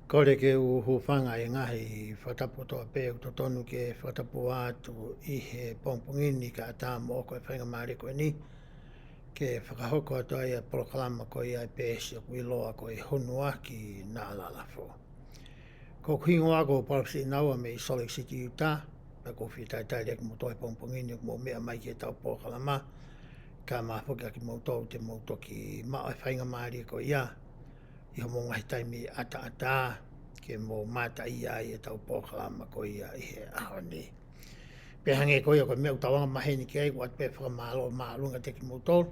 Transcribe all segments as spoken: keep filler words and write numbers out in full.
Kole ke u hūfanga he ngaahi fakatapu kotoa pē ʻoku totonu ke fakatapu atu ʻi he pongipongi ni kae ʻatā mo ʻoku ʻi ai e faingamālie ko eni ke fakahoko atu ai ʻa e polokalama ko ia ʻa e peesi ʻoku ʻiloa ko e Hunuaki Naʻa Lalafu. Ko hoku hingoa ko Palasi Naua mei Salt Lake City, Utah. Pea ʻoku ou fie talitali ʻa kimoutolu he pongipongi ni ʻoku mou meʻa mai ki heʻetau polokalama. Kae ʻumaʻā foki ʻa kimoutolu te mou toki maʻu e faingamālie ko ia ʻi hoʻomou ngaahi taimi ʻataʻatā ke mou mamata ai ʻetau polokalama ko ia ʻi he ʻaho ni. Pea hangē ko ia ko e meʻa ʻoku tau anga maheni ki ai, ʻoatu pē fakamālō māʻolunga kiate kimoutolu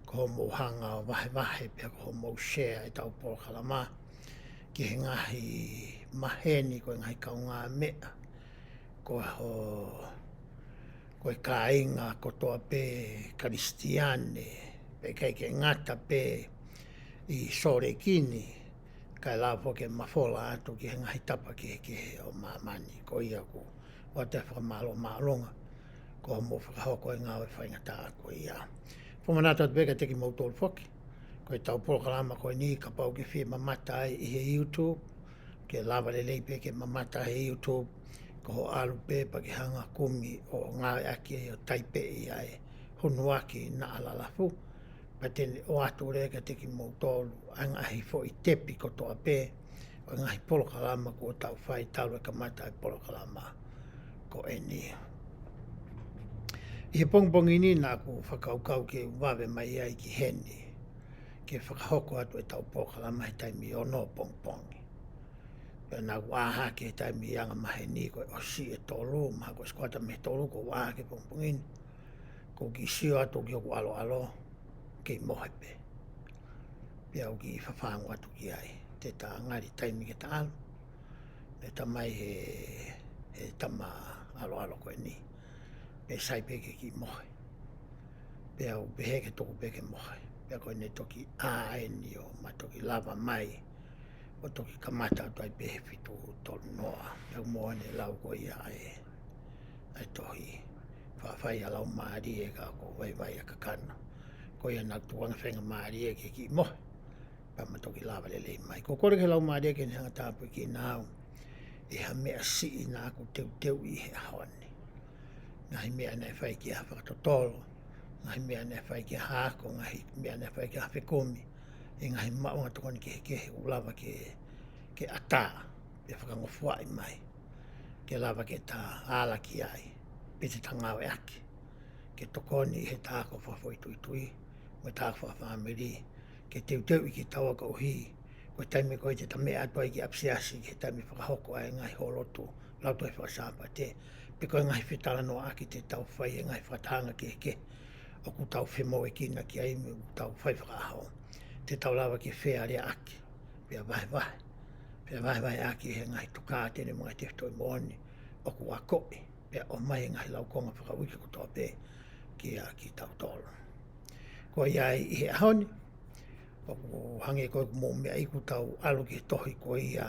ko hoʻomou hanga ʻo vahevahe pea ko hoʻomou share ʻetau polokalama ki he ngaahi maheni, ko e ngaahi kaungāmeʻa, ko ho ko e kāinga kotoa pē Kalisitiane, pea ʻikai ke ngata pē ʻi Sōleki ni, kae lava foki ke mafola atu ki he ngaahi tapa kehekehe ʻo māmani. Ko ia ʻoku ʻoatu e fakamālō māʻolunga ko hoʻomou fakahoko e ngāue faingataʻa ko ia. Fakamanatu atu pē kiate kimoutolu foki, ko ʻetau polokalama ko eni kapau ʻoku ke fie mamata ai ʻi he YouTube, ke lava lelei pē ke mamata he YouTube, ko hoʻo ʻalu pē pea ke hanga ʻo kumi ʻo ngāueʻaki ai ʻo taipeʻi ʻa e Hunuaki Naʻa Lalafu. Pea te ne ʻoatu leva kiate kimoutolu ʻa e ngaahi foʻi tepi kotoa pē ʻo e ngaahi polokalama kuo tau fai talu e kamata e polokalama ko eni. ʻI he pongipongi ni naʻa ku fakakaukau ke u vave mai ai ki heni ke fakahoko atu ʻetau polokalama he taimi ono pongipongi. Pea naʻa ku ʻā hake he taimi anga maheni ko e ʻosi e tolu, mahalo ko e sikuata mei he tolu kuo u ʻā hake pongipongi ni. Ko u kiʻi sio atu ki hoku ʻaloʻalo, kei mohe pē. Pea u kiʻi fafangu atu ki ai. Te ta ngali taimi ke ta ʻalu. Pea ta mai he, he tama ʻaloʻalo ko eni. Pea sai pē ke kiʻi mohe. Pea u pehē ke tuku pē ke mohe. Pea ko ʻene toki ʻā eni ʻo ma toki lava mai ʻo toki kamata atu ai pē he fitu tolu noa. Pea u moʻoni e lau ko ia ʻa e, ʻa e tohi. Faʻa fai ʻa Laumālie ka ko e vaivai ʻa e kakano. Ko ia naʻa ku tuku ange faingamālie ke kiʻi mohe. Pea ma toki lava lelei mai. Ko u kole ki he Laumālie ke ne hanga ʻo tāpuakiʻi au ʻi ha meʻa siʻi naʻa ku teuteuʻi he ʻaho ni. Ngaahi meʻa naʻe fai ki ha fakatotolo, ngaahi meʻa naʻe fai ki ha ako, ngaahi meʻa naʻe fai ki ha fekumi, ʻi he ngaahi maʻuʻanga tokoni kehekehe ʻoku lava ke, ke ʻatā, ke fakangofuaʻi mai, ke lava ke ta ala ki ai, pe te ta ngāueʻaki ke tokoni ʻi he ta ako fakafoʻituitui, mo e ta ako fakafāmili, ke teuteuʻi kitaua koeʻuhi ko e taimi ko ē te ta meʻa atu ai ki ʻapisiasi ki he taimi fakahoko ai e ngaahi houalotu Lautohi Faka-Sāpate, pe ko e ngaahi fetalanoaʻaki te tau fai he ngaahi fakatahaʻanga kehekehe ʻoku tau femoʻuekina ki ai mo ʻoku tau fai fakaʻaho, te tau lava ke fealeaʻaki, pea vahevahe, pea vahevaheʻaki he ngaahi tokāteline mo e ngaahi tefitoʻi moʻoni ʻoku akoʻi, pea ʻomai e ngaahi laukonga fakauike kotoa pē kia kitautolu. Ko ia ai ʻi he ʻaho ni, ʻoku hangē ko ʻeku mou meʻa ʻi heʻetau ʻalu ki he tohi ko ia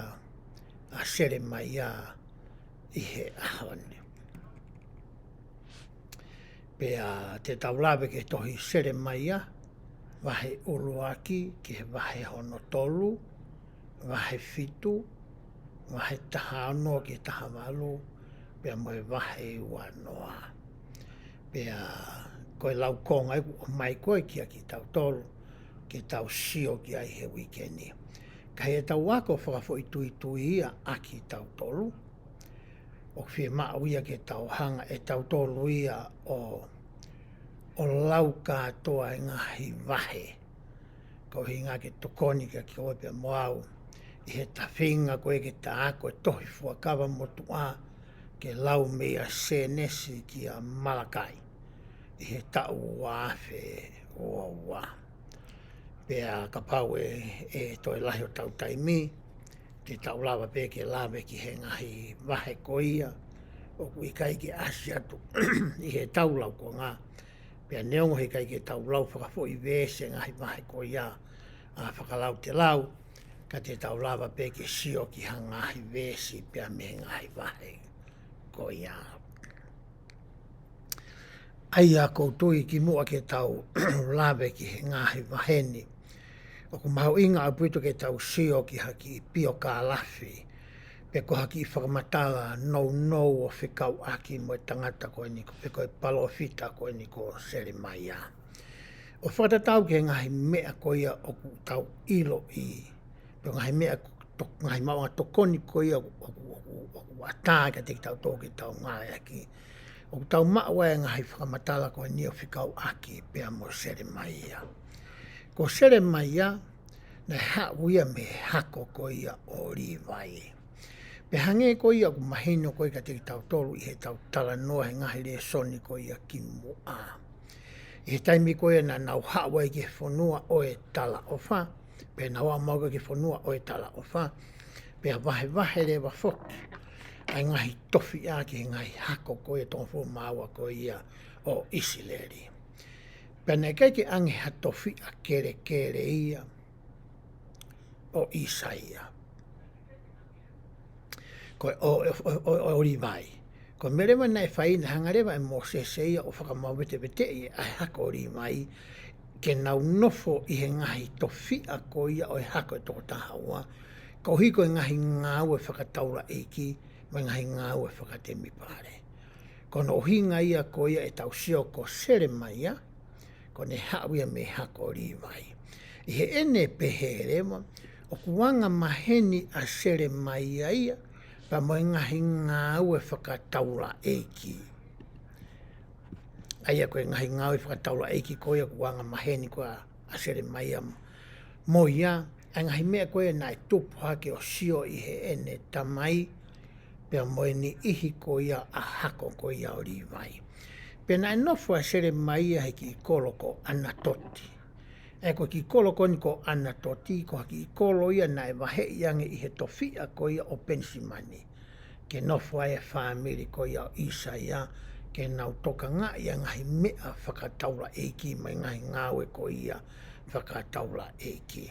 ʻa Selemaia ʻi he ʻaho ni. Pea te tau lave ki he tohi Selemaia, vahe ʻuluaki ki he vahe hono tolu, vahe fitu, vahe taha ono ki he taha valu, pea mo e vahe ua noa. Pea ko e laukonga ʻoku ʻomai ko ē kia kitautolu, ke tau sio ki ai he uike ni. Ka ʻi heʻetau ako fakafoʻituitui ia ʻa kitautolu, ʻoku fiemaʻu ia ke tau hanga ʻe tautolu ia ʻo, ʻo lau kātoa e ngaahi vahe. Ko e ʻuhinga ke tokoni kia koe pea mo au ʻi he tafinga ko ē ke ta ako e tohi fuakava motuʻa, ke lau meia Sēnesi kia Malakai ʻi he taʻu ua afe ua ua. Pea kapau ʻe, ʻe toe lahi hotau taimi, te tau lava pē ke lave ki he ngaahi vahe ko ia ʻoku ʻikai ke ʻasi atu ʻi heʻetau laukonga. Pea neongo he ʻikai ke tau lau fakafoʻi veesi e ngaahi vahe ko ia ʻa Fakalautelau, ka te tau lava pē ke sio ki ha ngaahi veesi pea mei he ngaahi vahe ko ia. ʻA ia ʻoku ou tui kimuʻa ke tau lave ki he ngaahi vahe ni, ʻOku mahuʻinga ʻaupito ke tau sio ki ha kiʻi piokālafi, pe ko ha kiʻi fakamatala nounou ʻo fekauʻaki mo e tangata ko eni, pe ko e palōfita ko eni ko Selemaia. ʻO fakatatau ki he ngaahi meʻa ko ia ʻoku tau ʻiloʻi, pe ngaahi meʻa, to-, ngaahi maʻuʻanga tokoni ko ia ʻoku, ʻoku, ʻoku, ʻoku ʻatā kiate kitautolu ke tau ngāueʻaki. ʻOku tau maʻu ai e ngaahi fakamatala ko eni ʻo fekauʻaki pea mo Selemaia. Ko Selemaia, naʻe haʻu ia mei he hako ko ia ʻo Līvai. Pea hangē ko ia ʻoku mahino ko ia kiate kitautolu ʻi heʻetau talanoa he ngaahi lēsoni ko ia kimuʻa. ʻI he taimi ko ia naʻa nau haʻu ai ki he fonua ʻo e talaʻofa, pea nau ō mai ki he fonua ʻo e talaʻofa, pea vahevahe leva foki ʻa e ngaahi tofiʻa ki he ngaahi hako ko ia tolungofulu mā ua ko ia ʻo ʻIsileli. Pea naʻe ʻikai ke ʻange ha tofiʻa kelekele ia ʻo ʻĪsaia. Ko e ʻo, ʻo, ʻo, ʻo, ʻo Līvai. Ko e meʻa leva naʻe fai, naʻe hanga leva ʻe Mōsese ia ʻo fakamāveteveteʻi ʻa e hako ʻo Līvai, ke nau nofo ʻi he ngaahi tofiʻa ko ia ʻo e hako ʻe toko taha ua, koeʻuhi ko e ngaahi ngāue fakataulaʻeiki, mo e ngaahi ngāue fakatemipale. Ko hono ʻuhinga ia ko ia ʻetau sio ko Selemaia, ko ʻene haʻu ia mei he hako ʻo Līvai. ʻI heʻene pehē leva, ʻoku anga maheni ʻa Selemaia ia, pea mo e ngaahi ngāue fakataulaʻeiki. ʻA ia ko e ngaahi ngāue fakataulaʻeiki ko ia ʻoku anga maheni ko ia ʻa Selemaia mo ia, ʻa e ngaahi meʻa ko ia naʻe tupu hake ʻo sio ʻi heʻene tamai, pea mo e niʻihi ko ia ʻa e hako ko ia ʻo Līvai. Pea naʻe nofo ʻa Selemaia he kiʻi kolo ko ʻAnatoti. ʻA ia ko e kiʻi kolo ko eni ko ʻAnatoti, ko ha kiʻi kolo ia naʻe vaheʻi ange ʻi he tofiʻa ko ia ʻo Penisimani, ke nofo ai e fāmili ko ia ʻo ʻĪsaia, ke nau tokangaʻi ʻa e ngaahi meʻa fakataulaʻeiki mo e ngaahi ngāue ko ia fakataulaʻeiki.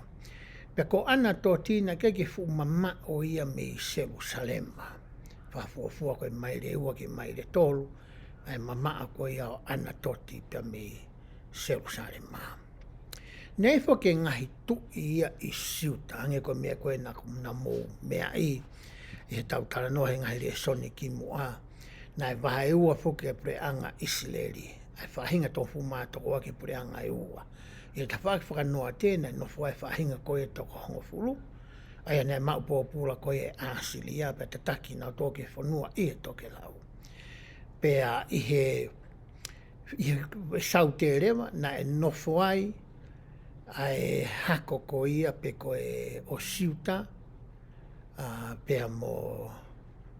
Pea ko ʻAnatoti naʻe ʻikai ke fuʻu mamaʻo ia mei Selusalema. Fakafuofua ko e maile ua ki he maile tolu, ʻa e mamaʻo ko ia ʻo ʻAnatoti pea mei Selusalema. Naʻe ʻi ai foki e ngaahi tuʻi ia ʻi Siuta, hangē ko e meʻa ko ē naʻa ku, naʻa mou meaʻi ʻi heʻetau talanoa he ngaahi lēsoni kimuʻa. Naʻe vaheua foki e puleʻanga ʻIsileli, ʻa e faʻahinga toko hongofulu mā toko ua ki he puleʻanga ʻe ua. ʻI he tafaʻaki fakanoate naʻe nofo ai e faʻahinga ko ia ʻe toko hongofulu, ʻa ia naʻe maʻu pōpula ko ia ʻe ʻAsilia, pea tataki kinautolu ki he fonua ʻi he tokelau. Pea ʻi he, ʻi he Saute leva, naʻe nofo ai ʻa e hako ko ia pe ko e ʻo Siuta, ʻa, pea mo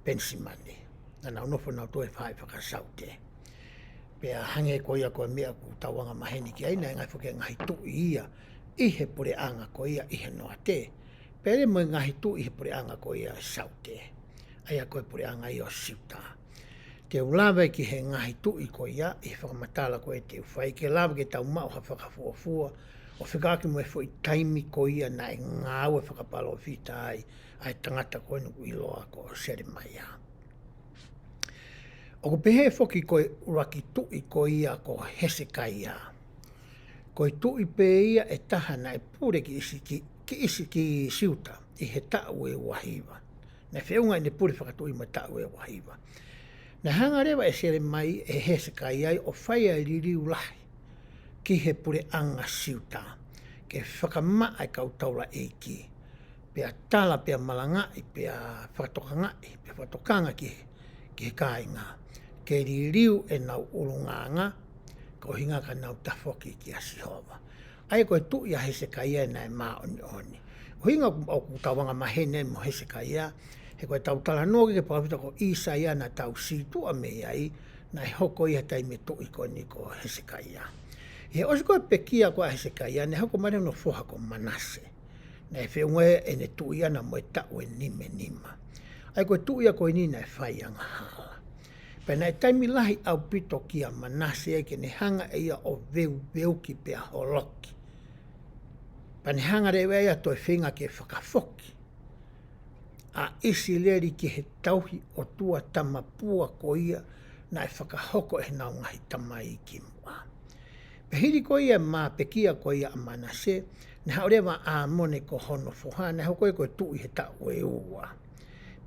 Penisimani. Naʻa nau nofo nautolu he faʻahi fakasaute. Pea hangē ko ia ko e meʻa ʻoku tau anga maheni ki ai, naʻe ʻi ai foki e ngaahi tuʻi ia ʻi he puleʻanga ko ia ʻi he noate, pea mo e ngaahi tuʻi ʻi he puleʻanga ko ia Saute, ʻa ia ko e puleʻanga ia ʻo Siuta. Te u lave ki he ngaahi tuʻi ko ia ʻi he fakamatala ko ē te u fai, ke lava ke tau maʻu ha fakafuofua ʻo fekauʻaki mo e foʻi taimi ko ia naʻe ngāue fakapalōfita ai ʻa e tangata ko eni ʻoku ʻiloa ko Selemaia. ʻOku pehē foki ko e ʻuluaki tuʻi ko ia ko Hesekaia. Ko e tuʻi pē ia ʻe taha naʻe pule ki ʻIsi-, ki, ki ʻIsi-, ki Siuta ʻi he taʻu ʻe ua hiva. Naʻe feʻunga ʻene pule fakatuʻi mo e taʻu ʻe ua hiva. Naʻe hanga leva ʻe Selemaia, ʻe Hesekaia ia ʻo fai ʻa e liliu lahi ki he puleʻanga Siuta, ke fakamaʻa e kau taulaʻeiki, pea tala, pea malangaʻi, pea fakatokangaʻi, pea fakatokanga ki he, ki he kāinga, ke liliu ʻenau ʻulungaanga, ko e ʻuhinga ka nau tafoki kia Sihova. ʻA ia ko e tuʻi ʻa Hesekaia naʻe māʻoniʻoni. ʻUhinga ʻoku, ʻoku tau anga maheni ai mo Hesekaia, he ko ʻetau talanoa ki he palōfita ko ʻĪsaia naʻa tau situʻa mei ai, naʻe hoko ia he taimi e tuʻi ko eni ko Hesekaia. ʻI he ʻosi ko ē pekia ko ē ʻa Hesekaia, naʻe hoko mai leva hono foha ko Manase. Naʻe feʻunga ʻene tuʻi ʻana mo e taʻu ʻe nima nima. ʻA ia ko e tuʻi ia ko eni naʻe fai angahala. Pea naʻe taimi lahi ʻaupito kia Manase ia ke ne hanga ʻe ia ʻo veuveuki pea holoki. Pea ne hanga leva ia ʻo toe feinga ke fakafoki ʻa ʻIsileli ki he tauhi ʻotua tamapua ko ia naʻe fakahoko ʻe heʻenau ngaahi tamai kimuʻa. Pea hili ko ia e mā pekia ko ia ʻa Manase, Naʻe haʻu leva ʻa ʻĀmone ko hono foha, naʻe hoko ia ko e tuʻi he taʻu ʻe ua.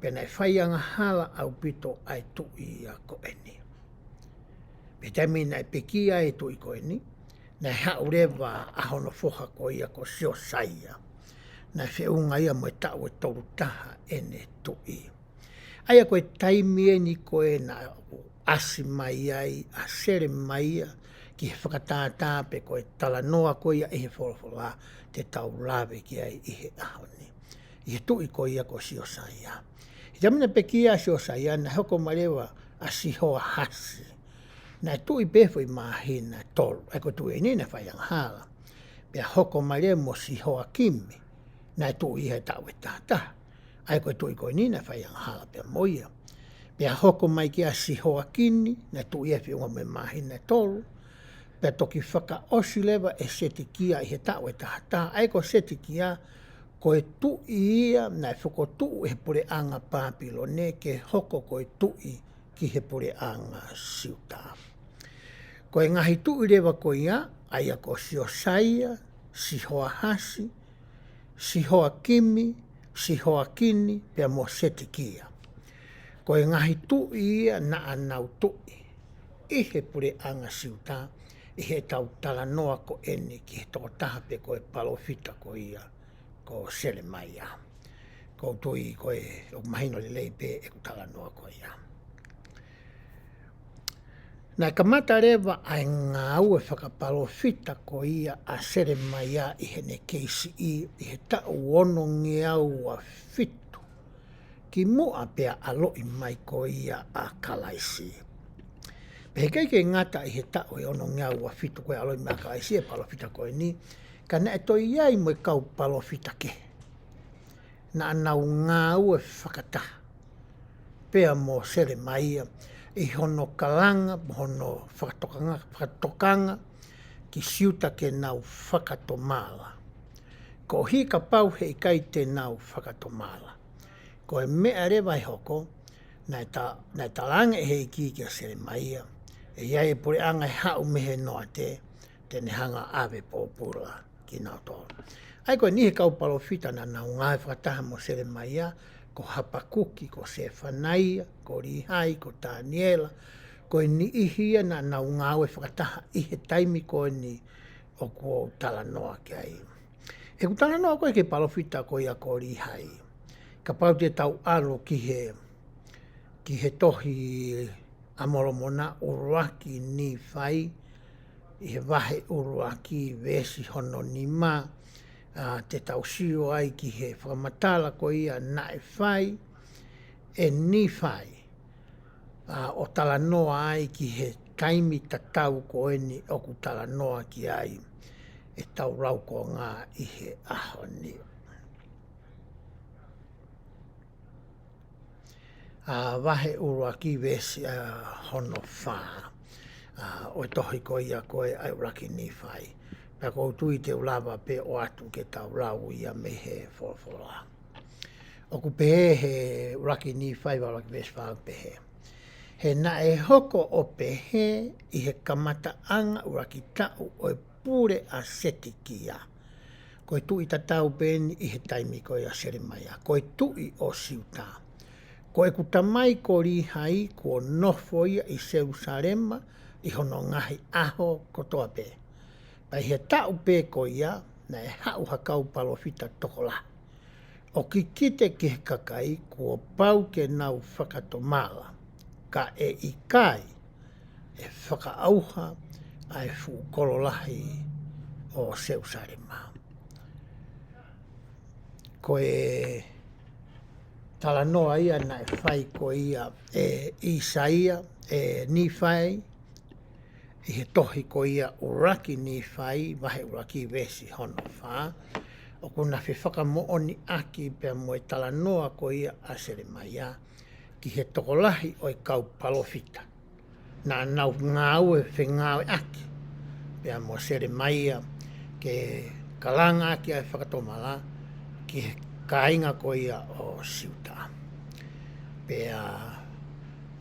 Pea naʻe faiangahala ʻaupito ʻa e tuʻi ia ko eni. Pea taimi naʻe pekia ai e tuʻi ko eni, naʻe haʻu leva ʻa hono foha ko ia ko Siosaia. Naʻe feʻunga ia mo e taʻu ʻe tolu taha ʻene tuʻi. ʻA ia ko e taimi eni ko ē naʻe ʻasi mai ai ʻa Selemaia ki he fakatātā pe ko e talanoa ko ia ʻi he folofola te tau lave ki ai ʻi he ʻaho ni. ʻI he tuʻi ko ia ko Siosaia. He taimi naʻe pekia ai ʻa Siosaia, naʻe hoko mai leva ʻa Sihoahasi. Naʻe tuʻi pē foʻi māhina ʻe tolu. ʻA ia ko e tuʻi eni naʻe faiangahala. Pea hoko mai leva mo Sihoakimi. Naʻe tuʻi he taʻu ʻe taha taha. ʻA ia ko e tuʻi ko eni naʻe faiangahala pea mo ia. Pea hoko mai ki ai ʻa Sihoakini, naʻe tuʻi ia feʻunga mo e māhina ʻe tolu. Pea toki fakaʻosi leva ʻe Setekia ʻi he taʻu ʻe taha taha. ʻA ia ko Setekia, ko e tuʻi ia naʻe fokotuʻu ʻe he puleʻanga Pāpilone ke hoko ko e tuʻi ki he puleʻanga Siuta. Ko e ngaahi tuʻi leva ko ia, ʻa ia ko Siosaia, Sihoahasi, Sihoakimi, Sihoakini, pea mo Setekia. Ko e ngaahi tuʻi ia naʻa nau tuʻi ʻi he puleʻanga Siuta, ʻi heʻetau talanoa ko eni ki he tokotaha pe ko e palōfita ko ia ko Selemaia. ʻOku ou tui ko e, ʻoku mahino lelei pē ʻeku talanoa ko ia. Naʻe kamata leva ʻa e ngāue fakapalōfita ko ia ʻa Selemaia ʻi heʻene kei siʻi ʻi he taʻu onongeau ua fitu kimuʻa pea ʻaloʻi mai ko ia ʻa Kalaisi. Pea heʻikai ke ngata ʻi he taʻu ʻe onongeau ua fitu ko ē ʻaloʻi mai ʻa Kalaisi e palōfita ko eni, ka naʻe toe ʻi ai mo e kau palōfita kehe. Naʻa nau ngāue fakataha pea mo Selemaia ʻi hono kalanga, mo hono fakatokanga, fakatokanga ki Siuta ke nau fakatomala. Koeʻuhi kapau heʻikai te nau fakatomala, ko e meʻa leva ʻe hoko, naʻe ta-, naʻe talaange ʻe he ʻEiki kia Selemaia, ʻe ʻi ai e puleʻanga ʻe haʻu mei he noate, te ne hanga ʻo ʻave pōpula kinautolu. ʻA ia ko e niʻihi e kau palōfita naʻa nau ngāue fakataha mo Selemaia, ko Hapakuki, ko Sefanaia, ko Līhai, ko Taniela, ko e niʻihi ia naʻa nau ngāue fakataha ʻi he taimi ko eni ʻoku ou talanoa ki ai. ʻOku talanoa ko ē ki he palōfita ko ia ko Līhai. Kapau te tau ʻalu ki he, ki he tohi ʻa Molomona, ʻUluaki Nīfai, ʻi he vahe ʻuluaki veesi hono nima, ʻa, te tau sio ai ki he fakamatala ko ia naʻe fai ʻe Nīfai, ʻa, ʻo talanoa ai ki he taimi tatau ko eni ʻoku talanoa ki ai ʻetau laukonga ʻi he ʻaho ni. ʻA, vahe ʻuluaki veesi, ʻa, hono fā. ʻA, ʻo e tohi ko ia ko ē ʻa e ʻUluaki Nīfai. Pea ʻoku ou tui te u lava pē ʻo ʻoatu ke tau lau ia mei he folofola. ʻOku pehē he ʻUluaki Nīfai vahe ʻuluaki veesi fā ʻoku pehē. He naʻe hoko ʻo pehē ʻi he kamataʻanga ʻuluaki taʻu ʻo e pule ʻa Setekia. Ko e tuʻi tatau pē eni ʻi he taimi ko ia ʻo Selemaia. Ko e tuʻi ʻo Siuta. Ko ʻeku tamai ko Līhai kuo nofo ia ʻi Selusalema ʻi hono ngaahi ʻaho kotoa pē. Pea ʻi he taʻu pē ko ia, naʻe haʻu ha kau palōfita tokolahi ʻo kikite ki he kakai kuo pau ke nau fakatomala, ka ʻe ʻikai, ʻe fakaʻauha ʻa e fuʻu kolo lahi ʻo Selusalema. Ko e talanoa ia naʻe fai ko ia ʻe ʻĪsaia, ʻe Nīfai, ʻi he tohi ko ia ʻUluaki Nīfai, vahe ʻuluaki veesi hono fā, ʻoku na fefakamoʻoniʻaki pea mo e talanoa ko ia ʻa Selemaia, ki he tokolahi ʻo e kau palōfita. Naʻa nau ngāue fengāueʻaki pea mo Selemaia ke kalanga ʻaki ʻa e fakatomala ki he kāinga ko ia ʻo Siuta. Pea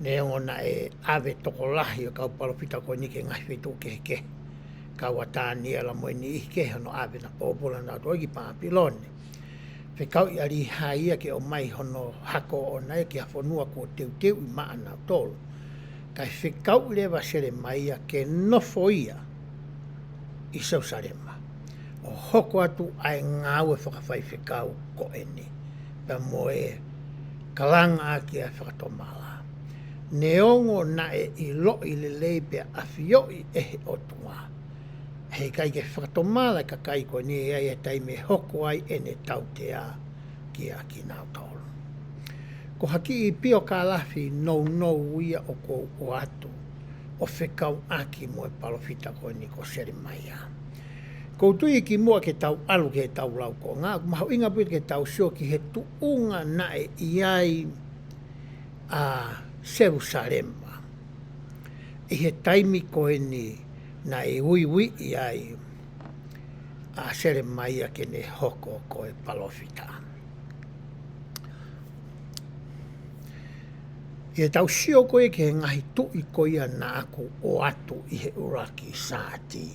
neongo naʻe ʻave tokolahi ʻo e kau palōfita ko eni ki he ngaahi feituʻu kehekehe, kau ʻa Taniela mo e niʻihi kehe hono ʻave ʻenau pōpula nautolu ki Papilone. Fekauʻi ʻa Līhai ia ke ʻomai hono hako ʻoʻona ia ki ha fonua kuo teuteuʻi maʻanautolu. Kae fekauʻi leva ʻa Selemaia ke nofo ia ʻi Selūsalema ʻo hoko atu ʻa e ngāue fakafaifekau ko eni, pea mo e kalanga ʻaki ʻa e fakatomala. Neongo naʻe ʻiloʻi lelei pea ʻafioʻi ʻe he ʻOtua heʻikai ke fakatomala e kakai ko eni, ʻe ʻi ai e taimi ʻe hoko ai ʻene tautea kiate kinautolu. Ko ha kiʻi piokalafi nounou ia ʻoku ou ʻoatu ʻo fekauʻaki mo e palōfita ko eni ko Selemaia. ʻOku ou tui kimuʻa ke tau ʻalu ki heʻetau laukonga, ʻoku mahuʻinga pē ke tau sio ki he tuʻunga naʻe ʻi ai ʻa Selūsalema ʻi he taimi ko eni naʻe uiuiʻi ai ʻa Selemaia ke ne hoko ko e palōfita. ʻI heʻetau sio ko ia ki he ngaahi tuʻi ko ia naʻa ku ʻoatu ʻi he ʻuluaki saati,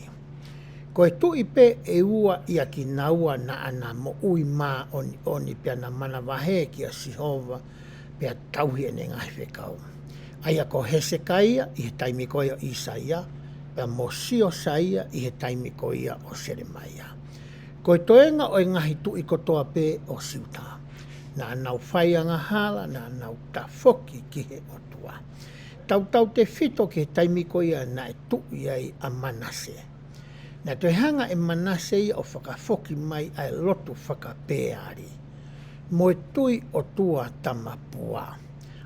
ko e tuʻi pē ʻe ua ia kinaua naʻa na moʻui māʻoniʻoni pea na manavahē kia Sihova pea tauhi ʻene ngaahi fekau. ʻA ia ko Hesekaia ʻi he taimi ko ia ʻo ʻIsaia, pea mo Siosaia ʻi he taimi ko ia ʻo Selemaia. Ko e toenga ʻo e ngaahi tuʻi kotoa pē ʻo Siuta, naʻa nau fai angahala, naʻa nau tafoki ki he ʻOtua. Tautautefito ki he taimi ko ia naʻe tuʻi ai ʻa Manase. Naʻe toe hanga ʻe Manase ia ʻo fakafoki mai ʻa e lotu faka-Peali mo e tui ʻotua tamapua,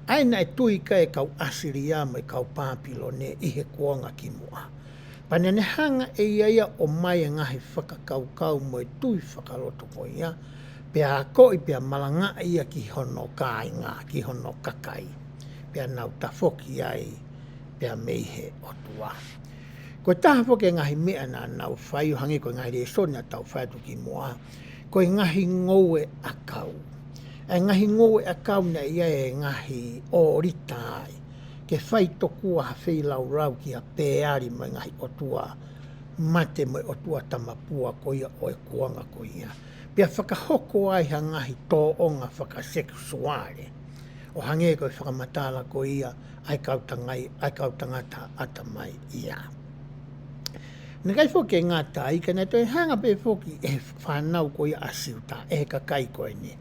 ʻa ia naʻe tui ki ai e kau ʻAsilia mo e kau Papilone ʻi he kuonga kimuʻa. Pea naʻa ne hanga ʻe ia ia ʻo ʻomai e ngaahi fakakaukau mo e tui fakalotu ko ia, pea akoʻi pea malangaʻi ia ki hono kāinga, ki hono kakai, pea nau tafoki ai pea mei he ʻOtua. Ko e taha foki e ngaahi meʻa naʻa nau fai, ʻo hangē ko e ngaahi lēsoni naʻa tau fai atu kimuʻa, ko e ngaahi ngoue ʻakau. ʻA e ngaahi ngoue ʻakau naʻe ʻi ai e ngaahi ʻōlita ai ke fai tokua ha feilaulau kia Peali mo e ngaahi ʻotua mate mo e ʻotua tamapua ko ia ʻo e kuonga ko ia, pea fakahoko ai ha ngaahi tōʻonga fakasekisuale, ʻo hangē ko e fakamatala ko ia ʻa e kau tangai, ʻa e kau tangata ʻatamai ia. Naʻe ʻikai foki ke ngata ai, ka naʻe toe hanga pē foki ʻe he fānau ko ia ʻa Siuta, ʻe he kakai ko eni,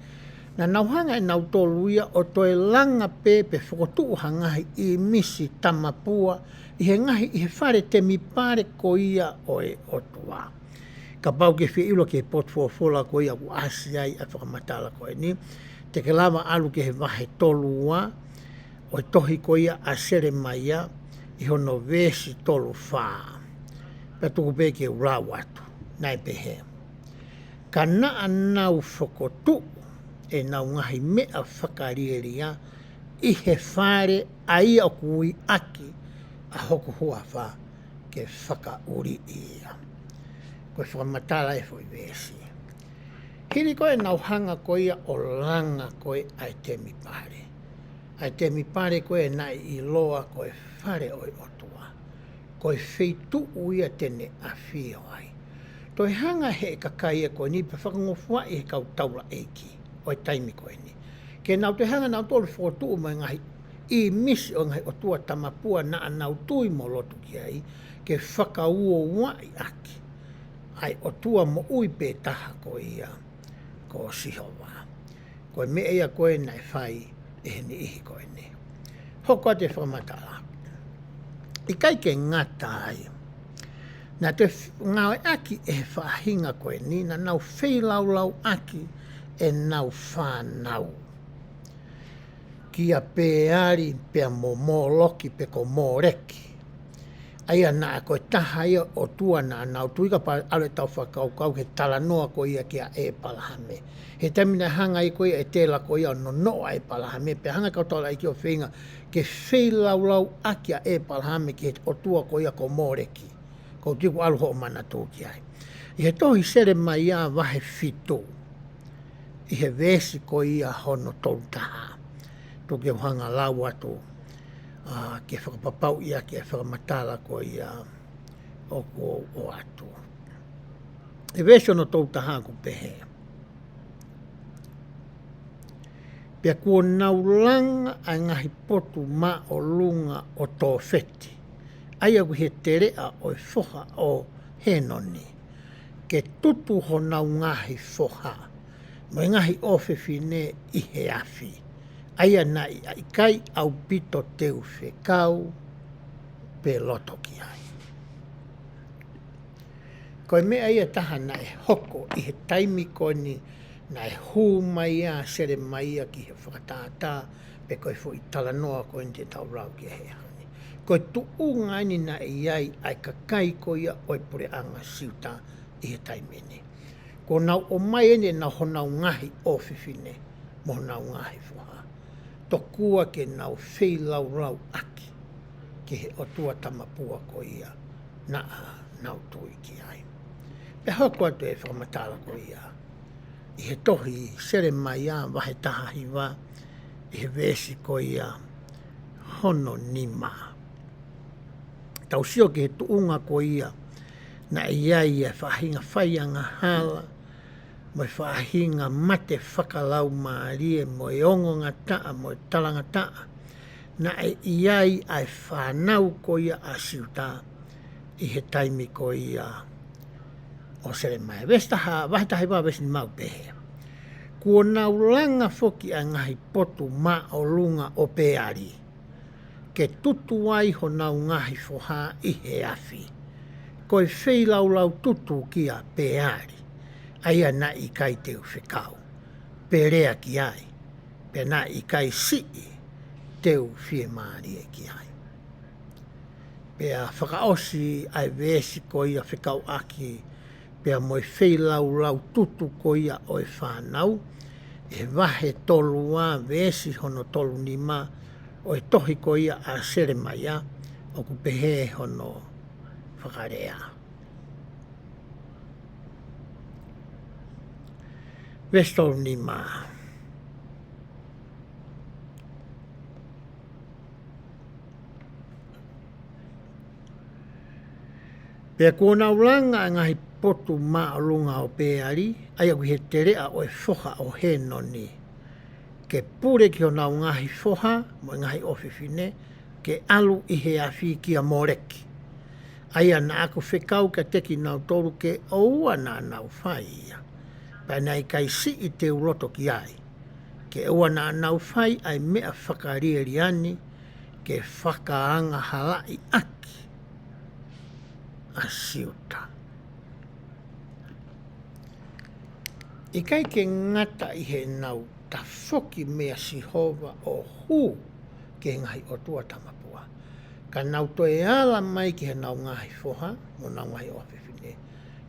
naʻa nau hanga ʻe nautolu ia ʻo toe langa pē pe fokotuʻu ha ngaahi ʻīmisi tamapua ʻi he ngaahi, ʻi he fale temipale ko ia ʻo e ʻOtua. Kapau ʻoku ke fie ʻilo ki he potu folofola ko ia ʻoku ʻasi ai ʻa e fakamatala ko eni, te ke lava ʻalu ki he vahe tolu ua ʻo e tohi ko ia ʻa Selemaia, ʻi hono veesi tolu fā. Pea tuku pē ke u lau atu, naʻe pehē: Ka naʻa nau fokotuʻu ʻenau ngaahi meʻa fakalielia ʻi he fale ʻa ia ʻoku ui ʻaki ʻa hoku huafa ke fakaʻuliʻi ia. Ko e fakamatala e foʻi veesi. Hili ko ē ʻenau hanga ko ia ʻo langa ko ē ʻa e temipale, ʻa e temipale ko ē naʻe ʻiloa ko e fale ʻo e ʻOtua, ko e feituʻu ia te ne ʻafio ai. Toe hanga ʻe he kakai ko eni pea fakangofuaʻi ʻe he kau taulaʻeiki ʻo e taimi ko eni ke nau toe hanga nautolu fokotuʻu mai e ngaahi ʻīmisi ʻo e ngaahi ʻotua tamapua naʻa nau tui mo lotu ki ai, ke fakauouaʻi ʻaki ʻa e ʻOtua moʻui pē taha ko ia ko Sihova. Ko e meʻa ia ko ē naʻe fai ʻe he niʻihi ko eni. Hoko atu e fakamatala. ʻIkai ke ngata ai, naʻe toe f-, ngāueʻaki ʻe he faʻahinga ko eni, naʻa nau feilaulau ʻaki ʻenau fānau kia Peali pea mo Moloki pe ko Moleki. ʻA ia naʻa ko e taha ia ʻotua naʻa nau tui, kapau ʻe ʻalu ʻetau fakakaukau ki he talanoa ko ia kia ʻĒpalahame. He taimi naʻe hanga ai ko ia ʻe Tela ko ia ʻo nonoʻo ʻa ʻĒpalahame, pea hanga ʻe he kau taulaʻeiki ʻo feinga ke feilaulau ʻaki ʻa ʻĒpalahame ki he ʻotua ko ia ko Moleki. ʻOku ou tui ʻoku ʻalu hoʻo manatu ki ai. ʻI he tohi Selemaia vahe fitu, ʻi he veesi ko ia hono tolu taha. Tuku ke u hanga ʻo lau atu, ā, ke fakapapauʻi ʻaki e fakamatala ko ia ʻoku ou ʻoatu. ʻI he veesi hono tolu taha ʻoku pehē: Pea kuo nau langa ʻa e ngaahi potu māʻolunga ʻo Tōfeti, ʻa ia ʻoku ʻi he teleʻa ʻo e foha ʻo Henoni, ke tutu honau ngaahi foha mo e ngaahi ʻofefine ʻi he afi, ʻa ia naʻe ʻikai ʻaupito te u fekau pe loto ki ai. Ko e meʻa ia ʻe taha naʻe hoko ʻi he taimi ko eni naʻe hū mai ai ʻa Selemaia ki he fakatātā, pe ko e foʻi talanoa ko eni te tau lau ki ai he ʻaho ni. Ko e tuʻunga eni naʻe ʻi ai ʻa e kakai ko ia ʻo e puleʻanga Siuta ʻi he taimi ni. Kuo nau ʻomai eni ʻenau honau ngaahi ʻofefine mo honau ngaahi foha, tokua ke nau feilaulau ʻaki ki he ʻotua tamapua ko ia naʻa nau tui ki ai. Pea hoko atu e fakamatala ko ia ʻi he tohi Selemaia vahe taha hiva, ʻi he veesi ko ia hono nima. Tau sio ki he tuʻunga ko ia naʻe ʻi ai e faʻahinga faiangahala mo e faʻahinga mate fakalaumālie mo e ongongataʻa mo e talangataʻa naʻe ʻi ai ʻa e fānau ko ia ʻa Siuta ʻi he taimi ko ia ʻo Selemaia. Veesi taha, vahe taha hiva veesi nima ʻoku pehē: Kuo nau langa foki ʻa e ngaahi potu māʻolunga ʻo Peali, ke tutu ai honau ngaahi foha ʻi he afi. Ko e feilaulau tutu kia Peali, ʻa ia naʻe ʻikai te u fekau pe lea ki ai, pea naʻe ʻikai siʻi te u fiemālie ki ai. Pea fakaʻosi ʻa e veesi ko ia fekauʻaki pea mo e feilaulau tutu ko ia ʻo e fānau, ʻi he vahe tolu ua veesi hono tolu nima ʻo e tohi ko ia ʻa Selemaia, ʻoku pehē hono fakalea. Veesi tolu nima. Pea kuo nau langa ʻa e ngaahi potu māʻolunga ʻo Peali, ʻa ia ʻoku ʻi he teleʻa ʻo e foha ʻo Henoni, ke pule ki honau ngaahi foha mo e ngaahi ʻofefine, ke ʻalu ʻi he afi kia Moleki, ʻa ia naʻa ku fekau kiate kinautolu ke ʻoua naʻa nau fai ia, pea naʻe ʻikai siʻi te u loto ki ai, ke ʻoua naʻa nau fai ʻa e meʻa fakalielia ni, ke fakaangahalaʻi ʻaki ʻa Siuta. ʻIkai ke ngata ʻi heʻenau tafoki meia Sihova ʻo hū ki he ngaahi ʻotua tamapua, ka nau toe ala mai ki heʻenau ngaahi foha mo ʻenau ngaahi ʻofefine,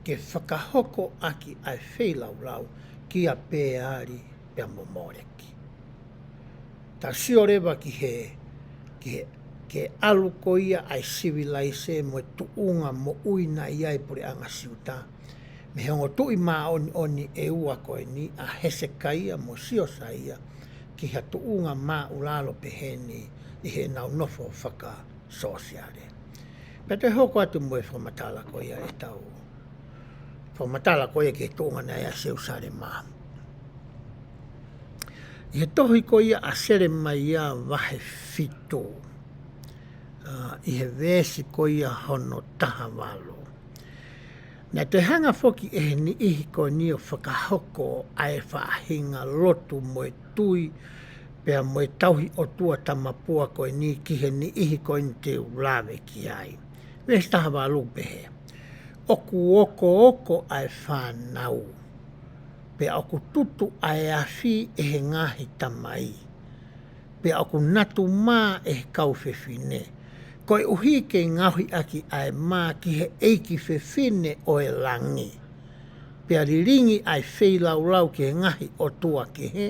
ke fakahoko ʻaki ʻa e feilaulau kia Peali pea mo Moleki. Tau sio leva ki he, ki he, ki he ʻalu ko ia ʻa e sivilaise mo e tuʻunga moʻui naʻe ʻi ai e puleʻanga Siuta mei he ongo tuʻi māʻoniʻoni ʻe ua ko eni, ʻa Hesekaia mo Siosaia, ki ha tuʻunga māʻulalo pehē ni ʻi heʻenau nofo fakasōsiale. Pea toe hoko atu mo e fakamatala ko ia ʻetau fakamatala ko ia ki he tuʻunga naʻe ʻi ai ʻa Selusalema. ʻI he tohi ko ia ʻa Selemaia vahe fitu, ʻa, ʻi he veesi ko ia hono taha valu. Naʻe toe hanga foki ʻe he niʻihi ko eni ʻo fakahoko ʻa e faʻahinga lotu mo e tui pea mo e tauhi ʻotua tamapua ko eni ki he niʻihi ko eni te u lave ki ai. Veesi taha valu pehē: ʻOku okooko ʻa e fānau, pea ʻoku tutu ʻa e afi ʻe he ngaahi tamai, pea ʻoku natu mā ʻe he kau fefine, koeʻuhi ke ngaohi ʻaki ʻa e mā ki he ʻeiki fefine ʻo e langi, pea lilingi ʻa e feilaulau ki he ngaahi ʻotua kehe,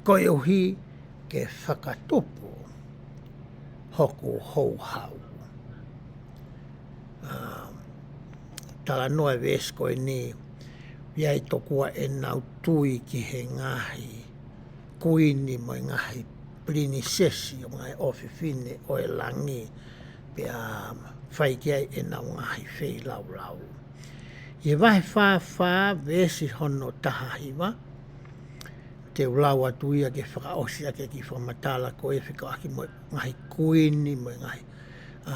koeʻuhi ke fakatupu hoku houhau. ʻA, talanoa e veesi ko eni, ʻi ai tokua ʻenau tui ki he ngaahi kuini mo e ngaahi pilinisesi ʻo e ngaahi ʻofefine ʻo e langi, pea fai ki ai ʻenau ngaahi feilaulau. ʻI he vahe fā fā veesi hono taha hiva, te u lau atu ia ke fakaʻosi ʻaki e kiʻi fakamatala ko e fekauʻaki mo e ngaahi kuini, mo e ngaahi, ā,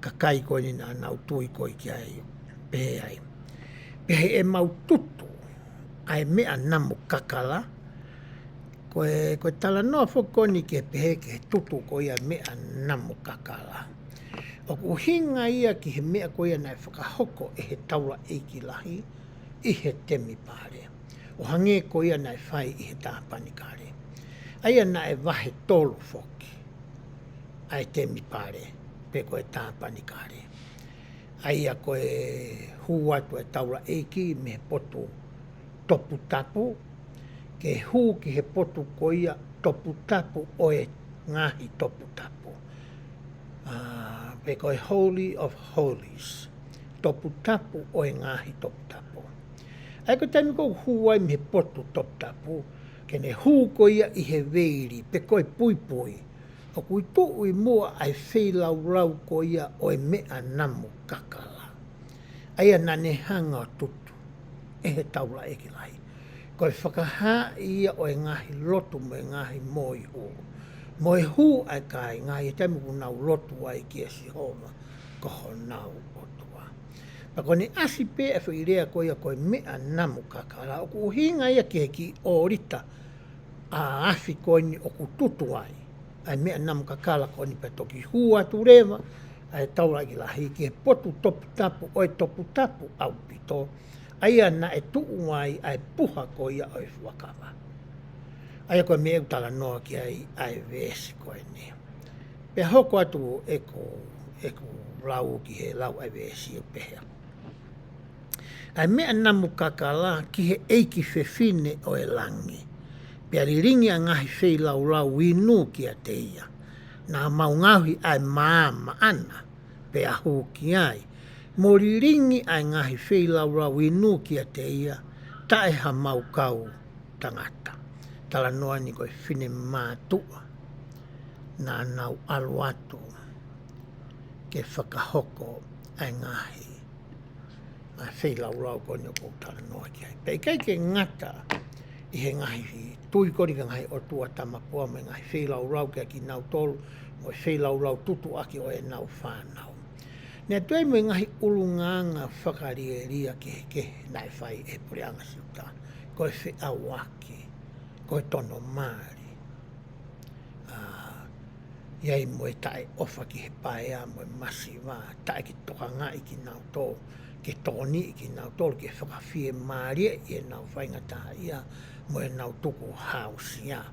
kakai ko eni naʻa nau tui ko ē ki ai, pehē ai. Pehē ʻemau tutu ʻa e meʻa namu kakala, ko e, ko e talanoa foki ko eni ke pehē ki he tutu ko ia meʻa namu kakala. ʻOku ʻuhinga ia ki he meʻa ko ia naʻe fakahoko ʻe he taulaʻeiki lahi ʻi he temipale. ʻO hangē ko ia naʻe fai ʻi he tāpanekale. ʻA ia naʻe vahe tolu foki ʻa e temipale, pe ko e tāpanekale. ʻA ia ko e hū atu e taulaʻeiki mei he potu toputapu, ke hū ki he potu ko ia toputapu ʻo e ngaahi toputapu. Ā, pe ko e Holy of Holies, toputapu ʻo e ngaahi toputapu. ʻA ia ko e taimi ko ē ʻoku hū ai mei he potu toputapu, ke ne hū ko ia ʻi he veili, pe ko e puipui, ʻoku tuʻu ʻi muʻa ʻa e feilaulau ko ia ʻo e meʻa namu kakala. ʻA ia naʻa ne hanga ʻo tutu ʻe he taulaʻeiki lahi. Ko e fakahā ia ʻo e ngaahi lotu mo e ngaahi moihū. Mo e hū ʻa e kāinga ʻi he taimi ʻoku nau lotu ai kia Sihova ko honau ʻOtua. Pea ko ʻene ʻasi pē ʻa e foʻi lea ko ia ko e meʻa namu kakala, ʻoku ʻuhinga ia ki he kiʻi ʻōlita ʻa e afi ko eni ʻoku tutu ai ʻa e meʻa namu kakala ko eni pea toki hū atu leva ʻa e taulaʻeiki lahi ki he potu toputapu ʻo e toputapu ʻaupito, ʻa ia naʻe tuʻu ai ʻa e puha ko ia ʻo e fuakava. ʻA ia ko e meʻa ʻoku talanoa ki ai ʻa e veesi ko eni. Pea hoko atu ʻeku, ʻeku lau ki he lau ʻa e veesi ʻo pehē. ʻA e meʻa namu kakala ki he ʻeiki fefine ʻo e langi. Pea lilingi ʻa e ngaahi feilaulau inu kiate ia. Naʻa mau ngaohi ʻa e mā maʻana, pea hū ki ai. Mo lilingi ʻa e ngaahi feilaulau inu kiate ia, taʻe ha mau kau tangata. Talanoa ni ko e fine mātuʻa naʻa nau ʻalu atu ke fakahoko ʻa e ngaahi, ʻa e feilaulau ko eni ʻoku ou talanoa ki ai. Pea ʻikai ke ngata ʻi he ngaahi tui ko eni ki he ngaahi ʻotua tamapua mo e ngaahi feilaulau kiate kinautolu, mo e feilaulau tutuʻaki ʻo ʻenau fānau. Naʻe toe mo e ngaahi ʻulungaanga fakalielia kehekehe naʻe fai ʻe he puleʻanga Siuta. Ko e feʻauaki, ko e tonomali. Ā, ʻi ai mo e taʻeʻofa ki he paea, mo e masiva, taʻekitokangaʻi kinautolu, ke tokoniʻi kinautolu, ke fakafiemālieʻi ʻenau faingataʻaʻia, mo ʻenau tukuhāusia.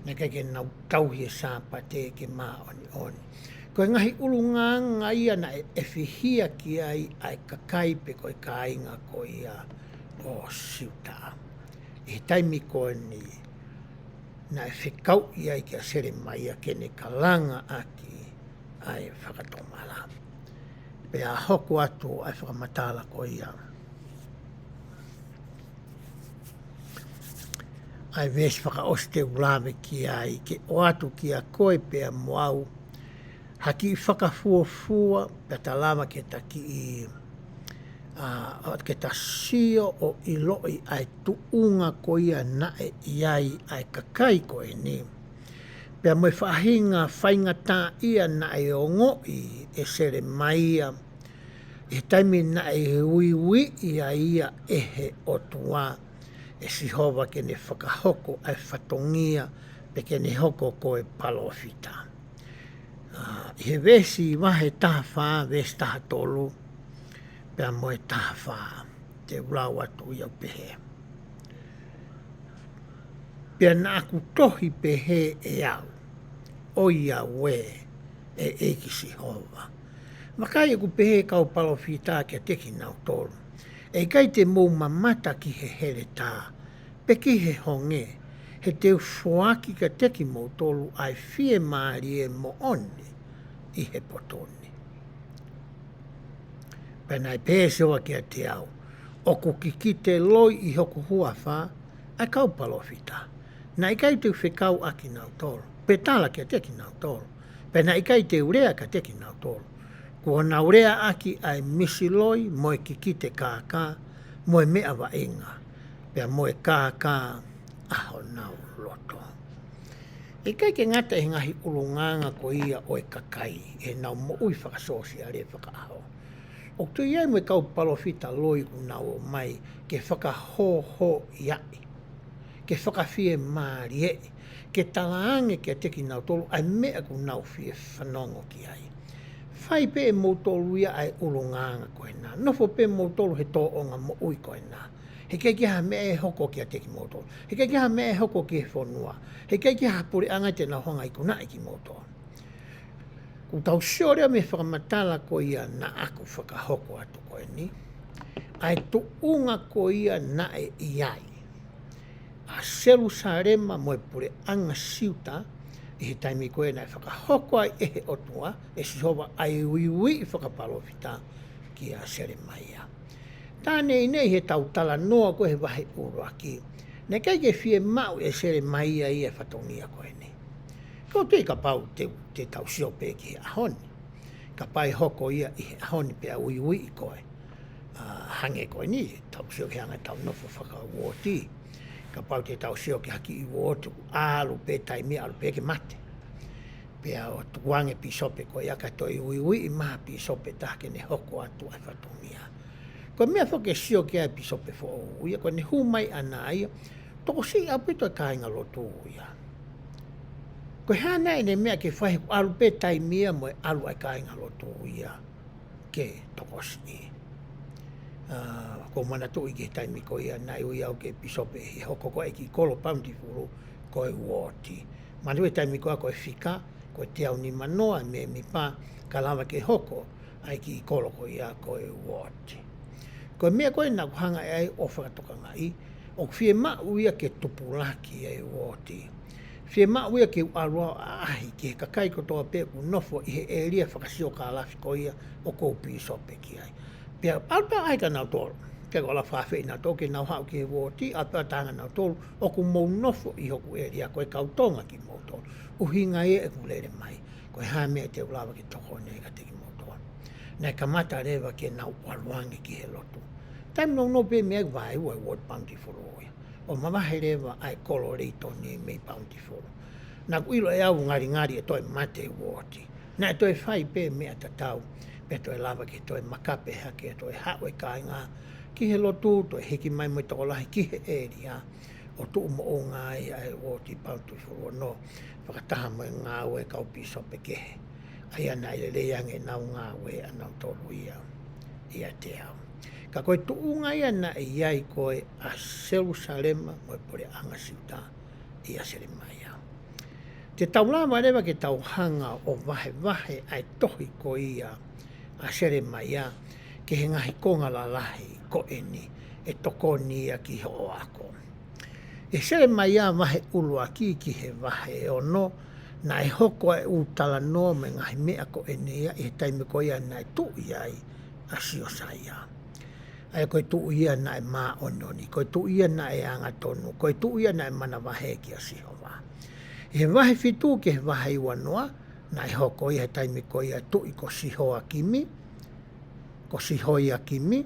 Naʻe ʻikai ke nau tauhi e Sāpate ke māʻoniʻoni. Ko e ngaahi ʻulungaanga ia naʻe ʻefihia ki ai ʻa e kakai pe ko e kāinga ko ia ʻo Siuta. ʻI he taimi ko eni, naʻe fekauʻi ai kia Selemaia ke ne kalanga ʻaki ʻa e fakatomala. Pea hoko atu ʻa e fakamatala ko ia. ʻA e veesi fakaʻosi te u lave ki ai ke ʻoatu kia koe pea mo au ha kiʻi fakafuofua, pea ta lava ke ta kiʻi, ā, ke ta sio ʻo ʻiloʻi ʻa e tuʻunga ko ia naʻe ʻi ai ʻa e kakai ko eni. Pea mo e faʻahinga faingataʻaʻia naʻe ongoʻi ʻe Selemaia, ʻi he taimi naʻe uiuiʻi ai ia ʻe he ʻOtua, ʻe Sihova ke ne fakahoko ʻa e fatongia, pe ke ne hoko ko e palōfita. Ā, ʻi he veesi vahe taha fā, veesi taha tolu, pea mo e taha fā, te u lau atu ia ʻo pehē. Pea naʻa ku tohi pehē ʻe au, ʻOiauē, ʻe ʻEiki Sihova. Vakai ʻoku pehē ʻe he kau palōfita kiate kinautolu. ʻE ʻikai te mou mamata ki he heletā, pe ki he honge, he te u foaki kiate kimoutolu ʻa e fiemālie moʻoni ʻi he potu ni. Pea naʻe pehē ʻe Sihova kiate au, ʻOku kikite loi ʻi hoku huafa ʻa e kau palōfita. Naʻe ʻikai te u fekau ʻa kinautolu, pe tala kiate kinautolu. Pea naʻe ʻikai te u lea kiate kinautolu. Kuo nau leaʻaki ʻa e misiloi mo e kikite kākā, mo e meʻa vaʻinga, pea mo e kākā ʻa honau loto. ʻIkai ke ngata he ngaahi ʻulungaanga ko ia ʻo e kakai, ʻenau moʻui fakasōsiale fakaʻaho. ʻOku toe ʻi ai mo e kau palōfita loi kuo nau ō mai ke fakahōhōʻiaʻi, ke fakafiemālieʻi, ke talaange kiate kinautolu ʻa e meʻa kuo nau fie fanongo ki ai. Fai pē ʻe moutolu ia ʻa e ʻulungaanga ko ena. Nofo pē moutolu he tōʻonga moʻui ko ena. Heʻikai ke ʻi ai ha meʻa ʻe hoko kiate kimoutolu. Heʻikai ke ʻi ai ha meʻa ʻe hoko ki he fonua. Heʻikai ke ʻi ai ha puleʻanga te nau hanga ʻo ikunaʻi kimoutolu. Kuo tau sio leva mei he fakamatala ko ia naʻa ku fakahoko atu ko eni, ʻa e tuʻunga ko ia naʻe ʻi ai ʻa Selusalema mo e puleʻanga Siuta ʻi he taimi ko ia naʻe fakahoko ai ʻe he ʻOtua, ʻe Sihova, ʻa e uiuiʻi fakapalōfita kia Selemaia. Tā neʻineʻi heʻetau talanoa ko ē he vahe ʻuluaki, naʻe ʻikai ke fiemaʻu ʻe Selemaia ia e fatongia ko eni. Ko e tui kapau te, te tau sio pē ki he ʻaho ni, kapau ʻe hoko ia ʻi he ʻaho ni pea uiuiʻi koe, ʻa, hangē ko eni, tau sio ki he anga ʻetau nofo fakauooti. Kapau te tau sio ki ha kiʻi uooti, ʻalu pē taimi, ʻalu pē ke mate. Pea ʻo tukuange pīsope ko ia kae toe uiuiʻi mai ha pīsope ʻe taha ke ne hoko atu ʻa e fatongia. Ko e meʻa foki ke sio ki ai e pīsope foʻou ia, ko ʻene hū mai ʻana ia, tokosiʻi ʻaupito e kāingalotu ia. Ko e hā nai ʻene meʻa ke fai, ʻoku ʻalu pē taimi ia mo e ʻalu ʻa e kāingalotu ia ke tokosiʻi. ʻA, ʻoku ou manatuʻi ki he taimi ko ia naʻe ui au ki he pīsope he hoko ko ē e kiʻi kolo Bountiful ko e uooti. Manatuʻi e taimi ko ia ko e fika, ko e teau nima noa e mēmipa ka lava ke hoko ʻa e kiʻi kolo ko ia ko e uooti. Ko e meʻa ko ē naʻa ku hanga ʻe au ʻo fakatokangaʻi, ʻoku fiemaʻu ia ke tupulaki e uooti. Fiemaʻu ia ke u ʻalu au ʻo ʻaʻahi ki he kakai kotoa pē ʻoku nofo ʻi he ʻēlia fakasiokālafi ko ia ʻoku ou pīsope ki ai. Pea ʻalu pē au ʻo ʻaʻahi kia nautolu. Pea ko e ʻalu ʻo fakaafeʻi nautolu ke nau haʻu ki he uooti, ʻalu pē au ʻo talaange kia nautolu, ʻoku mou nofo ʻi hoku ʻēlia, ko e kau Tonga kimoutolu. ʻUhinga ia ʻeku lele mai. Ko e hā e meʻa te u lava ke tokoni ai kiate kimoutolu. Naʻe kamata leva ke nau ʻalu ange ki he lotu. Taimi nounou pē mei ai, vaeua e uooti Bountiful ia. ʻO mavahe leva ʻa e kolo Leitoni mei Bountiful. Naʻa ku ʻilo ʻe au ngalingali ʻe toe mate e uooti. Naʻe toe fai pē meʻa tatau, pea toe lava ke toe makape hake, toe haʻu e kāinga ki he lotu, toe hiki mai mo e tokolahi ki he ʻēlia, ʻo tuʻu moʻunga ai ʻa e uooti Bountiful ono, fakataha mo e ngāue e kau pīsope kehe. ʻA ia naʻe lelei ange ʻenau ngāue ʻanautolu ia ʻiate au. Ka ko e tuʻunga ia naʻe ʻi ai ko ē ʻa Selusalema mo e puleʻanga Siuta ʻia Selemaia. Te tau lava leva ke tau hanga ʻo vahevahe ʻa e tohi ko ia ʻa Selemaia ki he ngaahi konga lalahi ko eni ʻe tokoni ia ki hoʻo ako. ʻI he Selemaia vahe ʻuluaki ki he vahe ono, naʻe hoko ʻa e ʻū talanoa mo e ngaahi meʻa ko eni ia ʻi he taimi ko ia naʻe tuʻu ai ʻa Siosaia. ʻA ia ko e tuʻi ia naʻe māʻoniʻoni, ko e tuʻi ia naʻe angatonu, ko e tuʻi ia naʻe manavahē kia Sihova. ʻI he vahe fitu ki he vahe uanoa, naʻe hoko ia he taimi ko ia tuʻi ko Sihoakimi, ko Sihoiakimi,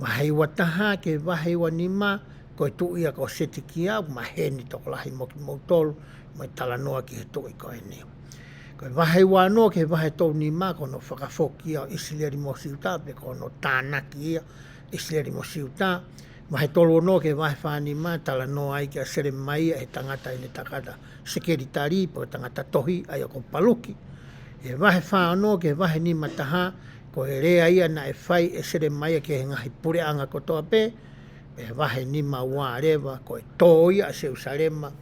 vahe uataha ki he vahe uanima, ko e tuʻi ia ko Setekia, maheni tokolahi mo kimoutolu, mo e talanoa ki he tuʻi ko eni. Ko e vahe uanoa ki he vahe tolunima, ko hono fakafoki ia ʻo ʻIsileli mo Siuta, pe ko hono tānaki ia ʻIsileli mo Siuta. Vahe toluono ki he vahe fānima, talanoa ai kia Selemaia, ʻe he tangata ʻi heʻene takata sekelitali, pe ko e tangata tohi, ʻa ia ko Paluki. ʻI he vahe fāono ki he vahe nimataha, ko e lea ia naʻe fai ʻe Selemaia ki he ngaahi puleʻanga kotoa pē, ʻi he vahe nimaua leva, ko e tō ia ʻa Selusalema,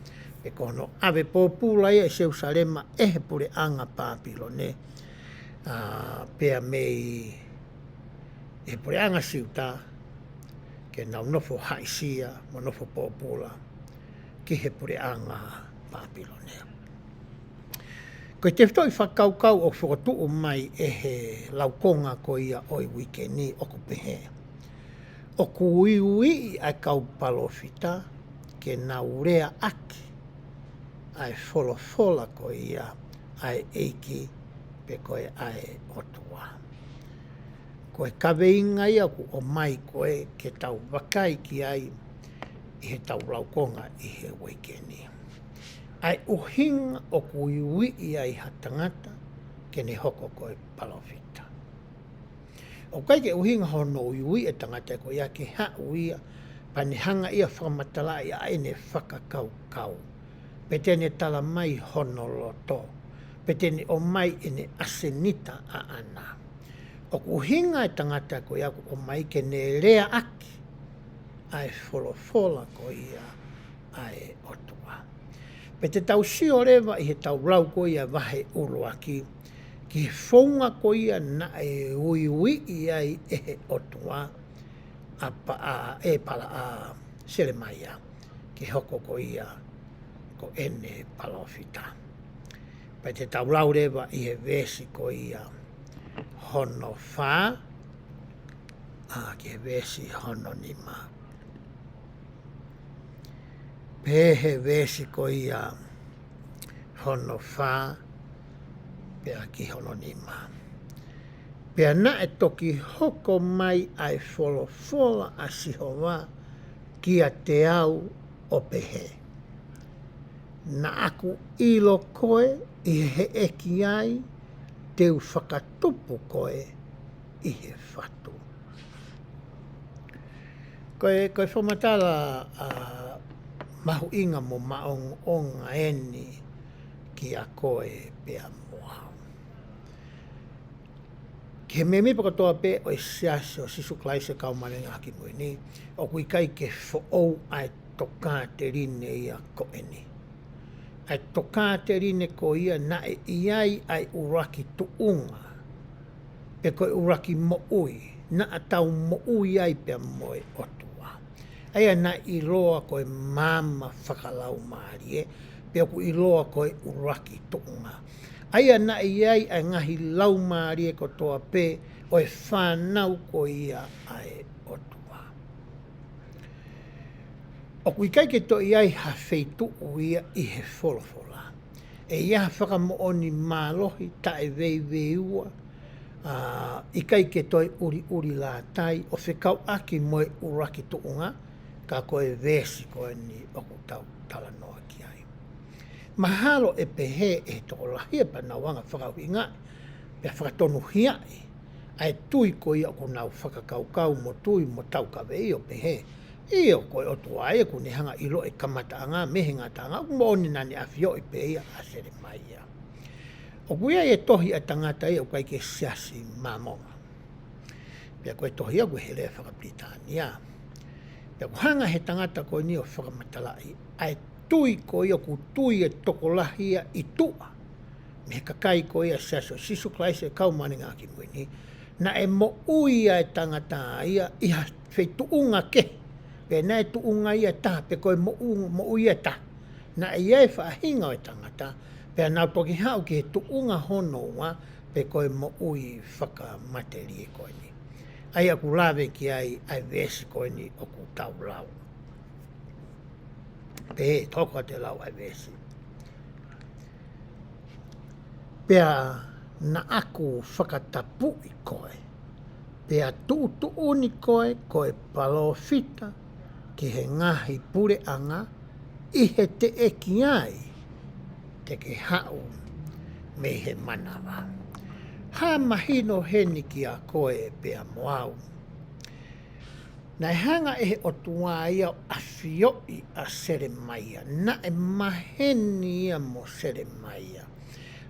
pe ko hono ʻave pōpula ia ʻe Selusalema ʻe he puleʻanga Pāpilone, ʻa, pea mei he puleʻanga Siuta, ke nau nofo haʻisia, mo nofo pōpula, ki he puleʻanga Pāpilone. Ko e tefitoʻi fakakaukau ʻoku fokotuʻu mai ʻe he laukonga ko ia ʻo e uike ni ʻoku pehē, ʻoku uiuiʻi ʻa e kau palōfita ke nau leaʻaki ʻa e folofola ko ia ʻa e ʻEiki pe ko e ʻa e ʻOtua. Ko e kaveinga ia ʻoku ʻomai ko ē ke tau vakai ki ai ʻi heʻetau laukonga ʻi he uike ni. ʻA e ʻuhinga ʻoku uiuiʻi ai ha tangata ke ne hoko ko e palōfita. ʻOku ʻikai ke ʻuhinga hono uiuiʻi e tangata ko ia ke haʻu ia, pea ne hanga ia ʻo fakamatalaʻi ʻa ʻene fakakaukau. Pe te ne tala mai hono loto. Pe te ne ʻomai ʻene ʻasenita ʻaʻana. ʻOku ʻuhinga e tangata ko ia ʻoku ʻomai ke ne leaʻaki ʻa e folofola ko ia ʻa e ʻOtua. Pe te tau sio leva ʻi heʻetau lau ko ia vahe ʻuluaki, ki he founga ko ia naʻe uiuiʻi ai ʻe he ʻOtua ʻa Palaʻa, ʻe Palaʻa Selemaia, ke hoko ko ia ko ʻene palōfita. Pea te tau lau leva ʻi he veesi ko ia hono fā, ʻa, ki he veesi hono nima. Pea he veesi ko ia hono fā, pea ki hono nima. Pea naʻe toki hoko mai ʻa e folofola ʻa Sihova kiate au ʻo pehē, Naʻa ku ʻilo koe ʻi he heʻeki ai te u fakatupu koe ʻi he fatu. Ko e, ko e fakamatala, ʻa, mahuʻinga mo maʻongoʻonga eni kia koe pea mo au. Ki he mēmipa kotoa pē ʻo e Siasi ʻo Sīsū Kalaisi ʻo e Kau Māʻoniʻoni ʻi he Ngaahi ʻAho Kimui Ni, ʻoku ʻikai ke foʻou ʻa e tokāteline ia ko eni. ʻA e tokāteline ko ia naʻe ʻi ai ʻa e ʻuluaki tuʻunga, pe ko e ʻuluaki moʻui, naʻa tau moʻui ai pea mo e ʻOtua. ʻA ia naʻe ʻiloa ko e maama fakalaumālie, pe ʻoku ʻiloa ko e ʻuluaki tuʻunga. ʻA ia naʻe ʻi ai ʻa e ngaahi laumālie kotoa pē ʻo e fānau ko ia ʻa e ʻOtua. ʻOku ʻikai ke toe ʻi ai ha feituʻu ia ʻi he folofola. ʻE ʻi ai ha fakamoʻoni mālohi taʻeveiveiua, ʻa, ʻikai ke toe ʻuliʻulilātai ʻo fekauʻaki mo e ʻuluaki tuʻunga, ka ko e veesi ko eni ʻoku tau talanoa ki ai. Mahalo ʻe pehē ʻe he tokolahi ʻa e pānauanga fakaʻuhinga, pea fakatonuhiaʻi ʻa e tui ko ia ʻoku nau fakakaukau mo tui mo taukaveʻi ʻo pehē, ʻio, ko e ʻOtua ia ʻoku ne hanga ʻo ʻilo e kamataʻanga mei he ngataʻanga, ʻoku moʻoni naʻa ne ʻafioʻi pē ia ʻa Selemaia. ʻOku ʻi ai e tohi ʻa e tangata ia ʻoku ʻikai ke Siasi Māmonga. Pea ko e tohi ia ʻoku ʻi he lea fakapilitānia. Pea ʻoku hanga he tangata ko eni ʻo fakamatalaʻi ʻa e tui ko ia ʻoku tui e tokolahi ia ʻi tuʻa mei he kakai ko ia Siasi ʻo Sīsū Kalaisi ʻo e Kau Māʻoniʻoni ʻi he Ngaahi ʻAho Kimui Ni, naʻe moʻui ʻa e tangata ia ʻi ha feituʻunga kehe. Pe naʻe tuʻunga ia ʻe taha, pe ko e moʻu-, moʻui ʻe taha. Naʻe ʻi ai e faʻahinga ʻo e tangata, pea nau toki haʻu ki he tuʻunga hono ua, pe ko e moʻui fakamatelie ko eni. ʻA ia ʻoku lave ki ai ʻa e veesi ko eni ʻoku tau lau. Pea toki ʻoatu e lau ʻa e veesi. Pea naʻa ku fakatapuʻi koe, pea tuʻutuʻuni koe ko e palōfita ki he ngaahi puleʻanga ʻi he teʻeki ai te ke haʻu mei he manava. Hā mahino heni kia koe pea mo au. Naʻe hanga ʻe he ʻOtua ia ʻo ʻafioʻi ʻa Selemaia. Naʻe maheni ia mo Selemaia.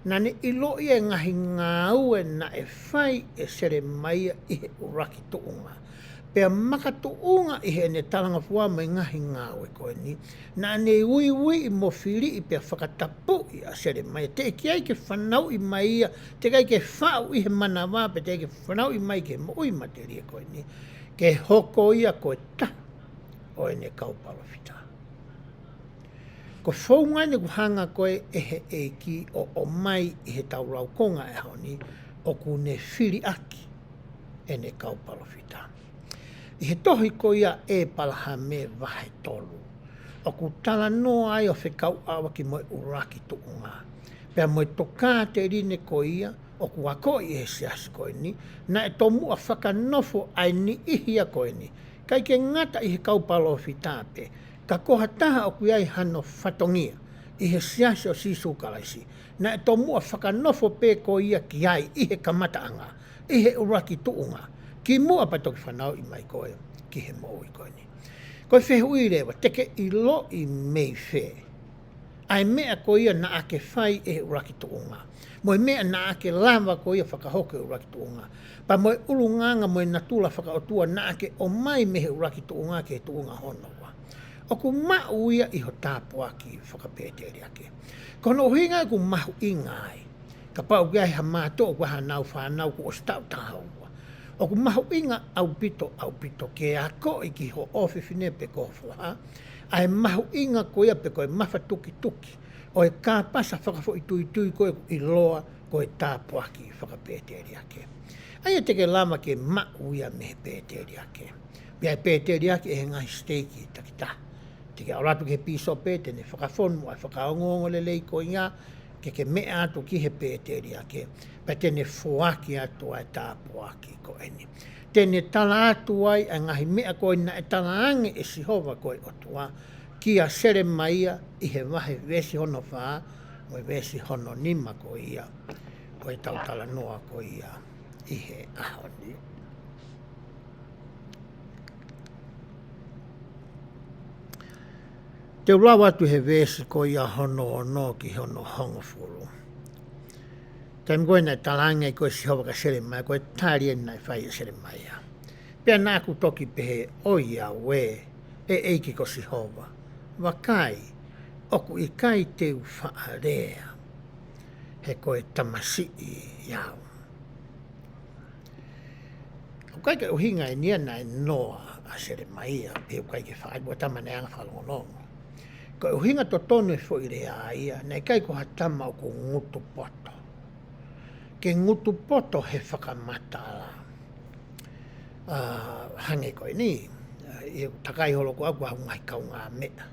Naʻa ne ʻiloʻi e ngaahi ngāue naʻe fai ʻe Selemaia ʻi he ʻuluaki tuʻunga. Pea makatuʻunga ʻi heʻene talangofua mo e ngaahi ngāue ko eni, naʻa ne uiuiʻi mo filiʻi pea fakatapuʻi ʻa Selemaia. Teʻeki ai ke fanauʻi mai ia, teʻeki ai ke faʻu ʻi he manava, pe teʻeki ai ke fanauʻi mai ki he moʻui matelie ko eni, ke hoko ia ko e taha ʻo ʻene kau palōfita. Ko e founga eni ʻoku hanga ko ē ʻe he ʻEiki ʻo ʻomai ʻi heʻetau laukonga he ʻaho ni, ʻoku ne fili ʻaki ʻene kau palōfita. ʻI he tohi ko ia ʻa ʻĒpalahame vahe tolu, ʻoku talanoa ai ʻo fekauʻaki mo e ʻuluaki tuʻunga. Pea mo e tokāteline ko ia, ʻoku akoʻi ʻe he siasi ko eni, naʻe tomuʻa fakanofo ʻa e niʻihi ia ko eni, ʻikai ke ngata ʻi he kau palōfita pē, ka ko ha taha ʻoku ʻi ai hano fatongia ʻi he siasi ʻo Sīsū Kalaisi, naʻe tomuʻa fakanofo pē ko ia ki ai ʻi he kamataʻanga, ʻi he ʻuluaki tuʻunga, kimuʻa pea toki fanauʻi mai ko ē ki he moʻui ko eni. Ko e fehuʻi leva, te ke ʻiloʻi mei fē ʻa e meʻa ko ia naʻa ke fai ʻi he ʻuluaki tuʻunga, mo e meʻa naʻa ke lava ko ia fakahoko ʻi he ʻuluaki tuʻunga, pea mo e ʻulungaanga mo e natula fakaʻotua naʻa ke ʻomai mei he ʻuluaki tuʻunga ki he tuʻunga hono ua. ʻOku maʻu ia ʻi ho tāpuaki fakapēteliake. Ko hono ʻuhinga ʻoku mahuʻinga ai, kapau ʻoku ʻi ai ha mātuʻa ʻoku ʻi ai haʻanau fānau kuo ʻosi taʻu taha ua, ʻoku mahuʻinga ʻaupito, ʻaupito ke akoʻi ki ho ʻofefine pe ko ho foha ʻa e mahuʻinga ko ia pe ko e mafatukituki ʻo e kāpasa fakafoʻituitui ko ē ʻoku ʻiloa ko e tāpuaki fakapēteliake. ʻA ia te ke lava ke maʻu ia mei he pēteliake. Mei he pēteliake ʻi he ngaahi siteiki takitaha. Te ke ʻalu atu ki he pīsope, te ne fakafonu ʻa e fakaongoongo lelei ko ia, ke ke meʻa atu ki he pēteliake, pea te ne foaki atu ʻa e tāpuaki ko eni. Te ne tala atu ai ʻa e ngaahi meʻa ko ē naʻe talaange ʻe Sihova ko e ʻOtua kia Selemaia ʻi he vahe veesi hono fā, mo e veesi hono nima ko ia ʻo ʻetau talanoa ko ia ʻi he ʻaho ni. Te u lau atu he veesi ko ia hono ono ki hono hongofulu. Taimi ko ē naʻe talaange ai ko ē ʻe Sihova kia Selemaia, ko e tali eni naʻe fai ʻe Selemaia. Pea naʻa ku toki pehē, ʻOiauē, ʻe ʻEiki ko Sihova, vakai, ʻoku ʻikai te u faʻa lea, he ko e tamasiʻi au. ʻOku ʻikai ke ʻuhinga eni ia naʻe noa ʻa Selemaia, pe ʻoku ʻikai ke fai, ʻoku tama naʻe anga fakalongolongo. Ko e ʻuhinga totonu e foʻi lea ia, naʻe ʻikai ko ha tama ʻoku ngutu poto. Ke ngutu poto he fakamatala. ʻA, hangē ko eni, ʻa, ʻi he takai holo ko ʻaku ʻa e ngaahi kaungāmeʻa.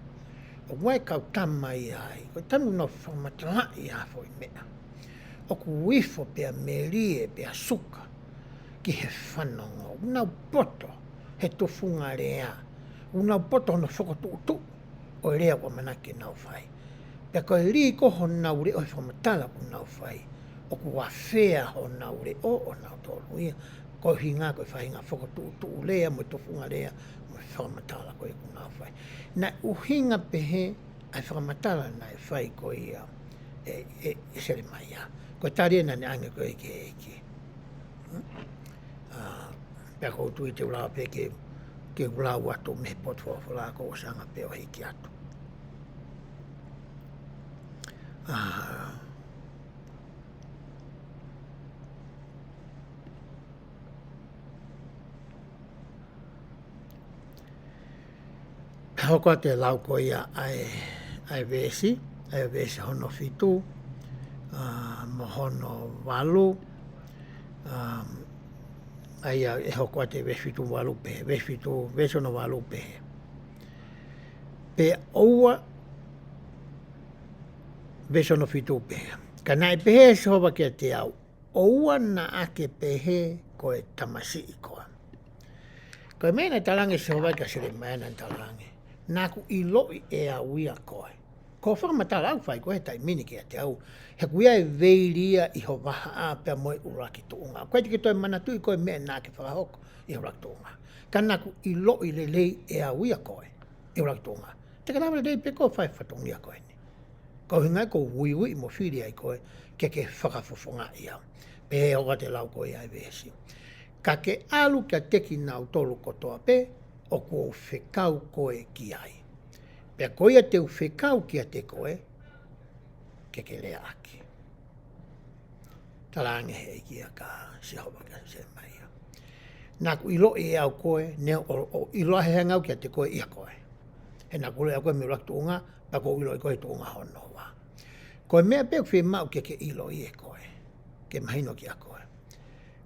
ʻOku ʻi ai e kau tama ia ai, ko e tama ʻoku nau fakamatalaʻi ʻa e foʻi meʻa. ʻOku ifo pea melie pea suka ki he fanongo. ʻOku nau poto he tufunga lea. ʻOku nau poto hono fokotuʻutuʻu ʻo e lea ʻoku ʻamanaki ke nau fai. Pea ko e lī ko honau leʻo he fakamatala ʻoku nau fai, ʻoku afea honau leʻo ʻonautolu ia. Ko e ʻuhinga ko e faʻahinga fokotuʻutuʻu lea mo e tufunga lea mo e fakamatala ko ē ʻoku nau fai. Naʻe ʻuhinga pehē ʻa e fakamatala naʻe fai ko ia ʻe, ʻe, ʻe Selemaia. Ko e tali ena naʻe ʻange ko ē ki he ʻEiki. ʻA, pea ʻoku ou tui te u lava pē ke, ke u lau atu mei he potu folofola kuo ʻosi anga pē ʻo hiki atu. ʻA, hoko atu e lau ko ia ʻa e, ʻa e veesi, ʻa e veesi hono fitu, ʻa, mo hono valu, ʻa, ʻa ia ʻe hoko atu e veesi fitu mo valu pehē, veesi fitu, veesi hono valu pehē. Pea ʻoua, veesi hono fitu pehē. Ka naʻe pehē ʻe Sihova kiate au, ʻOua naʻa ke pehē ko e tamasiʻi koe. Ko e meʻa naʻe talaange ʻe Sihova kia Selemaia naʻe talaange, naʻa ku ʻiloʻi ʻe au ia koe. Ko e fakamatala ʻoku fai ko ē he taimi ni kiate au, he ʻoku ʻi ai e veili ia ʻi ho vahaʻa pea mo e ʻuluaki tuʻunga. ʻOku ʻikai te ke toe manatuʻi ko e meʻa naʻa ke fakahoko ʻi he ʻuluaki tuʻunga. Ka naʻa ku ʻiloʻi lelei ʻe au ia koe ʻi he ʻuluaki tuʻunga. Te ke lava lelei pē koe ʻo fai e fatongia ko eni. Ko e ʻuhinga ia ʻoku ou uiuiʻi mo fili ai koe ke ke fakafofongaʻi au. Pea hoko atu e lau ko ia ʻa e veesi. Ka ke ʻalu kiate kinautolu kotoa pē ʻoku ou fekau koe ki ai. Pea ko ia te u fekau kiate koe, ke ke leaʻaki. Talaange ʻe he ʻEiki ia kia Sihova kia Selemaia. Naʻa ku ʻiloʻi ʻe au koe, neongo ʻoku ʻiloa he hangau kiate koe ʻia koe. He naʻa ku ʻiloʻi ʻe au koe mei he ʻuluaki tuʻunga, pea ʻoku ou ʻiloʻi koe he tuʻunga hono ua. Ko e meʻa pē ʻoku fiemaʻu ke ke ʻiloʻi ʻe koe, ke mahino kia koe,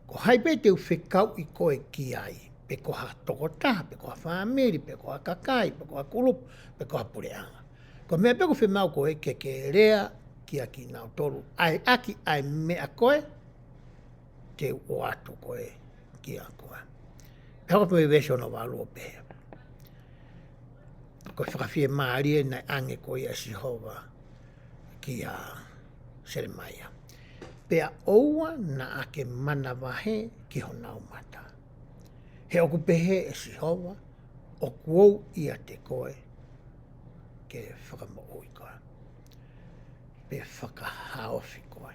ko hai pē te u fekauʻi koe ki ai, pe ko ha tokotaha, pe ko ha fāmili, pe ko ha kakai, pe ko ha kulupu, pe ko ha puleʻanga. Ko e meʻa pē ʻoku fiemaʻu koe ke ke lea kia kinautolu ʻaki ʻa e meʻa ko ē te u ʻoatu ko ē kiate koe. Pea hoko atu e veesi hono valu ʻo pehē, ko e fakafiemālie naʻe ʻoange ko ia ʻe Sihova kia Selemaia. Pea ʻoua naʻa ke manavahē ki honau mata. He ʻoku pehē ʻe Sihova, ʻoku ou ʻiate koe ke fakamoʻui koe, pe fakahaofi koe.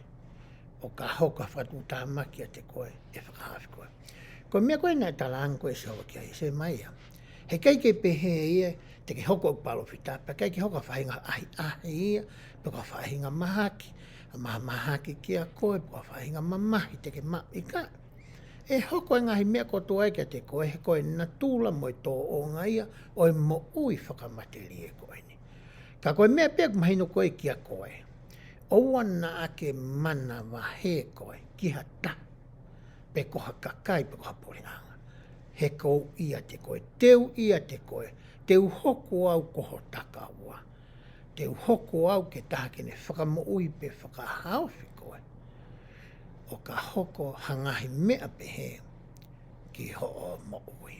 ʻO ka hoko ha fakatuʻutāmaki kiate koe, ʻe fakahaofi koe. Ko e meʻa ko ē naʻe talaange ko ē ʻe Sihova kia Selemaia. Heʻikai ke pehē ia, te ke hoko ʻo palōfita, pea ʻikai ke hoko ha faʻahinga ʻahiʻahi ia, pe ko ha faʻahinga mahaki, mahamahaki kia koe, pe ko ha faʻahinga mamahi te ke maʻu, ʻikai. ʻE hoko e ngaahi meʻa kotoa ia kiate koe, he ko e natula mo e tōʻonga ia ʻo e moʻui fakamatelie ko eni. Ka ko e meʻa pē ʻoku mahino ko ē kia koe, ʻoua naʻa ke manavahē koe ki ha taha, pe ko ha kakai, pe ko ha puleʻanga. He ʻoku ou ʻiate koe, te u ʻiate koe, te u hoko au ko ho takaua. Te u hoko au ko e taha ke ne fakamoʻui pe fakahaofi koe, ʻo ka hoko ha ngaahi meʻa pehē ki hoʻo moʻui.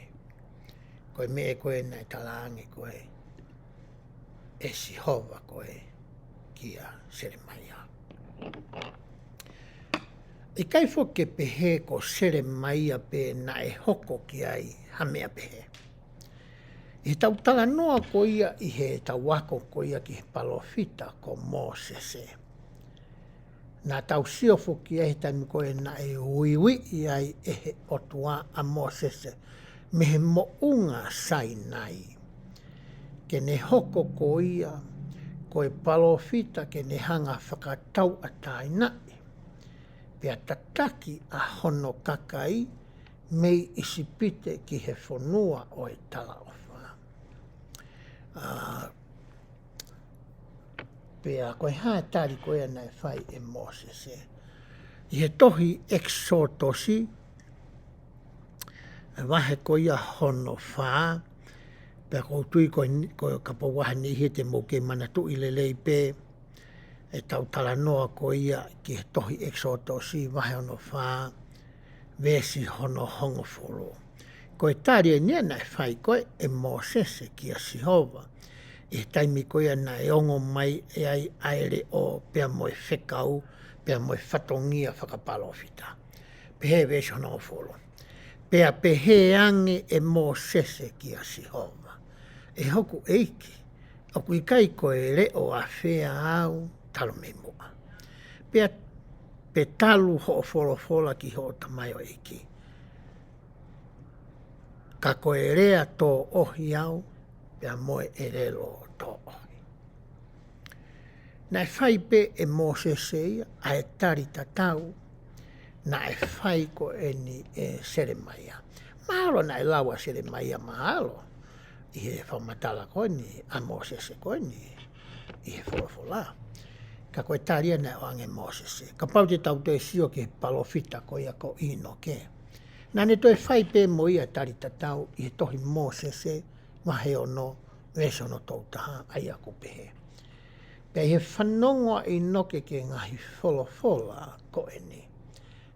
Ko e meʻa ko ē naʻe talaange ko ē ʻe Sihova ko ē kia Selemaia. ʻIkai foki ke pehē ko Selemaia pē naʻe hoko ki ai ha meʻa pehē. ʻI heʻetau talanoa ko ia, ʻi heʻetau ako ko ia ki he palōfita ko Mōsese, naʻa tau sio foki ai he taimi ko ē naʻe uiuiʻi ai ʻe he ʻOtua ʻa Mōsese mei he moʻunga Sainai, ke ne hoko ko ia ko e palōfita ke ne hanga ʻo fakatauʻatāinaʻi pea tataki ʻa hono kakai mei ʻIsipite ki he fonua ʻo e talaʻofa. ʻA, pea ko e hā e tali ko ia naʻe fai ʻe Mōsese? ʻI he tohi ʻEkisotosi, vahe ko ia hono fā, pea ʻoku ou tui ko, ko e kapau ʻoku ʻi ai ha niʻihi te mou kei manatuʻi lelei pē ʻetau talanoa ko ia ki he tohi ʻEkisotosi vahe hono fā, veesi hono hongofulu. Ko e tali eni ia naʻe fai ko ē ʻe Mōsese kia Sihova, ʻi he taimi ko ia naʻe ongo mai ai ʻa e leʻo pea mo e fekau, pea mo e fatongia fakapalōfita. Pehē veesi hono hongofulu. Pea pehē ange ʻe Mōsese kia Sihova, ʻE hoku ʻEiki, ʻoku ʻikai ko e leʻo ʻafea au talu mei muʻa, pea, pe talu hoʻo folofola ki hoʻo tamaioʻeiki. Ka ko e lea tōʻohi au, pea mo e ʻelelo tōʻohi. Naʻe fai pē ʻe Mōsese ia ʻa e tali tatau naʻe fai ko eni ʻe Selemaia. Mahalo naʻe lau ʻa Selemaia mahalo ʻi he fakamatala ko eni ʻa Mōsese ko eni ʻi he folofola. Ka ko e tali ia naʻe ʻoange ʻe Mōsese. Kapau te tau toe sio ki he palōfita ko ia ko ʻĪnoke, naʻa ne toe fai pē mo ia tali tatau ʻi he tohi Mōsese vahe ono, veesi hono tolu taha, ʻa ia ʻoku pehē. Pea ʻi he fanongo ʻa ʻĪnoke ki he ngaahi folofola ko eni,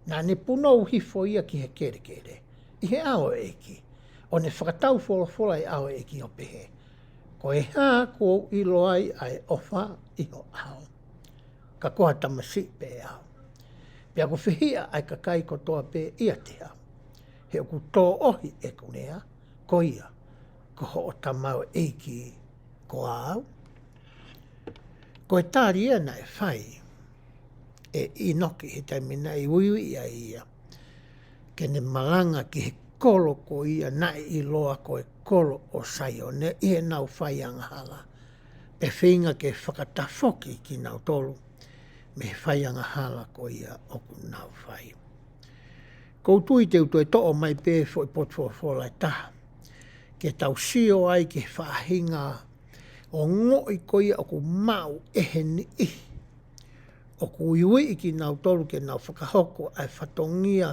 naʻa ne punou hifo ia ki he kelekele ʻi he ʻao ʻo e ʻEiki, ʻo ne fakatau folofola ʻi he ʻao ʻo e ʻEiki ʻo pehē, Ko e hā kuo u ʻilo ai ʻa e ʻofa ʻi ho ʻao? Ka ko ha tamasiʻi pē au. Pea ʻoku fehiʻa ʻa e kakai kotoa pē ʻiate au. He ʻoku tōʻohi ʻeku lea, ko ia, ko hoʻo tamaioʻeiki koā au? Ko e tali ia naʻe fai ʻe ʻĪnoke he taimi naʻe uiuiʻi ai ia ke ne malanga ki he kolo ko ia naʻe ʻiloa ko e kolo ʻo Saione ʻi heʻenau fai angahala, pea feinga ke fakatafoki kinautolu mei he fai angahala ko ia ʻoku nau fai. ʻOku ou tui te u toe toʻo mai pē foʻi potu folofola ʻe taha ke tau sio ai ki he faʻahinga ongoʻi ko ia ʻoku maʻu ʻe he niʻihi ʻoku uiuiʻi kinautolu ke nau fakahoko ʻa e fatongia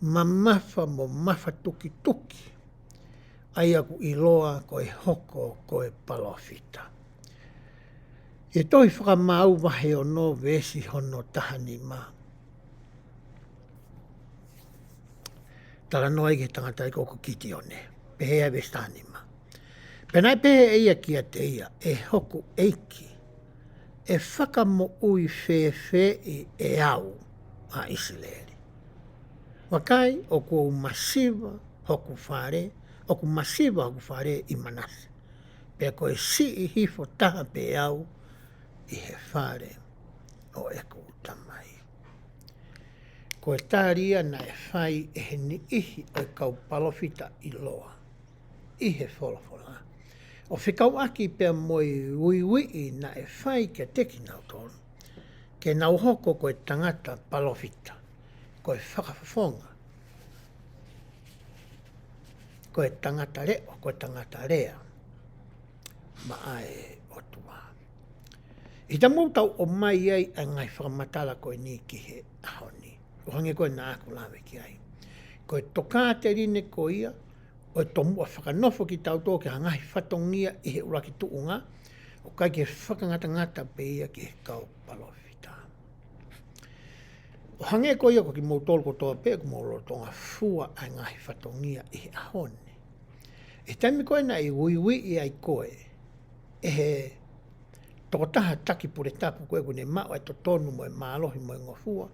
mamafa mo mafatukituki, ʻa ia ʻoku ʻiloa ko e hoko ko e palōfita. ʻI he tohi Fakamaau vahe ono veesi hono taha nima, Talanoa ai ki he tangata ia ko Kitione. Pehē ʻa e veesi taha nima. Pea naʻe pehē ʻe ia kiate ia, ʻE hoku ʻEiki, ʻe fakamoʻui fēfeeʻi ʻe au ʻa ʻIsileli? Vakai, ʻoku ou masiva hoku fale, ʻoku masiva hoku fale ʻi Manase, pea ko e siʻi hifo taha pē au ʻi he fale ʻo ʻeku tamai. Ko e tali ia naʻe fai ʻe he niʻihi ʻo e kau palōfita ʻiloa ʻi he folofola, ʻo fekauʻaki pea mo e uiuiʻi naʻe fai kiate kinautolu, ke nau hoko ko e tangata palōfita, ko e fakafofonga, ko e tangata leʻo, ko e tangata lea maʻa e ʻOtua. ʻI he taimi ʻoku tau ʻomai ai ʻa e ngaahi fakamatala ko eni ki he ʻaho ni, ʻo hangē ko ē naʻa ku lave ki ai, ko e tokāteline ko ia ʻo e tomuʻa fakanofo kitautolu ki ha ngaahi fatongia ʻi he ʻuluaki tuʻunga, ʻoku ʻikai ke fakangatangata pē ia ki he kau palōfita. ʻO hangē ko ia ko kimoutolu kotoa pē, ʻoku mou lolotonga fua ʻa e ngaahi fatongia ʻi he ʻaho ni. ʻI he taimi ko ē naʻe uiuiʻi ai koe ʻe he tokotaha taki pule tapu ko ē ʻoku ne maʻu ʻa e totonu mo e mālohi mo e ngofua,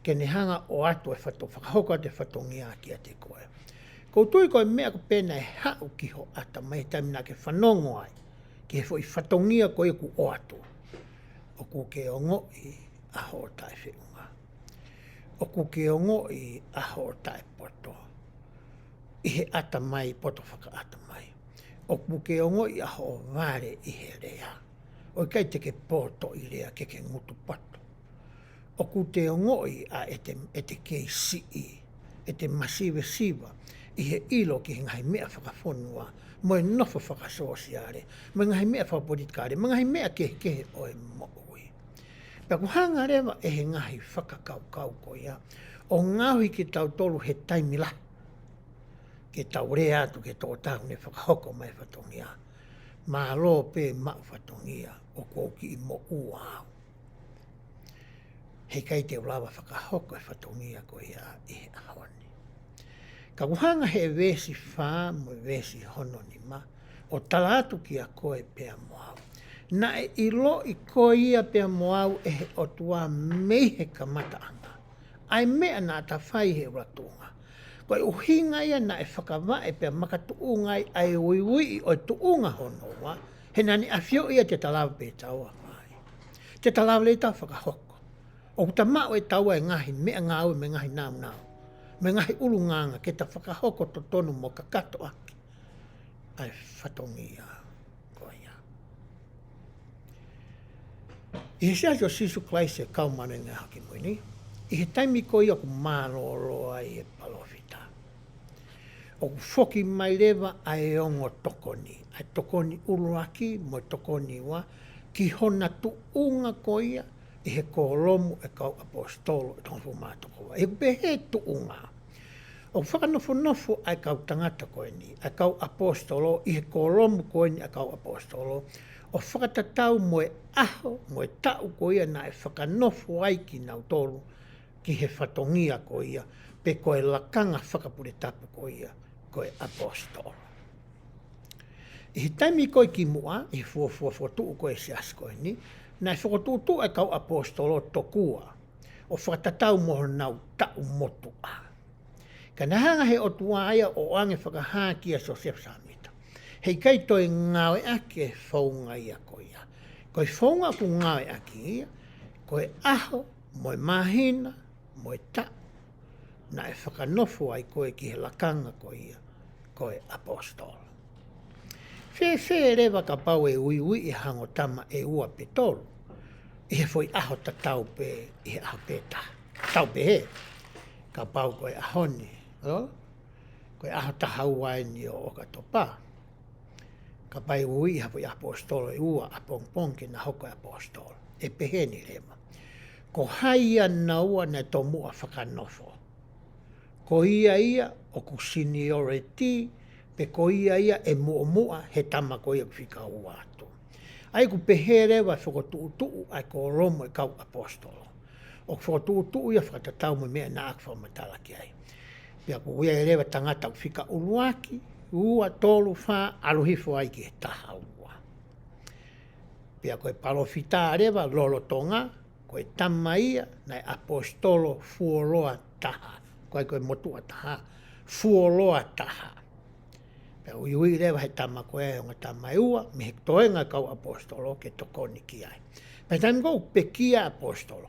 ke ne hanga ʻo ʻoatu e fato-, fakahoko atu e fatongia kiate koe. ʻOku ou tui ko e meʻa ko ē pē naʻe haʻu ki ho ʻatamai he taimi naʻa ke fanongo ai ki he foʻi fatongia ko ē ʻoku ʻoatu, ʻoku ke ongoʻi ʻa hoʻo taʻefeʻunga. ʻOku ke ongoʻi ʻa hoʻo taʻepoto ʻi he ʻatamai, poto fakaʻatamai. ʻOku ke ongoʻi ʻa hoʻo vale ʻi he lea. ʻOku ʻikai te ke pōtoʻi lea ke ke ngutu poto. ʻOku te ongoʻi ʻa ʻete, ʻete kei siʻi, ʻete masivesiva ʻi he ʻilo ki he ngaahi meʻa fakafonua, mo e nofo fakasōsiale, mo e ngaahi meʻa fakapolitikale, mo e ngaahi meʻa kehekehe ʻo e moʻui. Pea ʻoku hanga leva ʻe he ngaahi fakakaukau ko ia ʻo ngaohi kitautolu he taimi lahi ke tau lea atu ki he tokotaha ʻoku ne fakahoko mai e fatongia, Mālō pē maʻu fatongia, ʻoku ou kiʻi moʻua au. He ʻikai te u lava fakahoko e fatongia ko ia ʻi he ʻaho ni. Ka ʻoku hanga he veesi fā mo e veesi hono nima ʻo tala atu kiate koe pea mo au, naʻe ʻiloʻi koe ia pea mo au ʻe he ʻOtua mei he kamataʻanga ʻa e meʻa naʻa ta fai he ʻuluaki tuʻunga. Ko e ʻuhinga ia naʻe fakavaʻe pea makatuʻunga ai ʻa e uiuiʻi ʻo e tuʻunga hono ua, he naʻa ne ʻafioʻi ia te ta lava pē taua mai. Te ta lava leva taua fakahoko. ʻOku ta maʻu ʻe taua e ngaahi meʻangāue mo e ngaahi nāunau, mo e ngaahi ʻulungaanga ke ta fakahoko totonu mo kakato ʻaki ʻa e fatongia ko ia. ʻI he Siasi ʻo Sīsū Kalaisi ʻo e Kau Māʻoniʻoni ʻi he Ngaahi ʻAho Kimui Ni, ʻi he taimi ko ia ʻoku mālōlō ai e palōfita, ʻoku foki mai leva ʻa e ongo tokoni, ʻa e tokoni ʻuluaki mo e tokoni ua, ki hona tuʻunga ko ia ʻi he kōlomu e kau ʻaposetolo ʻe toko hongofulu mā toko ua. ʻI heʻeku pehē tuʻunga, ʻoku fakanofonofo ʻa e kau tangata ko eni, ʻa e kau ʻaposetolo, ʻi he kōlomu ko eni ʻa e kau ʻaposetolo, ʻo fakatatau mo e ʻaho, mo e taʻu ko ia naʻe fakanofo ai kinautolu ki he fatongia ko ia, pe ko e lakanga fakapuletapu ko ia, ko e ʻaposetolo. ʻI he taimi ko ē kimuʻa, ʻi he fuofua fokotuʻu ko ē e Siasi ko eni, naʻe fokotuʻutuʻu e kau ʻaposetolo tokua, ʻo fakatatau mo honau taʻu motuʻa. Ka naʻe hanga he ʻOtua ia ʻo ʻoange fakahā kia Siosefa Sāmita, he ʻikai toe ngāueʻaki e founga ia ko ia. Ko e founga ʻoku ngāueʻaki ia, ko e ʻaho, mo e māhina, mo e taʻu naʻe fakanofo ai koe ki he lakanga ko ia, ko e ʻaposetolo. Fēfē leva kapau ʻe uiuiʻi e hangotama ʻe ua pe tolu ʻi he foʻi ʻaho tatau pē, ʻi he ʻaho pē taha? Tau pehē, kapau ko e ʻaho ni, ʻo? Ko e ʻaho taha ua eni ʻo ʻOkatopa, kapau ʻe uiuiʻi ha foʻi ʻaposetolo ʻe ua ʻapongipongi ke na hoko ko e ʻaposetolo. ʻE pehē ni leva, ko hai ia naua naʻe tomuʻa fakanofo? Ko ia ia ʻoku seniority, pe ko ia ia ʻe muʻomuʻa he tama ko ia ʻoku fika ua atu. ʻA ia ʻoku pehē leva e fokotuʻutuʻu ʻa e kōlomu e kau ʻaposetolo, ʻoku fokotuʻutuʻu ia fakatatau mo e meʻa naʻa ku fakamatala ki ai. Pea ʻoku ui ai leva tangata ʻoku fika ʻuluaki, ua, tolu, fā, ʻalu hifo ai ki he taha ua. Pea ko e palōfita leva lolotonga, ko e tama ia, naʻe ʻaposetolo fuoloa taha. ʻIkai ko e motuʻa taha, fuoloa taha. Pea uiui leva he tama ko ē ongo tama ʻe ua, mei he toenga kau ʻaposetolo ke tokoni ki ai. Pea taimi ko ē ʻoku pekia ʻaposetolo,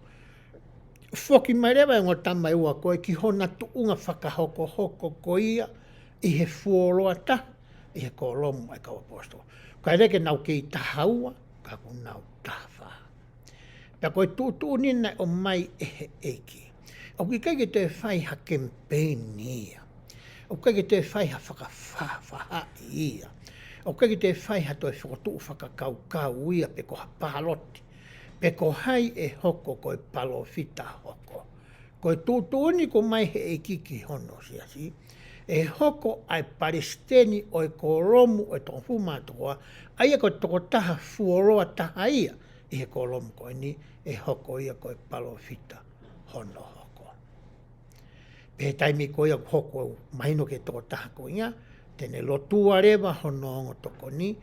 foki mai leva e ongo tama ʻe ua ko ē ki hona tuʻunga fakahokohoko ko ia ʻi he fuoloa taha, ʻi he kōlomu ʻa e kau ʻaposetolo. Kae ʻikai ke nau kei taha ua, ka kuo nau taha fā. Pea ko e tuʻutuʻuni naʻe ʻomai ʻe he ʻEiki. ʻOku ʻikai ke toe fai ha kemipeini ia. ʻOku ʻikai ke toe fai ha fakafaʻafaʻahi ia. ʻOku ʻikai ke toe fai ha toe fokotuʻu fakakaukau ia pe ko ha pāloti. Pe ko hai ʻe hoko ko e palōfita hoko. Ko e tuʻutuʻuni kuo ʻomai he ʻEiki ki hono siasi, ʻe hoko ʻa e palesiteni ʻo e kōlomu ʻo e toko hongofulu mā toko ua, ʻa ia ko e tokotaha fuoloa taha ia ʻi he kōlomu ko eni, ʻe hoko ia ko e palōfita hono hoko. Pea he taimi ko ia ʻoku hoko, mahino ki he tokotaha ko ia, te ne lotua leva hono ongo tokoni,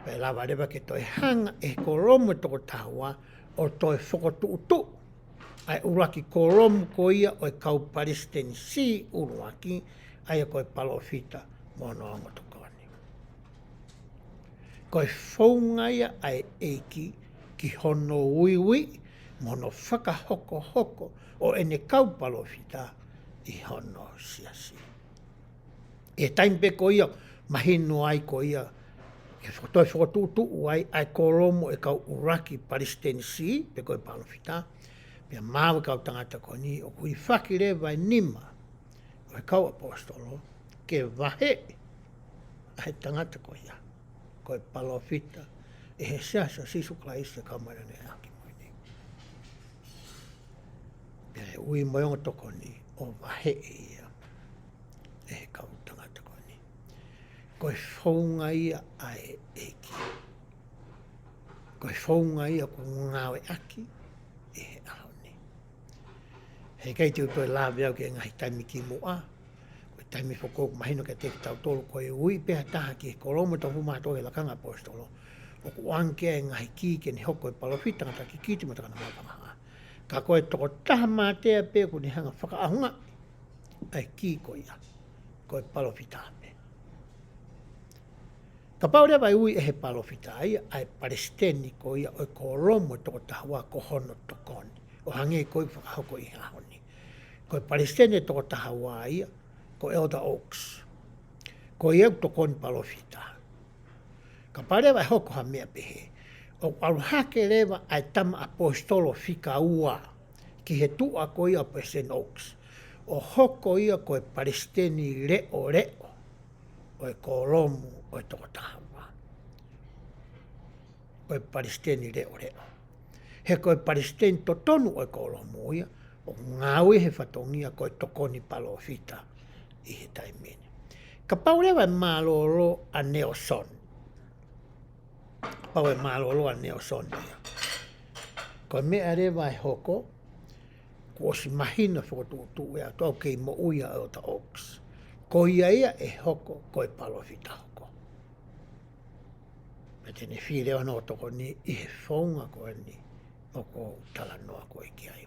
pea lava leva ke toe hanga ʻe he kōlomu ʻo e toko taha ua ʻo toe fokotuʻutuʻu ʻa e ʻuluaki kōlomu ko ia ʻo e kau palesiteni siʻi ʻuluaki, ʻa ia ko e palōfita mo hono ongo tokoni. Ko e founga ia ʻa e ʻEiki ki hono uiuiʻi mo hono fakahokohoko ʻo ʻene kau palōfita ʻi hono siasi. ʻI he taimi pē ko ia, mahino ai ko ia, ke fo-, toe fokotuʻutuʻu ai ʻa e kōlomu ʻo e kau ʻuluaki palesiteni siʻi, pe ko e palōfita, pea maʻu e kau tangata ko eni, ʻoku hifaki leva e nima ʻo e kau ʻaposetolo, ke vaheʻi ʻa e tangata ko ia ko e palōfita ʻi he siasi ʻo Sīsū Kalaisi ʻo e Kau Māʻoniʻoni ʻi he Ngaahi ʻAho Kimui Ni. Pea ʻe ui mo e ongo tokoni ʻo vaheʻi ia ʻe he kau tangata ko eni. Ko e founga ia ʻa e ʻEiki. Ko e founga ia ʻoku ngāueʻaki ʻi he ʻaho ni. Heʻikai te u toe lave au ki he ngaahi taimi kimuʻa, ko e taimi foki ʻoku mahino kiate kitautolu ko e ui pē ha taha ki he kōlomu ʻo e toko hongofulu mā toko ua ʻi he lakanga ʻaposetolo, ʻoku ʻoange ki ai e ngaahi kī ke ne hoko ko e palōfita, tangata kikite mo e tangata maʻu fakahā. Ka ko e tokotaha mātea pē ʻoku ne hanga ʻo fakaʻaongaʻi ʻa e kī ko ia, ko e palōfita pē. Kapau leva ʻe ui ʻe he palōfita ia ʻa e palesiteni ko ia ʻo e kōlomu ʻo e toko taha ua ko hono tokoni, ʻo hangē ko ia ʻoku fakahoko ʻi he ʻaho ni. Ko e palesiteni ʻo e toko taha ua ia, ko Elder Oaks. Ko ia ʻoku tokoni palōfita. Kapau leva ʻe hoko ha meʻa pehē, ʻoku ʻalu hake leva ʻa e tama ʻaposetolo fika ua ki he tuʻa ko ia ʻo Palesiteni Oaks, ʻo hoko ia ko e palesiteni leʻoleʻo ʻo e kōlomu ʻo e toko taha ua. Ko e palesiteni leʻoleʻo. He ko e palesiteni totonu ʻo e kōlomu ia, ʻoku ngāue he fatongia ko e tokoni palōfita ʻi he taimi ni. Kapau leva ʻe mālōlō ʻa Nalesoni. Kapau ʻe mālōlō ʻa Nalesoni ia, ko e meʻa leva ʻe hoko, kuo ʻosi mahino fokotuʻutuʻu ʻe he ʻOtua ʻoku kei moʻui ʻa Elder Oaks. Ko ia ia ʻe hoko ko e palōfita hoko. Pea te ne fili hono tokoni ʻi he founga ko eni ʻoku ou talanoa ko ē ki ai.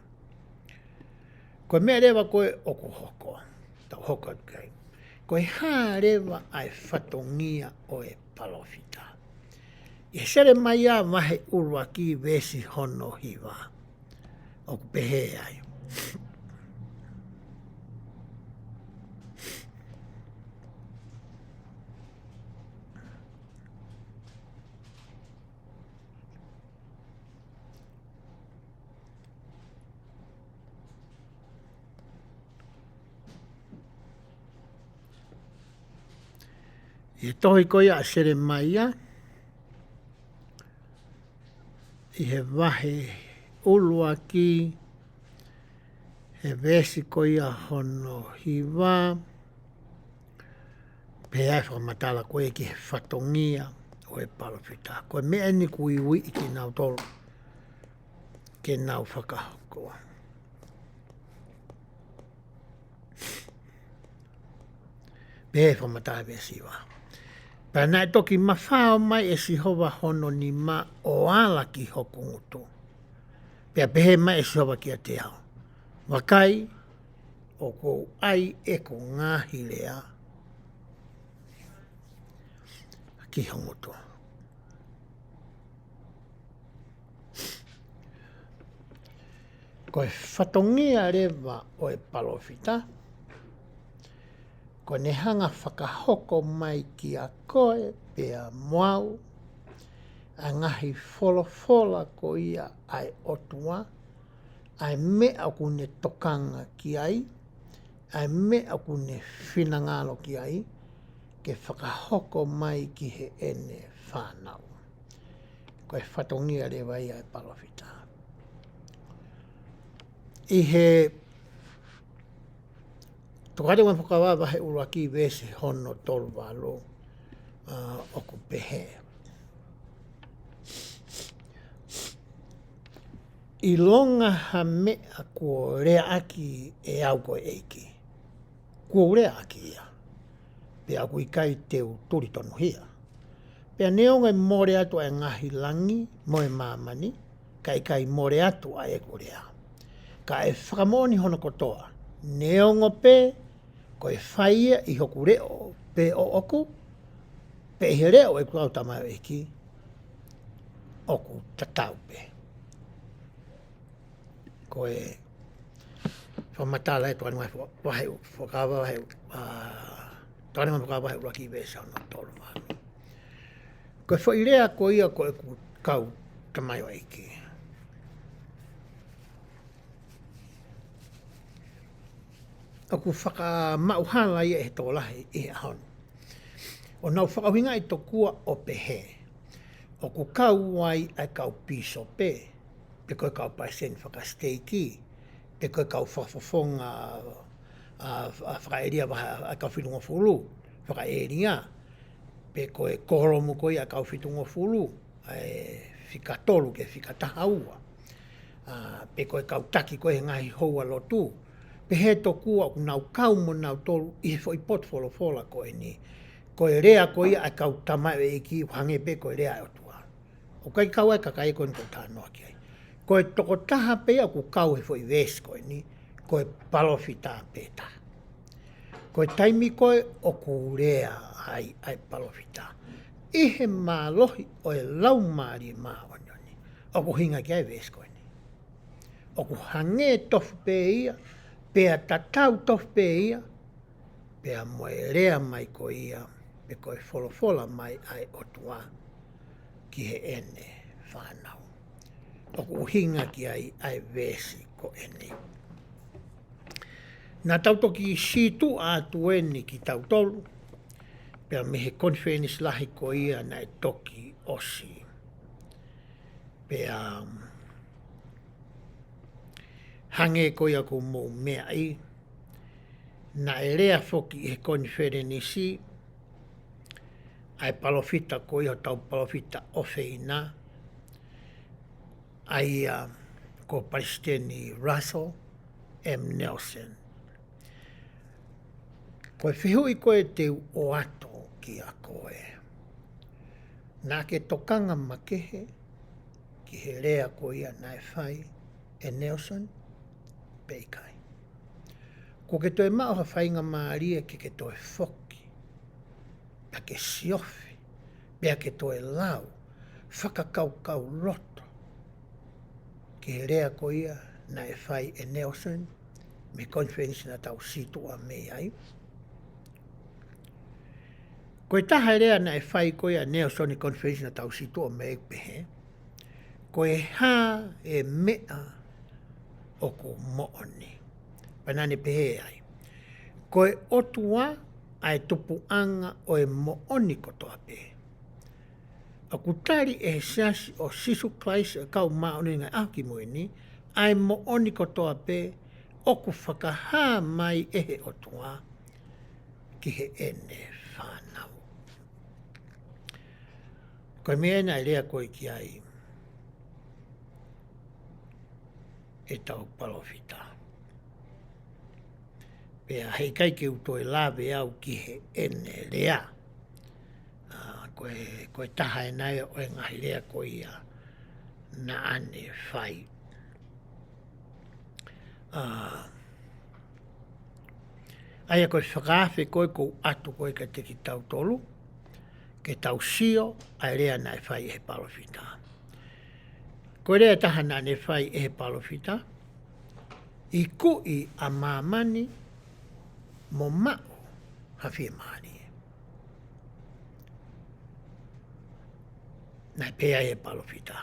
Ko e meʻa leva ko ē ʻoku hoko, tau hoko atu ki ai. Ko e hā leva ʻa e fatongia ʻo e palōfita? ʻI he Selemaia vahe ʻuluaki veesi hono hiva, ʻoku pehē ai. ʻI he tohi ko ia ʻa Selemaia, ʻi he vahe ʻuluaki, he veesi ko ia hono hiva, pea ʻe fakamatala ko ē ki he fatongia ʻo e palōfita. Ko e meʻa eni ʻoku uiuiʻi kinautolu ke nau fakahoko. He fakamatala veesi hiva. Pea naʻe toki mafao mai ʻe Sihova hono nima ʻo ala ki hoku ngutu. Pea pehē mai ʻe Sihova kiate au, vakai, ʻoku ou ʻai ʻeku ngaahi lea ki ho ngutu. Ko e fatongia leva ʻo e palōfita, ko ʻene hanga fakahoko mai kia koe pea mo au ʻa e ngaahi folofola ko ia ʻa e ʻOtua, ʻa e meʻa ʻoku ne tokanga ki ai, ʻa e meʻa ʻoku ne finangalo ki ai, ke fakahoko mai ki heʻene fānau. Ko e fatongia leva ia ʻo e palōfita. ʻI he Tokāteline mo e Fuakava vahe ʻuluaki veesi hono tolu valu, ʻa, ʻoku pehē. ʻIlonga ha meʻa kuo leaʻaki ʻe au ko e ʻEiki, kuo u leaʻaki ia, pea ʻoku ʻikai te u tuli tonuhia. Pea neongo ʻe mole atu ʻa e ngaahi langi mo e māmani, ka ʻe ʻikai mole atu ʻa ʻeku lea. Ka ʻe fakamoʻoni hono kotoa, neongo pē ko e fai ia ʻi hoku leʻo pe ʻoʻoku, pe ʻi he leʻo ʻo ʻeku kau tamaioʻeiki, ʻoku tatau pē. Ko e fakamatala ʻe Tokāteline mo e Fuakava vahe, ʻa, Tokāteline mo e Fuakava vahe ʻuluaki veesi hono tolu valu. Ko e foʻi lea ko ia ko ʻeku kau tamaioʻeiki, ʻoku fakamaʻuhala ia ʻe he tokolahi ʻi he ʻaho ni. ʻO nau fakaʻuhingaʻi tokua ʻo pehē, ʻoku kau ai ʻa e kau pīsope, pe ko e kau palesiteni fakasiteiki, pe ko e kau fakafofonga, ʻa, ʻa, fakaʻēlia vahe, ʻa e kau fitungofulu, fakaʻēlia, pe ko e kōlomu ko ia ʻa e kau fitungofulu, ʻa e fika tolu ki he fika taha ua. ʻA, pe ko e kau taki ko ē he ngaahi houalotu. Pehē tokua ʻoku nau kau mo nautolu ʻi he foʻi potu folofola ko eni. Ko e lea ko ia ʻa e kau tamaioʻeiki ʻoku hangē pē ko e lea ʻa e ʻOtua. ʻOku ʻikai kau ai e kakai ko eni ʻoku ou talanoa ki ai. Ko e tokotaha pē ia ʻoku kau he foʻi veesi ko eni, ko e palōfita pē taha. Ko e taimi ko ē ʻoku lea ai ʻa e palōfita, ʻi he mālohi ʻo e Laumālie Māʻoniʻoni, ʻoku ʻuhinga ki ai e veesi ko eni. ʻOku hangē tofu pē ia, pea tatau tofu pē ia, pea mo e lea mai ko ia, pe ko e folofola mai ʻa e ʻOtua ki heʻene fānau. ʻOku ʻuhinga ki ai ʻa e veesi ko eni. Naʻa tau toki sītuʻa atu eni kitautolu, pea mei he konifelenisi lahi ko ia naʻe toki ʻosi. Pea, um, hangē ko ia ʻoku mou meaʻi, naʻe lea foki ʻi he konifelenisi ʻa e palōfita ko ia hotau palōfita ʻofeina, ʻa ia ko Palesiteni Russell M Nelson. Ko e fehuʻi ko ē te u ʻoatu kiate koe, naʻa ke tokanga makehe ki he lea ko ia naʻe fai ʻe Nelson pe ʻikai? Kuo ke toe maʻu ha faingamālie ke ke toe foki, pea ke siofi, pea ke toe lau fakakaukau loto ki he lea ko ia naʻe fai ʻe Nelson mei he konifelenisi naʻa tau sītuʻa mei ai. Ko e taha e lea naʻe fai ko ia ʻe Nelson ʻi he konifelenisi naʻa tau sītuʻa mei ai, pehē, ko e hā e meʻa ʻoku moʻoni? Pea naʻa ne pehē ai, ko e ʻOtua ʻa e tupuʻanga ʻo e moʻoni kotoa pē. ʻOku tali ʻe he Siasi ʻo Sīsū Kalaisi ʻo e Kau Māʻoniʻoni ʻi he Ngaahi ʻAho Kimui Ni ʻa e moʻoni kotoa pē ʻoku fakahā mai ʻe he ʻOtua ki heʻene fānau. Ko e meʻa ena ʻe lea ko ē ki ai ʻetau palōfita. Pea heʻikai ke u toe lave au ki heʻene lea. ʻA, ko e, ko e taha ena ia ʻo e ngaahi lea ko ia naʻa ne fai. ʻA, ʻa ia ko e fakaafe ko ē ʻoku ou ʻatu ko ē kiate kitautolu, ke tau sio ʻa e lea naʻe fai ʻe he palōfita. Ko e lea ʻe taha naʻa ne fai ʻe he palōfita, ikuʻi ʻa māmani mo maʻu ha fiemālie. Naʻe pehē ʻe he palōfita,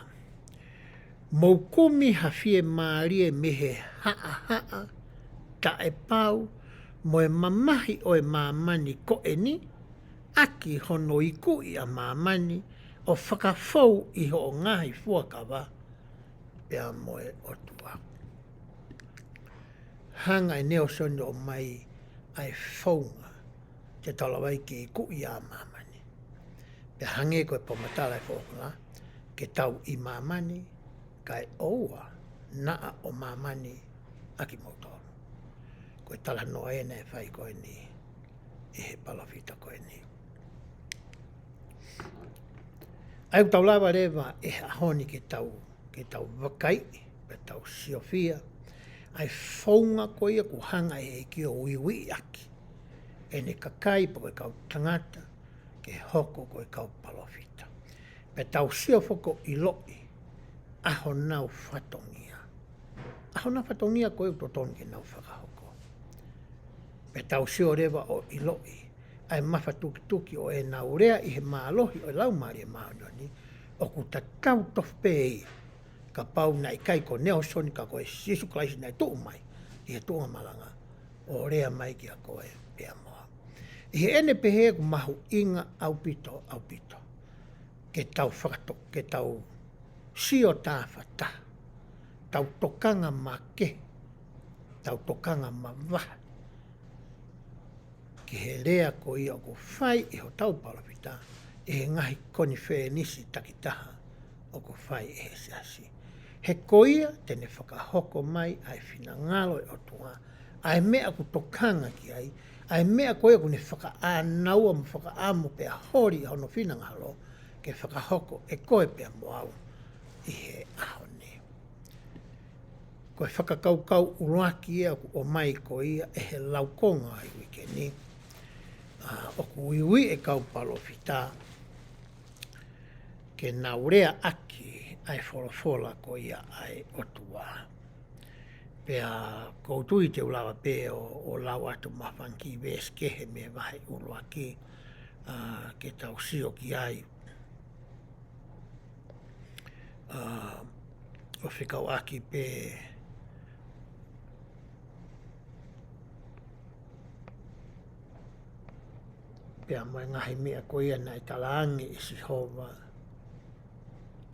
mou kumi ha fiemālie mei he haʻahaʻa taʻepau mo e mamahi ʻo e māmani ko eni, ʻaki hono ikuʻi ʻa māmani ʻo fakafou ʻi hoʻo ngaahi fuakava pea mo e ʻOtua. Hanga ʻe Nalesoni ʻo ʻomai ʻa e founga te tau lava ai ke ikuʻi ʻa māmani. Pea hangē ko e fakamatala ʻa e folofola, ke tau ʻi māmani, kae ʻoua naʻa ʻo māmani ʻa kimoutolu. Ko e talanoa ena ʻe fai ko eni ʻe he palōfita ko eni. ʻA ia ʻoku tau lava leva ʻi he ʻaho ni ke tau, ke tau vakaiʻi, ke tau siofia ʻa e founga ko ia ʻoku hanga ʻe he ʻEiki ʻo uiuiʻi ʻaki ʻene kakai pe ko e kau tangata ke hoko ko e kau palōfita. Pea tau sio foki ʻo ʻiloʻi ʻa honau fatongia. ʻA honau fatongia ko ē ʻoku totonu ke nau fakahoko. Pea tau sio leva ʻo ʻiloʻi ʻa e mafatukituki ʻo ʻenau lea ʻi he mālohi ʻo e Laumālie Māʻoniʻoni, ʻoku tatau tofu pē ia kapau naʻe ʻikai ko Nalesoni ka ko e Sīsū Kalaisi naʻe tuʻu mai ʻi he tuʻunga malanga ʻo lea mai kia koe pea mo au. ʻI heʻene pehē ʻoku mahuʻinga ʻaupito, ʻaupito ke tau fakato-, ke tau sio tāfataha, tau tokanga makehe, tau tokanga mavahe ki he lea ko ia ʻoku fai ʻe hotau palōfita, ʻi he ngaahi konifelenisi takitaha ʻoku fai ʻe he siasi. He ko ia te ne fakahoko mai ʻa e finangalo ʻo e ʻOtua, ʻa e meʻa ʻoku tokanga ki ai, ʻa e meʻa ko ia ʻoku ne fakaʻānaua mo fakaʻamu pea holi ʻa hono finangalo ke fakahoko ʻe koe pea mo au ʻi he ʻaho ni. Ko e fakakaukau ʻuluaki ia ʻoku ʻomai ko ia ʻe he laukonga ʻi he uike ni, ʻa, ʻoku uiuiʻi e kau palōfita ke nau lea ʻaki ʻa e folofola ko ia ʻa e ʻOtua. Pea ʻoku ou tui te u lava pē ʻo, ʻo lau atu mo ha fanga kiʻi veesi kehe mei he vahe ʻuluaki, ʻa, ke tau sio ki ai. ʻA, ʻo fekauʻaki pē pea mo e ngaahi meʻa ko ia naʻe talaange ʻe Sihova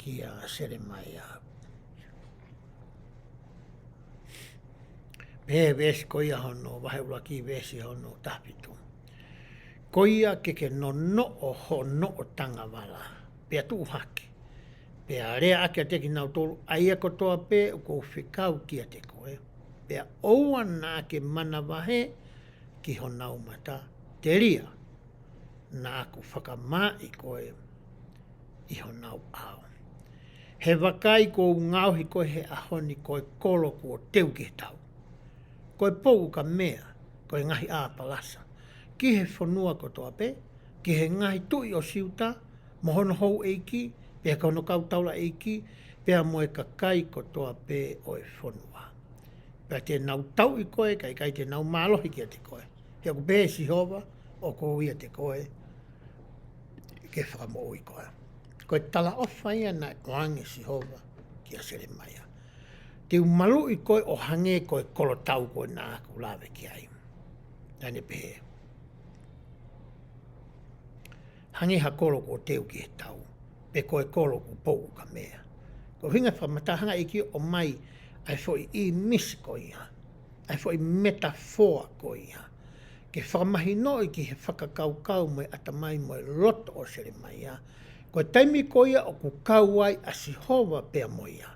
kia Selemaia. Pehē veesi ko ia hono, vahe ʻuluaki veesi hono taha fitu. Ko ia ke ke nonoʻo hoʻo noʻo tangavala, pea tuʻu hake, pea lea ʻaki kiate kinautolu ʻa ia kotoa pē ʻoku ou fekau kiate koe, pea ʻoua naʻa ke manavahē ki honau mata, telia naʻa ku fakamaaʻi koe ʻi honau ʻao. He vakai, kuo u ngaohi koe he ʻaho ni ko e kolo kuo teu ki he tau, ko e pou ukamea, ko e ngaahi ʻāpalasa, ki he fonua kotoa pē, ki he ngaahi tuʻi ʻo Siuta, mo hono houʻeiki, pea ki hono kau taulaʻeiki, pea mo e kakai kotoa pē ʻo e fonua. Pea te nau tauʻi koe, kae ʻikai te nau mālohi kiate koe. He ʻoku pehē ʻe Sihova, ʻoku ou ʻiate koe ke fakamoʻui koe. Ko e talaʻofa ia naʻe ʻoange ʻe Sihova kia Selemaia. Te u maluʻi koe ʻo hangē ko e kolo tau ko ē naʻa ku lave ki ai. Naʻa ne pehē, hangē ha kolo kuo teu ki he tau, pe ko e kolo kuo pou ukamea. Ko e ʻuhinga e fakamatala, hanga ʻe he ʻEiki ʻo ʻomai ʻa e foʻi ʻīmisi ko ia, ʻa e foʻi metafoa ko ia, ke fakamahinoʻi ki he fakakaukau mo e ʻatamai mo e loto ʻo Selemaia, ko e taimi ko ia ʻoku kau ai ʻa Sihova pea mo ia,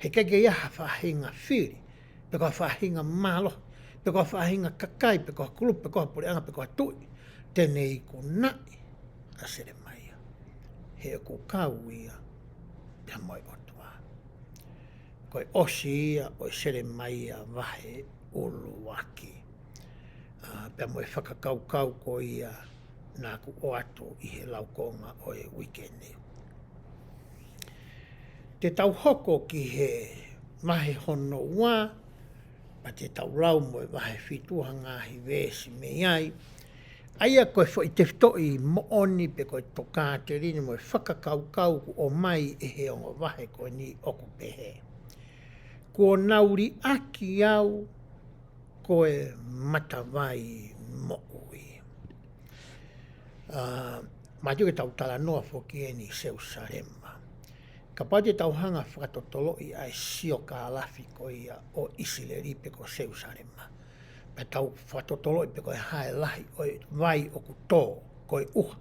heʻikai ke ʻi ai ha faʻahinga fili, pe ko ha faʻahinga mālohi, pe ko ha faʻahinga kakai, pe ko ha kulupu, pe ko ha puleʻanga, pe ko ha tuʻi, te ne ikunaʻi ʻa Selemaia. He ʻoku kau ia pea mo e ʻOtua. Ko e ʻosi ia ʻo e Selemaia vahe ʻuluaki. ʻA, pea mo e fakakaukau ko ia naʻa ku ʻoatu ʻi he laukonga ʻo e uike ni. Te tau hoko ki he vahe hono ua, pea te tau lau mo e vahe fitu ha ngaahi veesi mei ai. ʻA ia ko e foʻi tefitoʻi moʻoni pe ko e tokāteline mo e fakakaukau kuo ʻomai ʻe he ongo vahe ko eni ʻoku pehē. Kuo nau liʻaki au ko e matavai moʻui. ʻA, mātuʻaki ke tau talanoa foki eni Selusalema. Kapau te tau hanga fakatotoloʻi ʻa e siokālafi ko ia ʻo ʻIsileli pe ko Selusalema. Pea tau fakatotoloʻi pe ko e hā e lahi ʻo e vai ʻoku tō, ko e ʻuha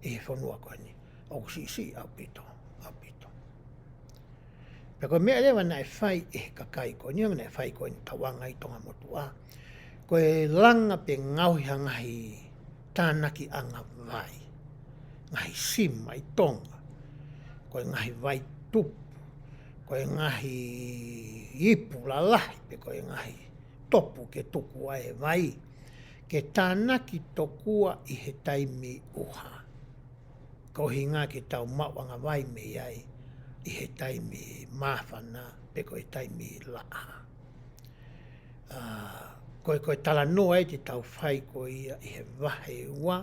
ʻi he fonua ko eni. ʻOku siʻisiʻi ʻaupito, ʻaupito. Pea ko e meʻa leva naʻe fai ʻe he kakai ko eni, naʻe fai ko eni tauʻanga ʻi Tonga Motuʻa. Ko e langa pe ngaohi ha ngaahi tānaki ʻanga vai. Ngaahi sima ʻi Tonga. Ko e ngaahi vai tupu. Ko e ngaahi ipu lalahi pe ko e ngaahi topu ke tuku ai e vai. Ke tānaki tokua ʻi he taimi ʻuha. Ko hinga ke tau maʻu ʻanga vai mei ai ʻi he taimi māfana pe ko e taimi laʻā. ʻA, ko e, ko e talanoa ʻe te tau fai ko ia ʻi he vahe ua,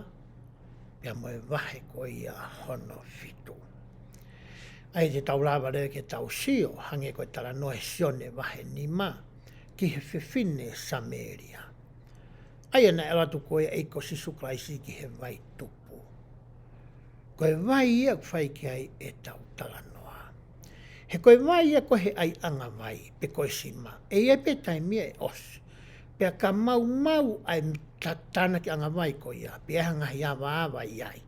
pea mo e vahe ko ia hono fitu. ʻA ia te tau lava leva ke tau sio, hangē ko e talanoa ʻi Sione vahe nima, ki he fefine Samēlia. ʻA ia naʻe ʻalu atu ko ia ʻa e ʻEiki ko Sīsū Kalaisi ki he vai tupu. Ko e vai ia ʻoku fai ki ai ʻetau talanoa. He ko e vai ia ko e ʻaiʻanga vai, pe ko e sima. ʻE ʻi ai pē taimi ia ʻe ʻosi. Pea ka maumau ʻa e ta-, tānaki ʻanga vai ko ia, pea ʻi ai ha ngaahi avaava ʻi ai.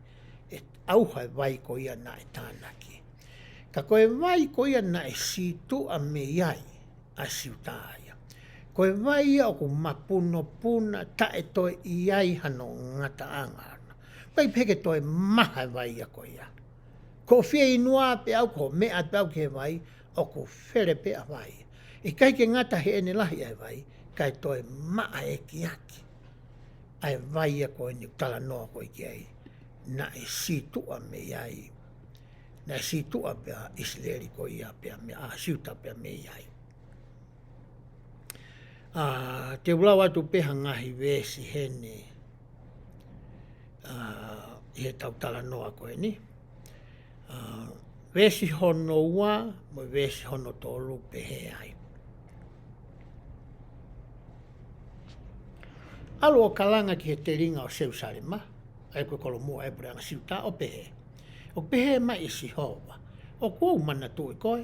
ʻE ʻauha e vai ko ia naʻe tānaki. Ka ko e vai ko ia naʻe sītuʻa mei ai ʻa Siuta ia. Ko e vai ia ʻoku mapunopuna taʻe toe ʻi ai hano ngataʻanga. ʻIkai pē ke toe maha e vai ia ko ia. Ko e fieinua pē ʻaʻau, ko e meʻa pē ʻaʻau ki he vai, ʻoku fele pē ʻa e vai. ʻIkai ke ngata heʻene lahi ʻa e vai, kae toe maʻa e kiaki. ʻA e vai ia ko eni ʻoku talanoa ko ē ki ai. Naʻe sītuʻa mei ai. Naʻe sītuʻa pē ʻa ʻIsileli ko ia pea mei, ʻa Siuta pea mei ai. ʻA, te u lau atu pē ha ngaahi veesi heni, ʻa, ʻi heʻetau talanoa ko eni. ʻA, veesi hono ua, mo e veesi hono tolu pehē ai. ʻAlu ʻo kalanga ki he telinga ʻo Selusalema, ʻa ia ko e kolomuʻa ʻa e puleʻanga Siuta ʻo pehē. ʻOku pehē mai ʻe Sihova, ʻoku ou manatuʻi koe,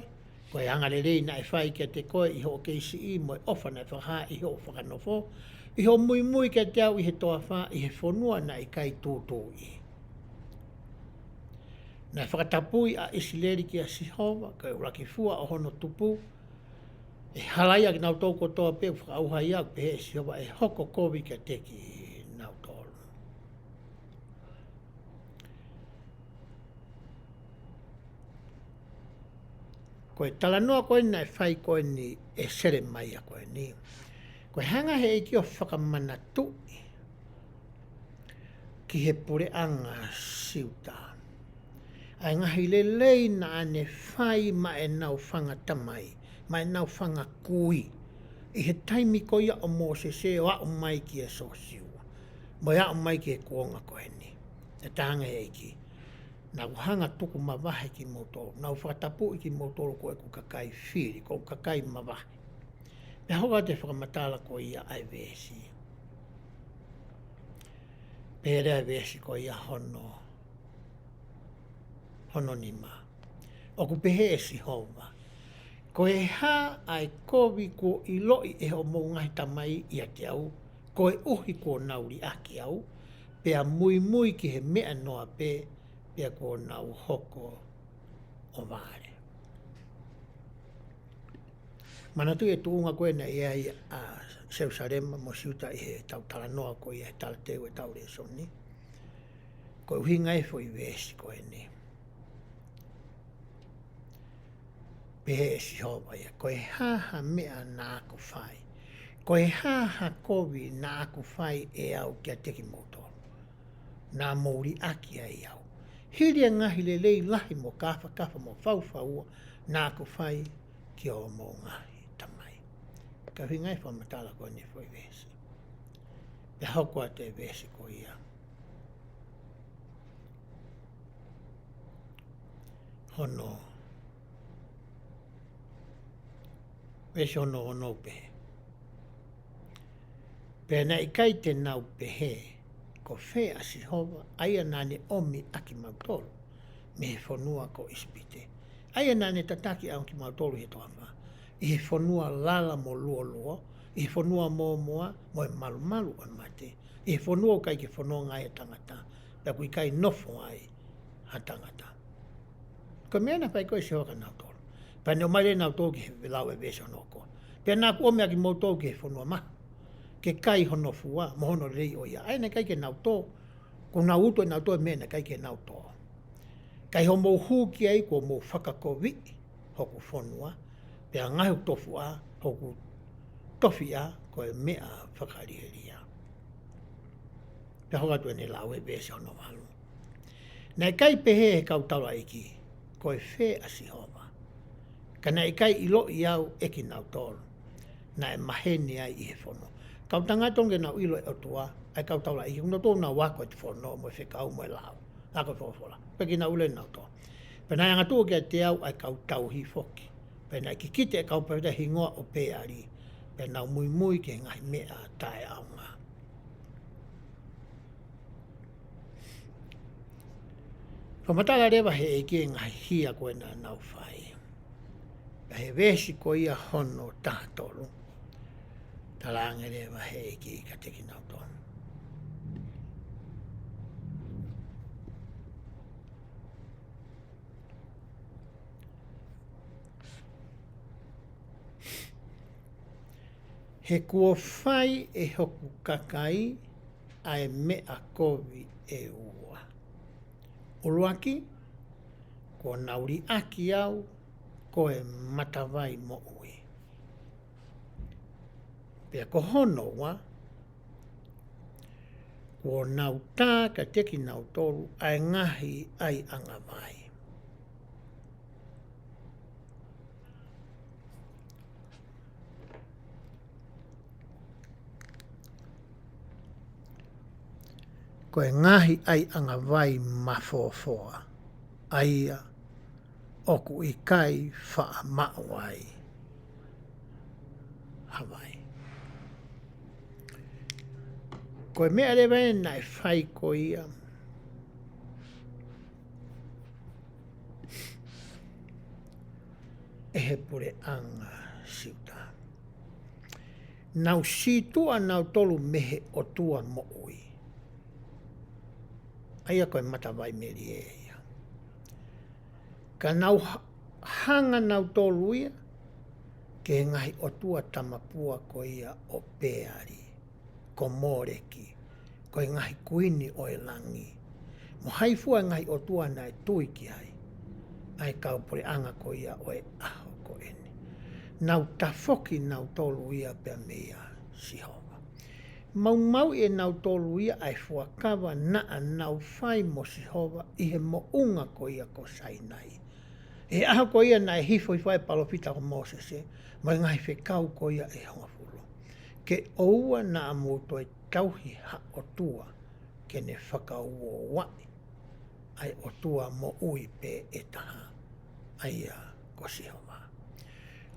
ko e angalelei naʻe fai kiate koe ʻi hoʻo kei siʻi mo e ʻofa naʻe fakahā ʻi hoʻo fakanofo, ʻi hoʻo muimui kiate au ʻi he toafa ʻi he fonua naʻe ʻikai tūtuuʻi. Naʻe fakatapui ʻa ʻIsileli kia Sihova, ko e ʻuluaki fua ʻo hono tupu, ʻe halaia kinautolu kotoa pē ʻoku fakaʻauha ia, ʻoku pehē ʻe Sihova ʻe hoko kovi kiate kinautolu. Ko e talanoa ko eni naʻe fai ko eni ʻe Selemaia ko eni. Ko e hanga he ʻEiki ʻo fakamanatuʻi ki he puleʻanga Siuta. ʻA e ngaahi lelei naʻa ne fai maʻa ʻenau fanga tamai, maʻa ʻenau fanga kui. ʻI he taimi ko ia ʻo Mōsese ʻo aʻu mai kia Sōsiua. Mo e aʻu mai ki he kuonga ko eni. ʻE taha ange he ʻEiki. Naʻa ku hanga tuku mavahe kimoutolu. Naʻa ku fakatapuʻi kimoutolu ko ʻeku kakai fili, ko ʻeku kakai mavahe. Pea hoko atu e fakamatala ko ia ʻa e veesi. Pehē leva e veesi ko ia hono, hono nima. ʻOku pehē ʻe Sihova. Ko e hā ʻa e kovi kuo ʻiloʻi ʻe hoʻomou ngaahi tamai ʻiate au, koeʻuhi kuo nau liʻaki au, pea muimui ki he meʻanoa pē, pea kuo nau hoko ʻo vale. Manatuʻi e tuʻunga ko ē naʻe ʻi ai ʻa Selusalema mo Siuta ʻi heʻetau talanoa ko ia he talateu ʻetau lēsoni. Ko e ʻuhinga e foʻi veesi ko eni. Pehē ʻe Sihova ia, ko e hā ha meʻa naʻa ku fai? Ko e hā ha kovi naʻa ku fai ʻe au kiate kimoutolu, naʻa mou liʻaki ai au? Hili e ngaahi lelei lahi mo kāfakafa mo faufaua naʻa ku fai ki hoʻomou ngaahi tamai. Ka ʻuhinga e fakamatala ko eni foʻi veesi. Pea hoko atu e veesi ko ia. Hono, veesi hono ono pē. Pea naʻe ʻikai te nau pehē, ko fē ʻa Sihova, ʻa ia naʻa ne ʻomi ʻa kimautolu mei he fonua ko ʻIsipite, ʻa ia naʻa ne tataki ʻa kimautolu ʻi he toafa, ʻi he fonua lala mo luoluo, ʻi he fonua mōmoa mo e malumalu ʻo e mate, ʻi he fonua ʻoku ʻikai ke fononga ai ha tangata, pea ʻoku ʻikai nofo ai ha tangata. Ko e meʻa naʻe fai ko ē ʻe Sihova kia nautolu. Pea ne ʻomai leva nautolu ki he, lau e veesi hono hoko. Pea naʻa ku ʻomi ʻa kimoutolu ki he fonua mahu, ke kai hono fua mo hono lelei ʻo ia, ʻa ia naʻe ʻikai ke nau tō. Kuo nau utu ʻe nautolu e meʻa naʻe ʻikai ke nau tō. Ka ʻi hoʻomou hū ki ai kuo mou fakakoviʻi hoku fonua, pea ngaahi tofuʻa hoku tofiʻa ko e meʻa fakalielia. Pea hoko atu ʻene lau e veesi hono valu. Naʻe ʻikai pehē ʻe he kau taulaʻeiki, ko e fē ʻa Sihova? Ka naʻe ʻikai ʻiloʻi au ʻe kinautolu naʻe maheni ai ʻi he fonua. Kau tangata ʻoku nau ʻilo e ʻOtua ʻa e kau taulaʻeiki, ʻoku nau tō nau ako e fono mo e fekau mo e lau, ako e folofola. Pea ʻikai ke nau ʻilo ʻe nautolu. Pea naʻe angatuʻu kiate au ʻa e kau tauhi foki. Pea naʻe kikite e kau palōfita hingoa ʻo Peali, pea nau muimui ki he ngaahi meʻa taʻeʻaonga. Fakamatala leva he ʻEiki e ngaahi hia ko ē naʻa nau fai. Pea he veesi ko ia hono taha tolu, talaange leva he ʻEiki kiate kinautolu. He kuo fai ʻe hoku kakai ʻa e meʻa kovi ʻe ua. ʻUluaki, kuo nau liʻaki au ko e matavai moʻui. Pea ko hono ua, kuo nau tā kiate kinautolu ʻa e ngaahi ʻaiʻanga vai. Ko e ngaahi ʻaiʻanga vai mafofoa, ʻa ia ʻoku ʻikai faʻa maʻu ai ha vai. Ko e meʻa leva ē naʻe fai ko ia ʻe he puleʻanga Siuta. Nau sītuʻa nautolu mei he ʻOtua moʻui, ʻa ia ko e matavai melie ia. Ka nau ha-, hanga nautolu ia ki he ngaahi ʻotua tamapua ko ia ʻo Peali, ko Moleki, ko e ngaahi kuini ʻo e langi, mo hai fua e ngaahi ʻotua naʻe tui ki ai ʻa e kau puleʻanga ko ia ʻo e ʻaho ko eni. Nau tafoki nautolu ia pea meia Sihova. Maumauʻi ʻe nautolu ia ʻa e fuakava naʻa nau fai mo Sihova ʻi he moʻunga ko ia ko Sainai, he ʻaho ko ia naʻe hifo hifo ai e palōfita ko Mōsese mo e ngaahi fekau ko ia ʻe hongofulu. Ke ʻoua naʻa mou toe tauhi ha ʻotua ke ne fakauouaʻi ʻa e ʻOtua moʻui pē ʻe taha, ʻa ia ko Sihova.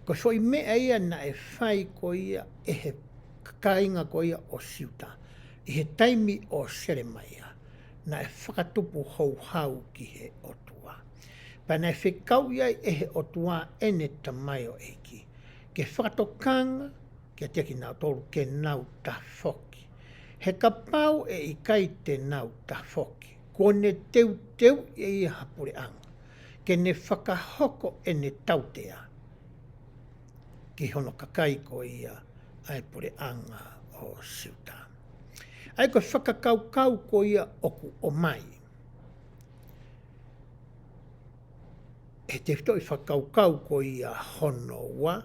Ko e foʻi meʻa ia naʻe fai ko ia ʻe he kāinga ko ia ʻo Siuta ʻi he taimi ʻo Selemaia, naʻe fakatupu houhau ki he ʻOtua. Pea naʻe fekauʻi ai ʻe he ʻOtua ʻene tamaioʻeiki ke fakatokanga kiate kinautolu ke nau tafoki. He kapau ʻe ʻikai te nau tafoki, kuo ne teuteuʻi ʻe ia ha puleʻanga ke ne fakahoko ʻene tautea ki hono kakai ko ia ʻa e puleʻanga ʻo Siuta. ʻA ia ko e fakakaukau ko ia ʻoku ʻomai he tefitoʻi fakakaukau ko ia hono ua,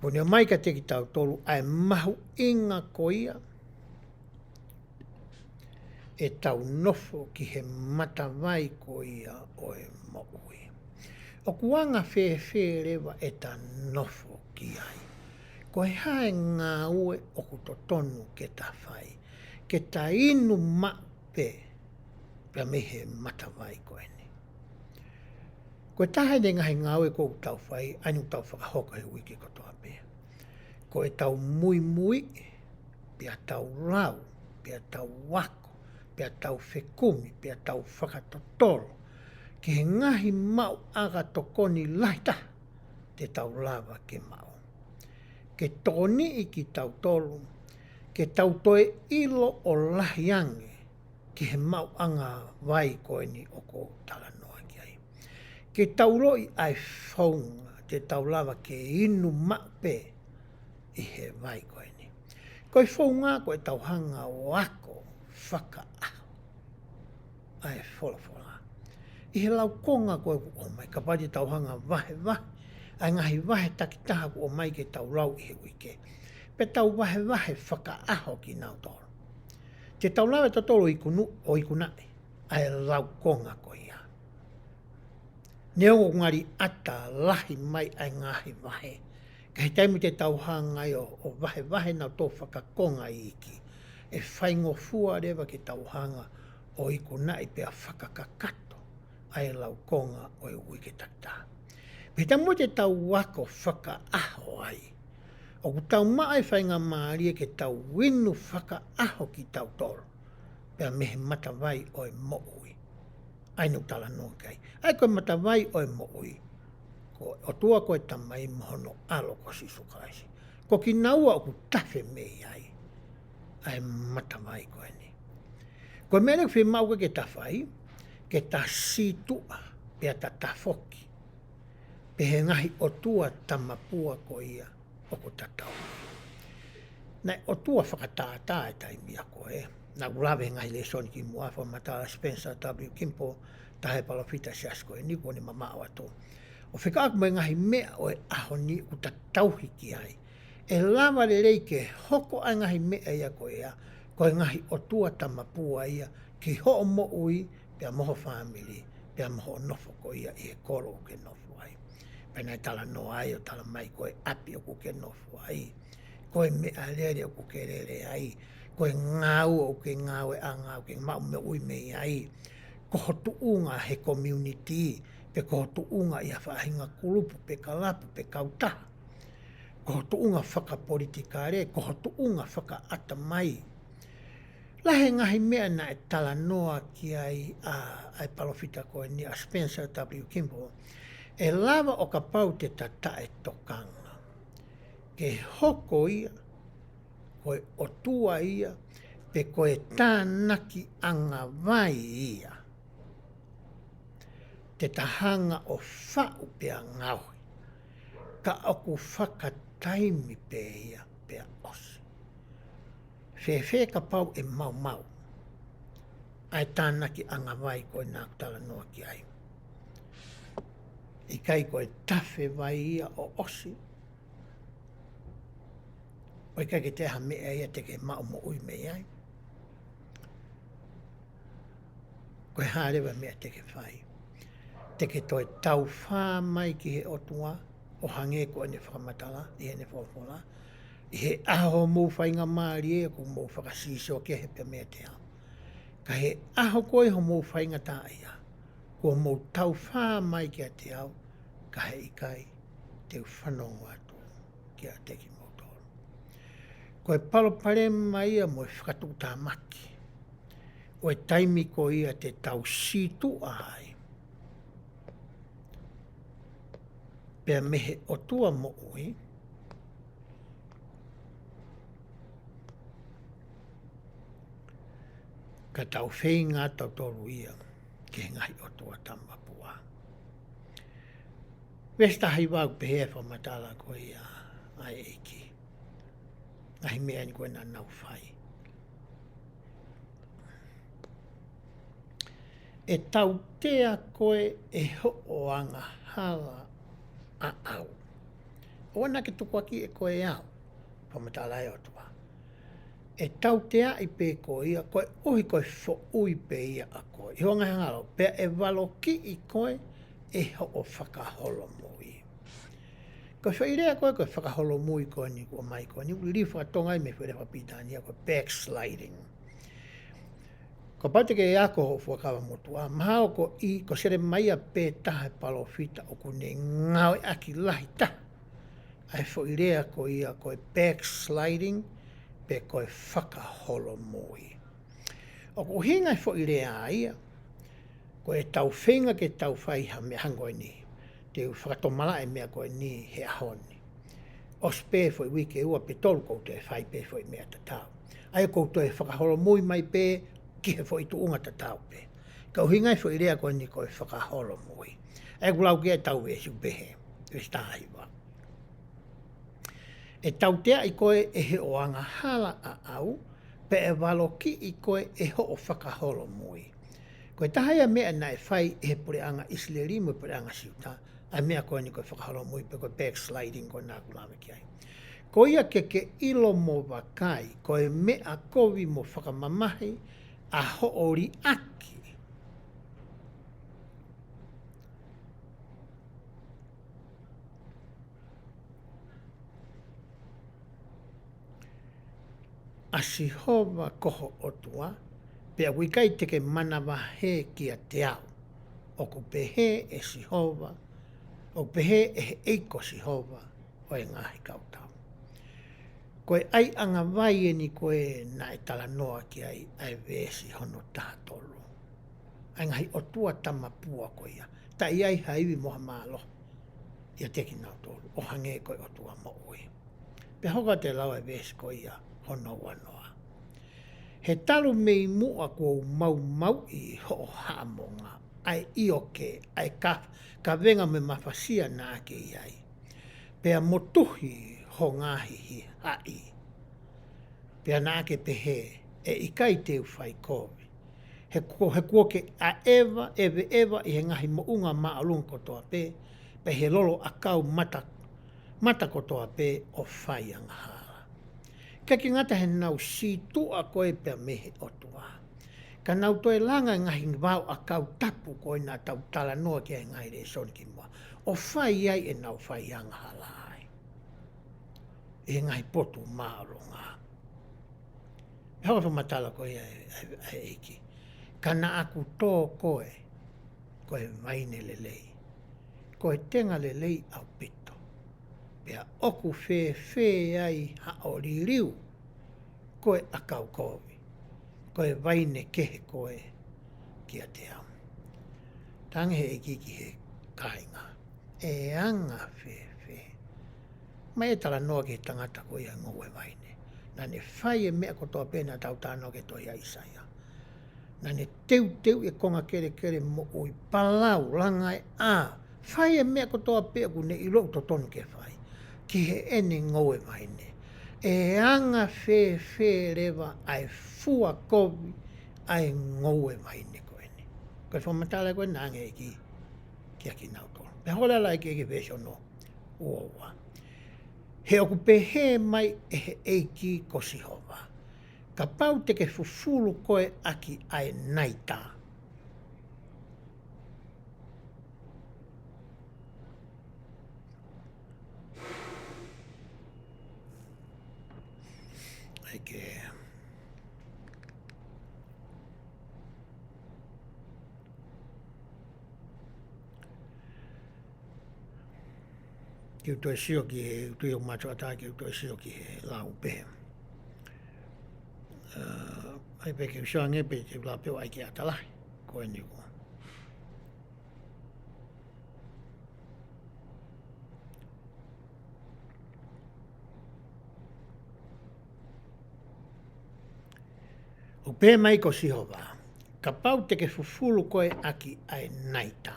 kuo ne ʻomai kiate kitautolu ʻa e mahuʻinga ko ia ʻetau nofo ki he matavai ko ia ʻo e moʻui. ʻOku anga fēfē leva ʻeta nofo ki ai? Ko e hā e ngāue ʻoku totonu ke ta fai ke ta inu maʻu pē pea mei he matavai ko eni? Ko e taha eni e ngaahi ngāue ʻoku tau fai, ʻa eni ʻoku tau fakahoko he uike kotoa pē, ko ʻetau muimui, pea tau lau, pea tau ako, pea tau fekumi, pea tau fakatotolo ki he ngaahi maʻuʻanga tokoni lahi taha te tau lava ke maʻu, ke tokoniʻi kitautolu ke tau toe ʻilo ʻo lahi ange ki he maʻuʻanga vai ko eni ʻoku ou talanoa ki ai. Ke tau ʻiloʻi ʻa e founga te tau lava ke inu maʻu pē ʻi he vai ko eni. Ko e founga ko ʻetau hanga ʻo ako fakaʻaho ʻa e folofola ʻi he laukonga ko ē ʻoku ʻomai. Kapau te tau hanga vahevahe ʻa e ngaahi vahe takitaha ʻoku ʻomai ke tau lau ʻi he uike, pea tau vahevahe fakaʻaho kinautolu, te tau lava tautolu ʻo ikunu-, ʻo ikunaʻi ʻa e laukonga ko ia. Neongo ʻoku ngali ʻata lahi mai ʻa e ngaahi vahe, ka ʻi he taimi te tau hanga ai ʻo, ʻo vahevahe nautolu fakakonga iiki, ʻe faingofua leva ke tau hanga ʻo ikunaʻi pea fakakakato ʻa e laukonga ʻo e uike takitaha. Pea ʻi he taimi te tau ako fakaʻaho ai, ʻoku tau maʻu ai e faingamālie ke tau inu fakaʻaho kitautolu pea mei he matavai ʻo e moʻui. ʻA eni ʻoku talanoa ki ai. ʻA ia ko e matavai ʻo e moʻui, ko e ʻOtua ko e Tamai mo hono ʻAlo ko Sīsū Kalaisi. Ko kinaua ʻoku tafe mei ai ʻa e matavai ko eni. Ko e meʻa leva ʻoku fiemaʻu ke ta fai, ke ta sītuʻa pea ta tafoki pē he ngaahi ʻotua tamapua ko ia ʻoku tatau. Naʻe ʻotua fakatātā ʻa e taimi ako ē. Naʻa ku lave he ngaahi lēsoni kimuʻa fakamatala Spencer W. Kimball, taha e palōfita siasi ko eni kuo ne mamaʻo atu, ʻo fekauʻaki mo e ngaahi meʻa ʻo e ʻaho ni ʻoku ta tauhi ki ai. ʻE lava lelei ke hoko ʻa e ngaahi meʻa ia ko ia ko e ngaahi ʻotua tamapua ia ki hoʻo moʻui, pea mo ho fāmili, pea mo hoʻo nofo ko ia ʻi he kolo ʻoku ke nofo ai. Pea naʻe talanoa ai ʻo talamai ko e ʻapi ʻoku ke nofo ai, ko e meʻalele ʻoku ke lele ai, ko e ngāue ʻoku ke ngāueʻanga ʻoku ke maʻu moʻui mei ai, ko ho tuʻunga he community, pe ko ho tuʻunga ʻi ha faʻahinga kulupu, pe kalapu, pe kautaha, ko ho tuʻunga fakapolitikale, ko ho tuʻunga fakaʻatamai. Lahi e ngaahi meʻa naʻe talanoa ki ai ʻa, ʻa e palōfita ko eni ʻa Spencer W. Kimball, ʻe lava ʻo kapau te ta taʻetokanga ke hoko ia ko e ʻotua ia, pe ko e tānaki ʻanga vai ia, te ta hanga ʻo faʻu pea ngaohi, ka ʻoku fakataimi pē ia pea ʻosi. Fēfē kapau ʻe maumau ʻa e tānaki ʻanga vai ko ē naʻa ku talanoa ki ai? ʻIkai ko e tafe vai ia ʻo ʻosi, ʻo ʻikai ke toe ʻi ai ha meʻa ia te ke maʻu moʻui mei ai? Ko e hā leva e meʻa te ke fai? Te ke toe taufā mai ki he ʻOtua, ʻo hangē ko ʻene fakamatala ʻi heʻene folofola, ʻi he ʻaho homou faingamālie kuo mou fakasīsio kehe pea meiate au. Ka ʻi he ʻaho ko ē homou faingataʻaʻia, kuo mou taufā mai kiate au, ka heʻikai te u fanongo atu kiate kimoutolu. Ko e palopalema ia mo e fakatuʻutāmaki ʻo e taimi ko ia te tau sītuʻa ai pea mei he ʻOtua moʻui, ka tau feinga tautolu ia ki he ngaahi ʻotua tamapua. Veesi taha hiva ʻoku pehē e fakamatala ko ia ʻa e ʻEiki. Ngaahi meʻa eni ko ē naʻa nau fai. ʻE tautea koe ʻe hoʻo angahala ʻaʻau. ʻOua naʻa ke tukuakiʻi ʻe koe au, fakamatala ʻa e ʻOtua. ʻE tauteaʻi pē koe ia, koeʻuhi ko e foʻui pē ia ʻa koe ʻi hoʻo ngaahi angahala, pea ʻe valokiʻi koe ʻe hoʻo fakaholomui. Ko e foʻi lea ko ē, ko e fakaholomui ko eni ʻoku ʻomai ko eni, ʻoku liliu faka-Tonga ia mei he foʻi lea faka-Pilitānia ko e backsliding. Kapau te ke ako hoʻo fuakava motuʻa, mahalo ko e, ko Selemaia pē taha e palōfita ʻoku ne ngāueʻaki lahi taha ʻa e foʻi lea ko ia ko e backsliding pe ko e fakaholomui. ʻOku ʻuhinga e foʻi lea ia, ko ʻetau feinga ke tau fai ha meʻa hangē ko eni. Te u fakatomala e meʻa ko eni he ʻaho ni. ʻOsi pē foʻi uike ʻe ua pe tolu ʻoku ou toe fai pē foʻi meʻa tatau. ʻA ia ʻoku ou toe fakaholomui mai pē ki he foʻi tuʻunga tatau pē. Ka ʻuhinga e foʻi lea ko eni ko e fakaholomui. ʻA ia ʻoku lau ki ai ʻetau veesi ʻoku pehē, veesi taha hiva. ʻE tauteaʻi koe ʻe hoʻo angahala ʻaʻau, pea ʻe valokiʻi koe ʻe hoʻo fakaholomui. Ko e taha ia e meʻa naʻe fai ʻe he puleʻanga ʻIsileli mo e puleʻanga Siuta, ʻa e meʻa ko eni ko e fakaholomui pe ko e backsliding ko ē naʻa ku lave ki ai. Ko ia ke ke ʻilo mo vakai, ko e meʻa kovi mo fakamamahi ʻa hoʻo liʻaki ʻa Sihova ko ho ʻOtua, pea ʻoku ʻikai te ke manavahē kiate au, ʻoku pehē ʻe Sihova, ʻoku pehē ʻe he ʻEiki ko Sihova ʻo e ngaahi kautau. Ko e ʻaiʻanga vai eni ko ē naʻe talanoa ki ai ʻa e veesi hono taha tolu. ʻA e ngaahi ʻotua tamapua ko ia. Taʻe ʻi ai ha ivi mo ha mālohi ʻiate kinautolu, ʻo hangē ko e ʻOtua moʻui. Pea hoko atu e lau e veesi ko ia hono uanoa. He talu mei muʻa kuo u maumauʻi hoʻo haʻamonga, ʻa e ʻioke, ʻa e ka, kavenga mo e mafasia naʻa ke ʻi ai. Pea motuhi ho ngaahi haʻi. Pea naʻa ke pehē, ʻe ʻikai te u fai kovi. He kuo, he kuo ke ʻaʻeva, ʻeveʻeva ʻi he ngaahi moʻunga māʻolunga kotoa pē, pea ʻi he lolo ʻakau mata, mata kotoa pē ʻo fai angahala. ʻIkai ke ngata he nau sītuʻa koe pea mei he ʻOtua, ka nau toe langa e ngaahi vao ʻakau tapu ko ē naʻa tau talanoa ki ai he ngaahi lēsoni kimuʻa, ʻo fai ai ʻenau fai angahala ai ʻi he ngaahi potu māʻolunga. Pea hoko e fakamatala ko ia ʻa e, ʻa e, ʻa e ʻEiki. Ka naʻa ku tō koe ko e vaine lelei, ko e tenga lelei ʻaupito. Pea ʻoku fēfē ai haʻo liliu ko e ʻakau kovi, ko e vaine kehe koe kiate au. Talaange he ʻEiki ki he kāinga, ʻe anga fēfē? Mai e talanoa ki he tangata ko ia ngoue vaine. Naʻa ne fai e meʻa kotoa pē naʻa tau talanoa ki he tohi ʻa ʻAisea. Naʻa ne teuteu e konga kelekele moʻui, palau, langa e ʻā, fai e meʻa kotoa pē ʻoku ne ʻilo ʻoku totonu ke fai ki heʻene ngoue vaine. ʻE anga fēfē leva ʻa e fua kovi ʻa e ngoue vaine ko eni? Ko e fakamatala ko ē naʻe ʻange ʻe he ʻEiki kiate kinautolu. Pea hoko e lau ʻa e ʻEiki ki he veesi hono uaua. He ʻoku pehē mai ʻe he ʻEiki ko Sihova, kapau te ke fufulu koe ʻaki ʻa e naita. ʻAi ke Ke u toe sio ki he, u tui ʻoku mātuʻaki ke u toe sio ki he lau pē. ʻA, ʻai pē ke u sio ange pē te u lau pē ʻo ʻai ke ʻata lahi. Ko eni ko. ʻOku pehē mai ko Sihova, kapau te ke fufulu koe ʻaki ʻa e naita,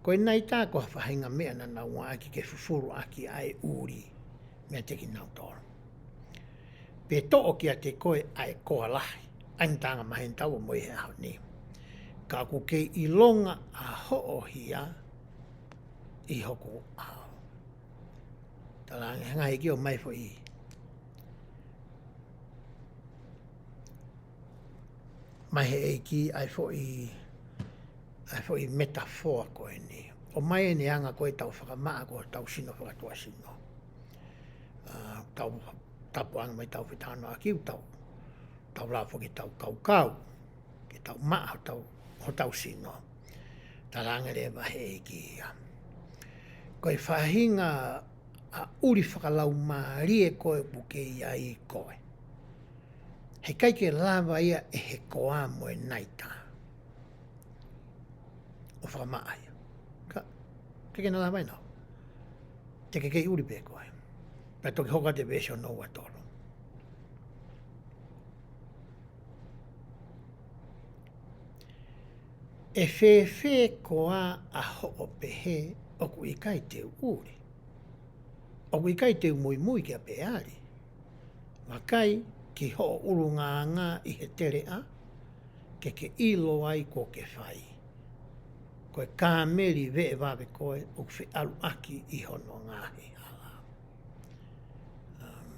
Ko e naita ko ha faʻahinga meʻa naʻa nau ngāueʻaki ke fufulu ʻaki ʻa e ʻuli meiate kinautolu. Pea toʻo kiate koe ʻa e koa lahi, ʻa e anga maheni ʻoku tau ō mo ia he ʻaho ni. Ka ʻoku kei ʻilonga ʻa hoʻo hia ʻi hoku ʻao. Talaange he ngaahi ʻeiki ʻomai foʻi, mai he ʻeiki ʻa e foʻi, ʻa e foʻi metafoa ko eni. ʻOmai ʻene anga ko e tau fakamaʻa ko hotau sino fakatuʻasino. ʻA, tau tapu ange mai tau fetalanoaʻaki ʻoku tau, tau lava foki tau kaukau ke tau maʻa hotau, hotau sino. Talaange leva he ʻeiki ia, ko e faʻahinga ʻa ʻuli fakalaumālie ko ē ʻoku ke ʻi ai koe, heʻikai ke lava ia ʻe he koa mo e naita ʻo fakamaʻa ia. Ka, ʻikai ke na lava ʻe naua. Te ke kei ʻuli pē koe. Pea toki hoko atu e veesi hono ua tolu. ʻE fēfē koā ʻa hoʻo pehē ʻoku ʻikai te u ʻuli, ʻoku ʻikai te u muimui kia Peali? Vakai ki hoʻo ʻulungaanga ʻi he teleʻa, ke ke ʻilo ai kuo ke fai. Ko e kāmeli veʻe vave koe ʻoku feʻaluʻaki ʻi hono ngaahi hala. Um,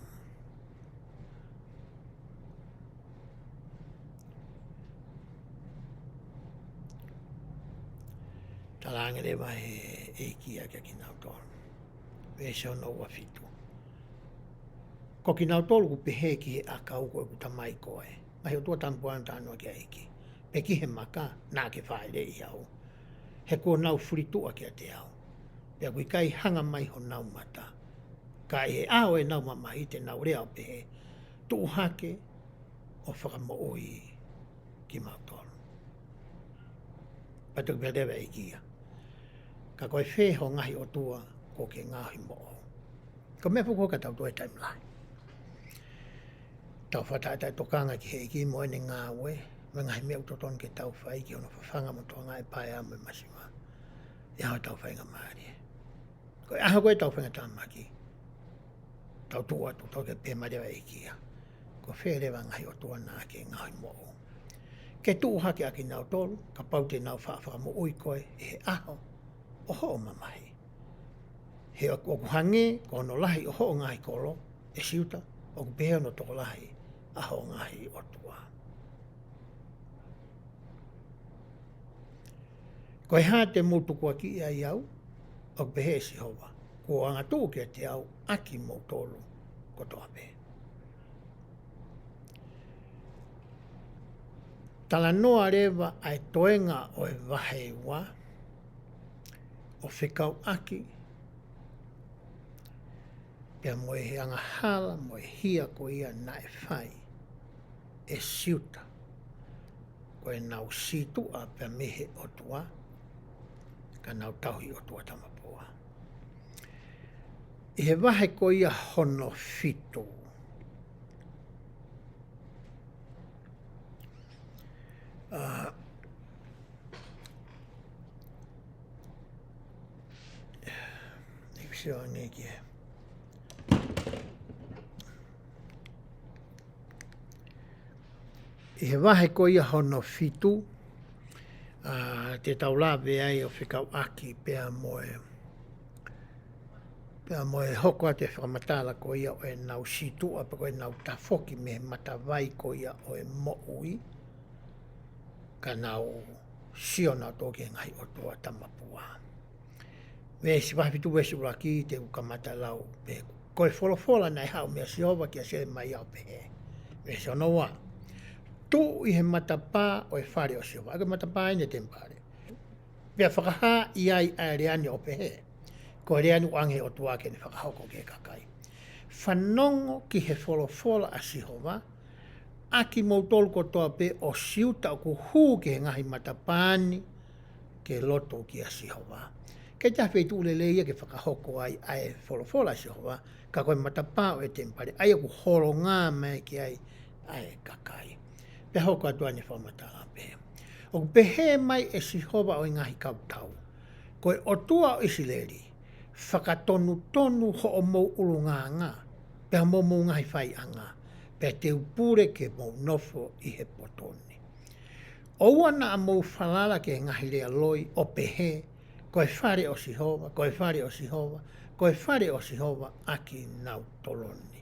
talaange leva he ʻeiki ia kia kinautolu. Veesi hono ua fitu. Ko kinautolu ʻoku pehē ki he ʻakau ko ʻeku tamai koe, ngaahi ʻotua tamapuana talanoa ki ai e ʻeiki, pe ki he maka naʻa ke fāʻeleʻi au, he kuo nau fulituʻa kiate au, pea ʻoku ʻikai hanga mai honau mata. Ka ʻi he ʻao ʻenau mamahi te nau lea ʻo pehē, tuʻu hake ʻo fakamoʻui kimautolu. Pea toki pehē leva e ʻeiki ia, ka ko e fē ho ngaahi ʻotua kuo ke ngaohi moʻou? Ko e meʻa foki ko ē ka tau toe taimi lahi tau fakataʻetaʻe tokanga ki he ʻeiki mo ʻene ngāue, mo e ngaahi meʻa ʻoku totonu ke tau fai ki hono fafanga mo tokangaʻi e paea mo e masiva ʻi he ʻaho ʻetau faingamālie. Ko e ʻaho ko ē ʻetau faingatāmaki, tau tuʻu atu, tau ke pehē mai leva e ʻeiki ia, ko e fē leva ngaahi ʻotua naʻa ke ngaohi moʻou? Ke tuʻu hake ʻa kinautolu, kapau te nau faʻa fakamoʻui koe ʻi he ʻaho ʻo hoʻo mamahi. He ʻoku, ʻoku hangē ko hono lahi ʻo hoʻo ngaahi kolo, ʻe Siuta, ʻoku pehē hono tokolahi ʻa hoʻo ngaahi ʻotua. Ko e hā te mou tukuakiʻi ai au? ʻOku pehē ʻe Sihova, kuo angatuʻu kiate au ʻa kimoutolu kotoa pē. Talanoa leva ʻa e toenga ʻo e vahe ua ʻo fekauʻaki pea mo e angahala mo e hia ko ia naʻe fai ʻe Siuta, ko ʻenau sītuʻa pea mei he ʻOtua, ka nau tauhi ʻotua tamapua. ʻI he vahe ko ia hono fitu, ʻa, ʻeku sio ange ki he, ʻi he vahe ko ia hono fitu, ʻa, te tau lave ai ʻo fekauʻaki pea mo e, pea mo e hoko atu e fakamatala ko ia ʻo ʻenau sītuʻa pe ko ʻenau tafoki mei he matavai ko ia ʻo e moʻui, ka nau sio nautolu ki he ngaahi ʻotua tamapua. Veesi vahe fitu veesi ʻuluaki te u kamata lau pē. Ko e folofola naʻe haʻu meia Sihova kia Selemaia ʻo pehē. Veesi hono ua. Tuʻu ʻi he matapā ʻo e fale ʻo Sihova. ʻA ia ko e matapā ʻeni e temipale. Pea fakahā ʻi ai ʻa e lea ni ʻo pehē, ko e lea ni ʻoku ʻoange ʻe he ʻOtua ke ne fakahoko ki he kakai. Fanongo ki he folofola ʻa Sihova, ʻa kimoutolu kotoa pē ʻo Siuta ʻoku hū ki he ngaahi matapā ni ke lotu kia Sihova. ʻIkai ha feituʻu lelei ia ke fakahoko ai ʻa e folofola ʻa Sihova, ka ko e matapā ʻo e temipale, ʻa ia ʻoku holongā mai ki ai ʻa e kakai. Pea hoko atu ʻene fakamatala pē. ʻOku pehē mai ʻe Sihova ʻo e ngaahi kautau, Ko e ʻOtua ʻo ʻIsileli, fakatonutonu hoʻomou ʻulungaanga, pea mo hoʻomou ngaahi faiʻanga, pea te u pule ke mou nofo ʻi he potu ni. ʻOua naʻa mou falala ki he ngaahi lea loi ʻo pehē, ko e fale ʻo Sihova, ko e fale ʻo Sihova, ko e fale ʻo Sihova ʻa kinautolu ni.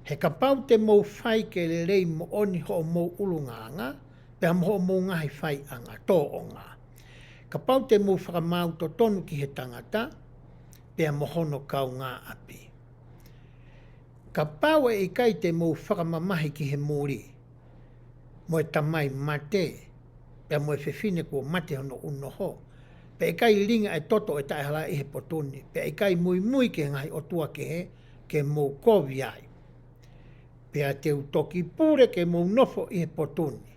He kapau te mou fai ke lelei moʻoni hoʻomou ʻulungaanga, pea mo hoʻomou ngaahi faiʻanga tōʻonga. Kapau te mou fakamaau totonu ki he tangata, pea mo hono kaungāʻapi. Kapau ʻe ʻikai te mou fakamamahi ki he muli, mo e tamai mate, pea mo e fefine kuo mate hono ʻunoho, pea ʻikai lingi ʻa e toto ʻo e taʻehalaʻi ʻi he potu ni, pea ʻikai muimui ki he ngaahi ʻotua kehe, ke mou kovi ai. Pea te u toki pule ke mou nofo ʻi he potu ni.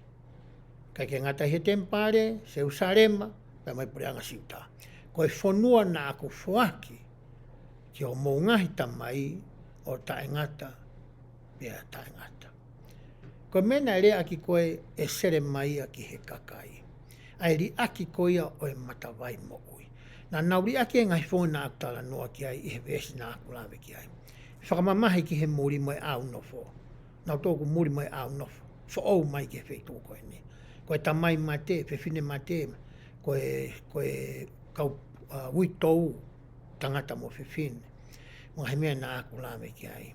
ʻIkai ke ngata ʻi he temipale, Selusalema, pea mo e puleʻanga Siuta. Ko e fonua naʻa ku foaki ki hoʻomou ngaahi tamai ʻo taʻengata pea taʻengata. Ko e meʻa naʻe leaʻaki ko ē ʻe Selemaia ki he kakai, ʻa e liʻaki ko ia ʻo e matavai moʻui. Naʻa nau liʻaki e ngaahi founga naʻa ku talanoa ki ai ʻi he veesi naʻa ku lave ki ai. Fakamamahi ki he muli mo e ʻāunofo. Nautolu ʻoku muli mo e ʻāunofo, foʻou mai ki he feituʻu ko eni. Ko e tamai mate, fefine mate, ko e, ko e kau, ʻa, uitou, tangata mo fefine. Mo e ngaahi meʻa naʻa ku lave ki ai.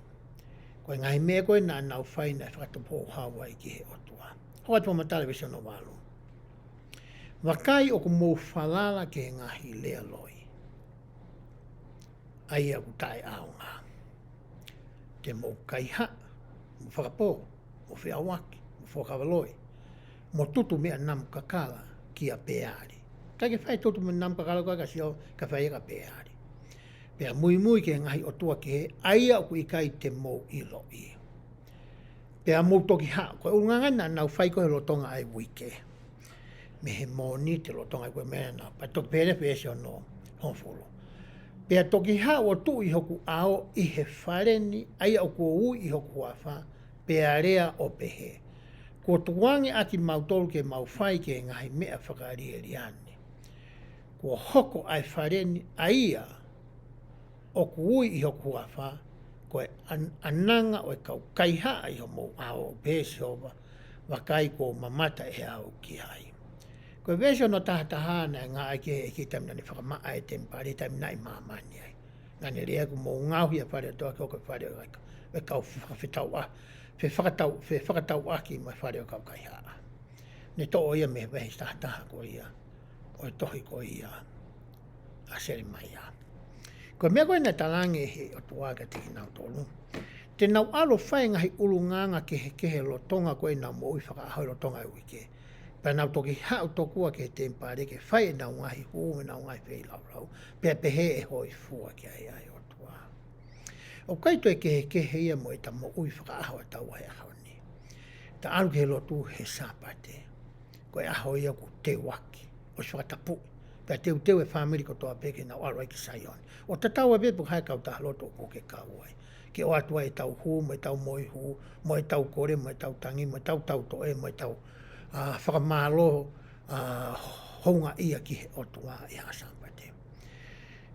Ko e ngaahi meʻa ko ē naʻa nau fai naʻe fakatupu houhau ai ki he ʻOtua. Hoko atu fakamatala veesi hono valu. Vakai, ʻoku mou falala ki he ngaahi lea loi, ʻa ia ʻoku taʻeʻaonga. Te mou kaihaʻa, mo fakapō, mo feʻauaki, mo fakavakaloi, mo tutu meʻa namu kakala kia Peali. ʻIkai ke fai tutu meʻa namu kakala ko ē kia Sihova, ka fai ia kia Peali. Pea muimui ki he ngaahi ʻotua kehe, ʻa ia ʻoku ʻikai te mou ʻiloʻi. Pea mou toki haʻu, ko e ʻulungaanga naʻa nau fai ko ē he lolotonga ʻa e uike. Mei he Mōnite lolotonga ʻa e uike, meʻa naʻa, pea toki pehē leva veesi hono hongofulu. Pea toki haʻu ʻo tuʻu ʻi hoku ʻao ʻi he fale ni, ʻa ia ʻoku ou ui ʻi hoku huafa, pea lea ʻo pehē, kuo tukuange ʻa kimautolu ke mau fai ki he ngaahi meʻa fakalielia ni. Kuo hoko ʻa e fale ni, ʻa ia ʻoku ui ʻi hoku huafa, ko e ʻan-, ʻananga ʻo e kau kaihaʻa ʻi homou ʻao, ʻoku pehē ʻe Sihova, vakai, kuo u mamata ʻe au ki ai. Ko e veesi hono tahataha naʻe ngāueʻaki ʻe he ʻEiki taimi naʻa ne fakamaʻa e temipale, taimi naʻe ʻi māmani ai. Naʻa ne lea, kuo mou ngaohi ʻa e fale ʻo e ʻOtua ke hoko ko e fale ʻo e kau, ʻo e kau fefakatauʻa-, fefakatau-, fefakatauʻaki mo e fale ʻo e kau kaihaʻa. Ne toʻo ia mei he veesi tahataha ko ia ʻo e tohi ko ia ʻa Selemaia. Ko e meʻa ko ē naʻe talaange ʻe he ʻOtua kiate kinautolu, te nau ʻalu ʻo fai e ngaahi ʻulungaanga kehekehe lolotonga ko ē ʻenau moʻui fakaʻaho ʻi lolotonga e uike. Pea nau toki haʻu tokua ki he temipale ke fai ʻenau ngaahi hū mo ʻenau ngaahi feilaulau, pea pehē ʻe hōifua ki ai ʻa e ʻOtua. ʻOku ʻikai toe kehekehe ia mo ʻeta moʻui fakaʻaho ʻataua he ʻaho ni. Ta ʻalu ki he lotu he Sāpate, ko e ʻaho ia ʻoku teuaki, ʻosi fakatapuʻi, pea teuteu e fāmili kotoa pē ke nau ʻalu ai ki Saione. ʻO tatau ai pē pe ko hai e kautaha lotu ʻoku ke kau ai, ke ʻoatu ai ʻetau hū, mo ʻetau moihū, mo ʻetau kole, mo ʻetau tangi, mo ʻetau tautoʻe, mo ʻetau, ʻa, fakamālō, ʻa, houngaʻia ki he ʻOtua ʻi he Sāpate.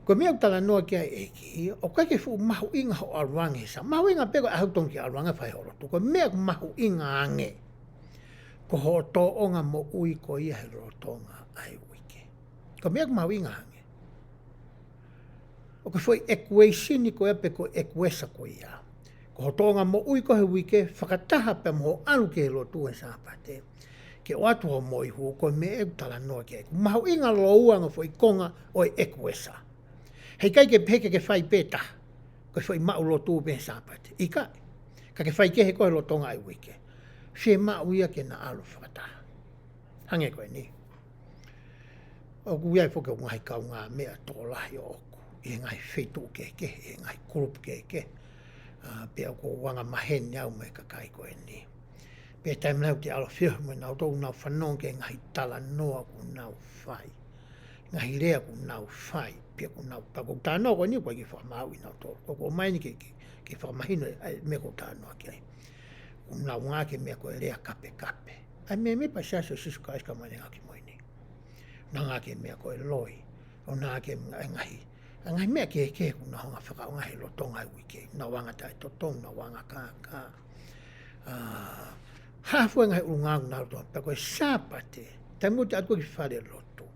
Ko e meʻa ʻoku talanoa ki ai e ʻEiki, ʻoku ʻikai ke fuʻu mahuʻinga hoʻo ʻalu ange he Sā-, mahuʻinga pē ko e ʻaho ʻoku totonu ke ʻalu ange ʻo fai hoʻo lotu. Ko e meʻa ʻoku mahuʻinga ange, ko hoʻo tōʻonga moʻui ko ia he lolotonga ʻa e uike. Ko e meʻa ʻoku mahuʻinga ange. ʻO ko e foʻi ʻekueisini ko ia pe ko e ʻekuesa ko ia. Ko hoʻo tōʻonga moʻui ko ē he uike, fakataha pea mo hoʻo ʻalu ki he lotu he Sāpate, ke ʻoatu hoʻo moihū, ko e meʻa ʻoku talanoa ki ai. ʻOku mahuʻinga lōua ange foʻi konga ʻo e ʻekuesa. Heʻikai ke pehē ke ke fai pē taha, ko e foʻi maʻu lotu pē he Sāpate. ʻIkai, ka ke fai kehe ko ē he lolotonga ʻa e uike. Fiemaʻu ia ke na ʻalu fakataha. Hangē ko eni. ʻOku ʻi ai foki hoku ngaahi kaungāmeʻa tokolahi ʻoʻoku, ʻi he ngaahi feituʻu kehekehe, ʻi he ngaahi kulupu kehekehe. ʻA, pea ʻoku ou anga maheni au mo e kakai ko eni. Pea taimi lahi ʻoku te ʻalu ʻo feohi mo kinautolu, ʻoku nau fanongo ki he ngaahi talanoa ʻoku nau fai. Ngaahi lea ʻoku nau fai, pea ʻoku nau, pea ʻoku ou talanoa ko eni ʻoku ʻikai ke fakamāuʻi kinautolu. ʻOku ou ʻomai eni ke, ke, ke fakamahino e, ʻa e meʻa ʻoku ou talanoa ki ai. ʻOku nau ngāueʻaki e meʻa ko e lea kapekape. ʻA e mēmipa ʻo e Siasi ʻo Sīsū Kalaisi ʻo e Kau Māʻoniʻoni ʻi he Ngaahi ʻAho Kimui Ni. Nau ngāueʻaki e meʻa ko e loi, ʻOnā ke ngaahi, ngaahi meʻa kehekehe ʻoku nau hanga fakaʻaongaʻi he lolotonga e uike. Nau anga taʻetotonu, nau anga kākā. ʻA, hā fua e ngaahi ʻulungaanga ʻoku nau loto. Pea ko e Sāpate, taimi ʻoku te ʻalu ko ē ki fale lotu,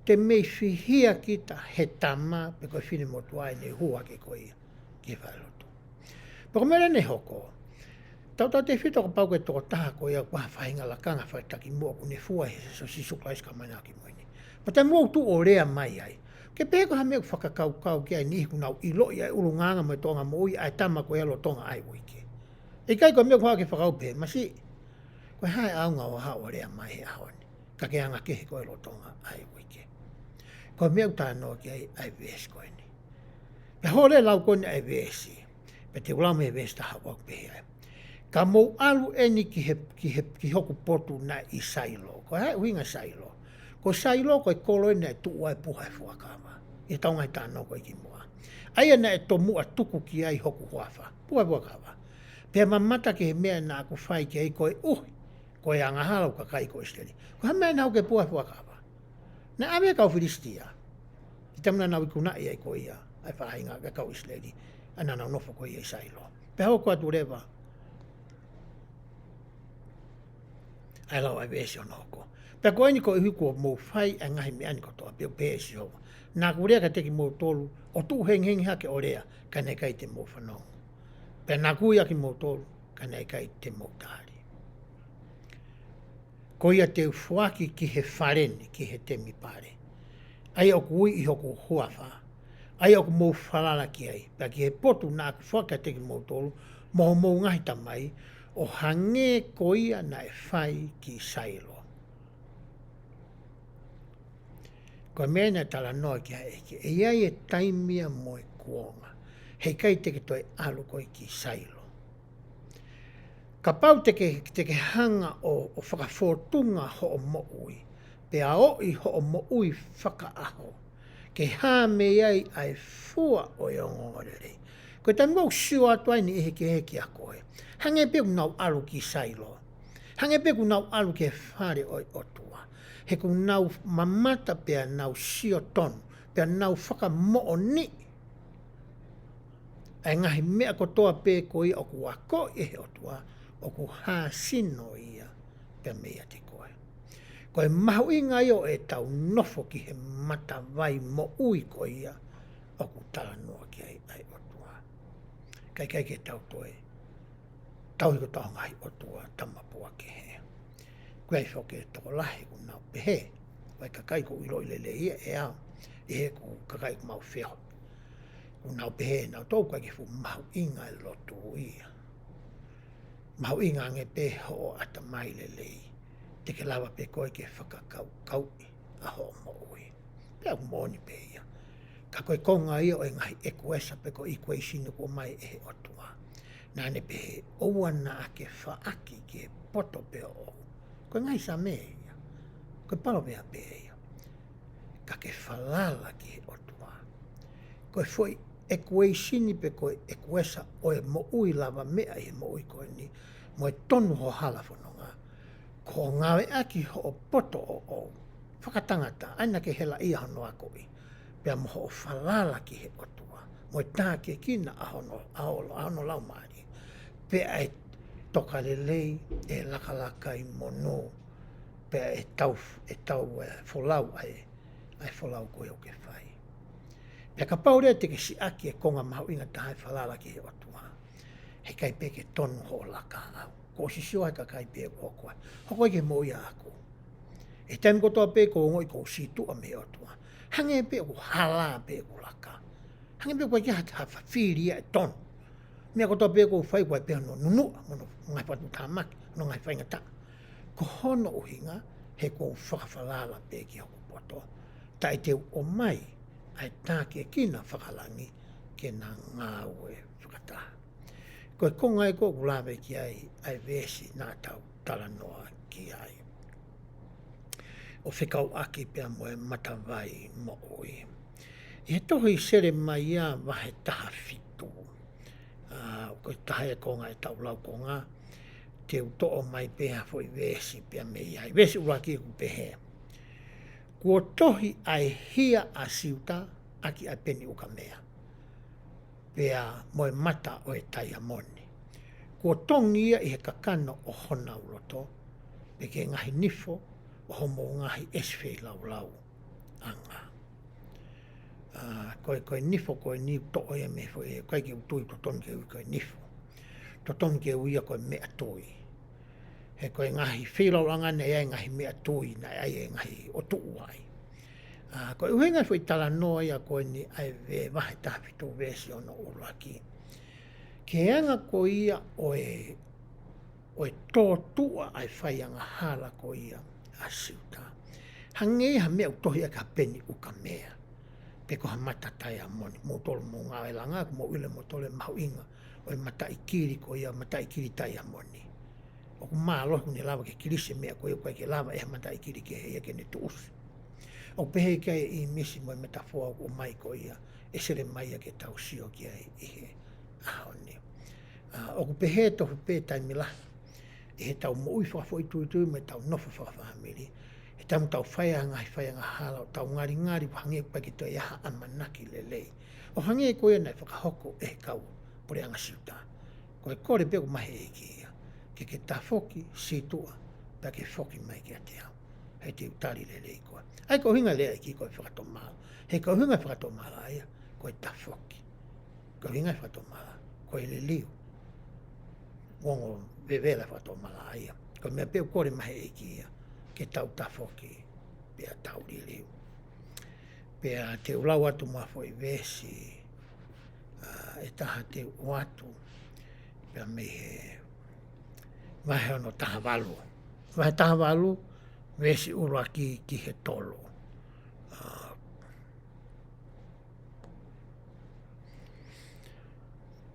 te mei fihia kita he tama pe ko e finemotuʻa ʻe ne hū hake ko ia ki fale lotu. Pea ko e meʻa naʻe hoko, tautautefito kapau ko e tokotaha ko ia ʻoku ʻi ai ha faʻahinga lakanga fakatakimuʻa ʻoku ne fua he Sīsū Kalaisi ka mai na ki mui ni. Pea taimi ʻoku tuʻu ʻo lea mai ai, ke pehē ko ha meʻa ʻoku fakakaukau ki ai e niʻihi ʻoku nau ʻiloʻi ʻa e ʻulungaanga mo e toʻonga moʻui ʻa e tama ko ia lolotonga ʻa e uike. ʻIkai ko e meʻa ʻoku ke fakakaukau pē, masiʻi, ko e hā e ʻaonga ʻo haʻu ʻo lea mai he ʻaho ni, ka ke anga kehe ko e lolotonga ʻa e uike. Ko e meʻa ʻoku talanoa ki ai ʻa e veesi ko eni. Pea hoʻo lea lau ko eni ʻa e veesi, pea te u lau mei he veesi taha ua ʻoku pehē ai: Ka mou ʻalu eni ki he, ki he, ki hoku potu naʻe ʻi Sailo. Ko e hā e ʻuhinga Sailo? Ko Sailo ko e kolo eni naʻe tuʻu ai e puha ʻo e fuakava, ʻi he taunga he tano ko ē kimuʻa. ʻA ia naʻe tomuʻa tuku ki ai hoku huafa, puha ʻo e fuakava. Pea mamata ki he meʻa naʻa ku fai ki ai koeʻuhi ko e angahala ʻo e kakai ko ʻIsileli. Ko e hā e meʻa naʻe hoko ki he puha ʻo e fuakava? Naʻe ʻave e kau Filisitia, ʻi he taimi naʻa nau ikunaʻi ai ko ia ʻa e faʻahinga ʻo e kau ʻIsileli, ʻa ia naʻa nau nofo ko ia ʻi Sailo. Pea hoko atu leva ʻa e lau ʻa e veesi hono hoko: Pea ko eni, koeʻuhi kuo mou fai ʻa e ngaahi meʻa ni kotoa, pea ʻoku pehē ʻe Sihova: Naʻa ku lea kiate kimoutolu ʻo tuʻu hengihengi hake ʻo lea, ka naʻe ʻikai te mou fanongo. Pea naʻa ku ui ʻa kimoutolu, ka naʻe ʻikai te mou tali. Ko ia te u foaki ki he fale ni, ki he temipale, ʻa ia ʻoku ui ʻi hoku huafa, ʻa ia ʻoku mou falala ki ai, pea ki he potu naʻa ku foaki kiate kimoutolu mo hoʻomou ngaahi tamai, ʻo hangē ko ia naʻe fai ki Sailo. Ko e meʻa naʻe talanoa ki ai e ʻEiki, ʻe ʻi ai e taimi ia mo e kuonga he ʻikai te ke toe ʻalu koe ki Sailo. Kapau te ke, te ke hanga ʻo, ʻo fakafōtunga hoʻo moʻui, pea ʻoʻi hoʻo moʻui fakaʻaho, ke hā mei ai ʻa e fua ʻo e ongoongolelei, ko e taimi ʻoku sio atu ai e niʻihi kehekehe kia koe, hangē pē ʻoku nau ʻalu ki Sailo. Hangē pē ʻoku nau ʻalu ki he fale ʻo e ʻOtua. He ʻoku nau mamata pea nau sio tonu, pea nau fakamoʻoniʻi ʻa e ngaahi meʻa kotoa pē ko ia ʻoku akoʻi ʻe he ʻOtua, ʻoku hā sino ia pea meiate koe. Ko e mahuʻinga ia ʻo ʻetau nofo ki he matavai moʻui ko ia ʻoku talanoa ki ai ʻa e ʻOtua. Ka ʻikai ke tau toe tauhi ko ʻetau ngaahi ʻotua tamapua kehe. ʻOku ʻi ai foki e tokolahi ʻoku nau pehē, ʻoku ʻi ai e kakai ʻoku ou ʻiloʻi lelei ia ʻe au, ʻi heʻeku kakai ʻoku mau feohi. ʻOku nau pehē ʻe nautolu ʻoku ʻikai ke fuʻu mahuʻinga e lotu ia. Mahuʻinga ange pē hoʻo ʻatamai lelei, te ke lava pē koe ke fakakaukauʻi ʻa hoʻo moʻui. Pea ʻoku moʻoni pē ia. Ka ko e konga ia ʻo e ngaahi ʻekuesa pe ko e ʻikueisini ʻoku ʻomai ʻe he ʻOtua, naʻa ne pehē, ʻoua naʻa ke faʻaki ki he poto pe ʻoʻou. Ko e ngaahi Saame ia. Ko e palōveape ia. Ka ke falala ki he ʻOtua. Ko e foʻi ʻekueisini pe ko e ʻekuesa ʻo e moʻui lavameʻa ʻi he moʻui ko eni, mo e tonu hoʻo hala fononga, ko hoʻo ngāueʻaki hoʻo poto ʻoʻou fakatangata, ʻa ia naʻa ke helaʻia hono akoʻi, pea mo hoʻo falala ki he ʻOtua, mo e tākiekina ʻa hono, ʻa hono, ʻa hono laumālie, pea ʻe tokalelei, ʻe lakalaka ʻi monū, pea ʻe tau, ʻe tau, ʻe folau ʻa e, ʻa e folau ko ia ʻoku ke fai. Pea kapau leva te ke siʻaki e konga mahuʻinga taha e falala ki he ʻOtua, he ʻikai pē ke tonu hoʻo laka au. Kuo ʻosi sio ai e kakai pē ʻoku hoko ai, hoko ai ki he moʻui ʻaʻaku. ʻI he taimi kotoa pē ʻoku ou ongoʻi ʻoku ou sītuʻa mei he ʻOtua, hangē pē ʻoku hala pē ʻeku laka. Hangē pē ʻoku ʻikai ha, ha fili ia ʻe tonu. Meʻa kotoa pē ʻoku ou fai ʻoku ʻi ai pē hono nunuʻa, mo hono ngaahi fakatuʻutāmaki, hono ngaahi faingataʻa. Ko hono ʻuhinga, he ʻoku ou fakafalala pē ki hoku poto, taʻe te u ʻomai ʻa e tākiekina fakalangi ke na ngāue fakataha. Ko e konga ia ʻoku lave ki ai ʻa e veesi naʻa tau talanoa ki ai, ʻo fekauʻaki pea mo e matavai moʻui. ʻI he tohi Selemaia vahe taha fitu, ʻa, ko e taha e konga ʻetau laukonga, te u toʻo mai pē ha foʻi veesi pea mei ai. Veesi ʻuluaki ʻoku pehē: Kuo tohi ʻa e hia ʻa Siuta ʻaki ʻa e peni ʻukamea, pea mo e mata ʻo e taiamoni. Kuo tongi ia ʻi he kakano ʻo honau loto, pea ki he ngaahi nifo ʻo homou ngaahi ʻesi feilaulau ʻanga. ʻA, ko e, ko e nifo ko eni toʻo ia mei he foʻi, ʻikai ke u tui totonu ke ui ko e nifo. Totonu ke ui ia ko e meʻatui. He ko e ngaahi feilaulau ʻanga naʻe ʻi ai e ngaahi meʻatui, naʻe ʻi ai e ngaahi ʻotu ai. ʻA, ko e ʻuhinga foʻi talanoa ia ko eni ʻa e ve-, vahe taha fitu veesi ono ʻuluaki. Ki he anga ko ia ʻo e, ʻo e tōtuʻa ʻa e fai angahala ko ia ʻa Siuta. Hangē ia ha meʻa ʻoku tohi ʻaki ha peni ʻukamea, pe ko ha mata taiamoni, moutolu mou ngāue langa, ʻoku mou ʻilo moutolu e mahuʻinga ʻo e mataʻikili ko ia, mataʻikili taiamoni. ʻOku mālohi ʻoku ne lava ke kilisi e meʻa ko ia, ʻoku ʻikai ke lava ʻe ha mataʻikili kehe ia ke ne tuʻusi. ʻOku pehē ki ai e ʻīmisi mo e metafoa ʻoku ʻomai ko ia ʻe Selemaia ke tau sio ki ai ʻi he ʻaho ni. ʻA, ʻoku pehē tofu pē taimi lahi ʻi heʻetau moʻui fakafoʻituitui mo ʻetau nofo fakafāmili, he taimi ʻoku tau fai ai e ngaahi fai angahala, ʻoku tau ngalingali ʻo hangē ʻoku ʻikai ke toe ʻi ai ha ʻamanaki lelei. ʻO hangē ko ia naʻe fakahoko ʻe he kau puleʻanga Siuta. Ko e kole pē ʻoku ʻomai ʻe he ʻEiki ia, ke ke tafoki, sītuʻa, pea ke foki mai kiate au, he te u tali lelei koe. ʻA ia ko e ʻuhinga e lea ʻa e ʻEiki ko e fakatomala. He ko e ʻuhinga e fakatomala ia, ko e tafoki. Ko e ʻuhinga e fakatomala, ko e liliu. Ongo vevela e fakatomala ia. Ko e meʻa pē ʻoku kole mai ʻe he ʻEiki ia, ke tau tafoki, pea tau liliu. Pea te u lau atu mo ha foʻi veesi, ʻa, ʻe taha te u ʻoatu, pea mei he vahe hono taha valu. Vahe taha valu, veesi ʻuluaki ki he tolu. ʻA,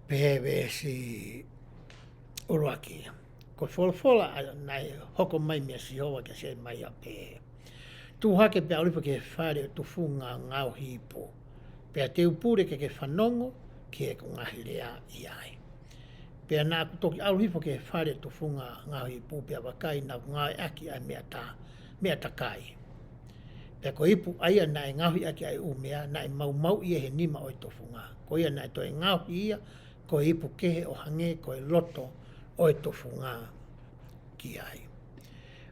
pehē veesi ʻuluaki. Ko e folofola ʻa ia naʻe hoko mai meia Sihova kia Selemaia ʻo pehē: Tuʻu hake pea ʻalu hifo ki he fale ʻo e tufunga ngaohi ipu, pea te u pule ke ke fanongo ki heʻeku ngaahi lea ʻi ai. Pea naʻa ku toki ʻalu hifo ki he fale ʻo e tufunga ngaohi ipu, pea vakai, naʻa ku ngāueʻaki ʻa e meʻa ta-, meʻa takai. Pea ko e ipu ʻa ia naʻe ngaohi ʻaki ʻa e ʻū meʻa, naʻe maumauʻi ia ʻe he nima ʻo e tufunga. Ko ia naʻe toe ngaohi ia ko e ipu kehe ʻo hangē ko e loto ʻo e tufunga ki ai.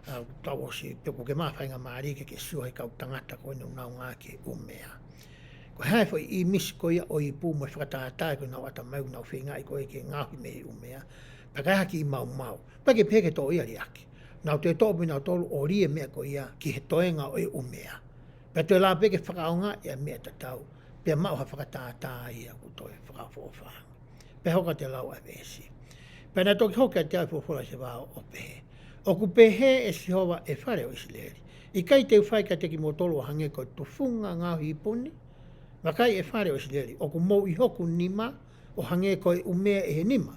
ʻA, tau ʻosi, pe ʻoku ke maʻu ha faingamālie ke ke sio he kau tangata ko eni ʻoku nau ngāueʻaki e ʻū meʻa. Ko e hā e foʻi ʻīmisi ko ia ʻo e ipu mo e fakatātā ko ē ʻi honau ʻatamai, ʻoku nau feingaʻi ko ē ke ngaohi mei he ʻū meʻa. Pea ʻikai ha kiʻi maumau. Pea ʻikai ke pehē ke toʻo ia liʻaki. Nau toe toʻo pē nautolu ʻo lī e meʻa ko ia ki he toenga ʻo e ʻū meʻa. Pea toe lava pē ke fakaʻaongaʻi ʻa e meʻa tatau, pea maʻu ha fakatātā ia ʻoku toe fakaʻofoʻofa ange. Pea hoko atu e lau ʻa e veesi. Pea naʻe toki hoko kiate au ʻa e folofola ʻa Sihova ʻo pehē: ʻOku pehē ʻe Sihova, ʻE fale ʻo ʻIsileli, ʻikai te u fai kiate kimoutolu ʻo hangē ko e tufunga ngaohi ipu ni? Vakai, ʻe fale ʻo ʻIsileli, ʻoku mou ʻi hoku nima ʻo hangē ko e ʻū meʻa ʻi he nima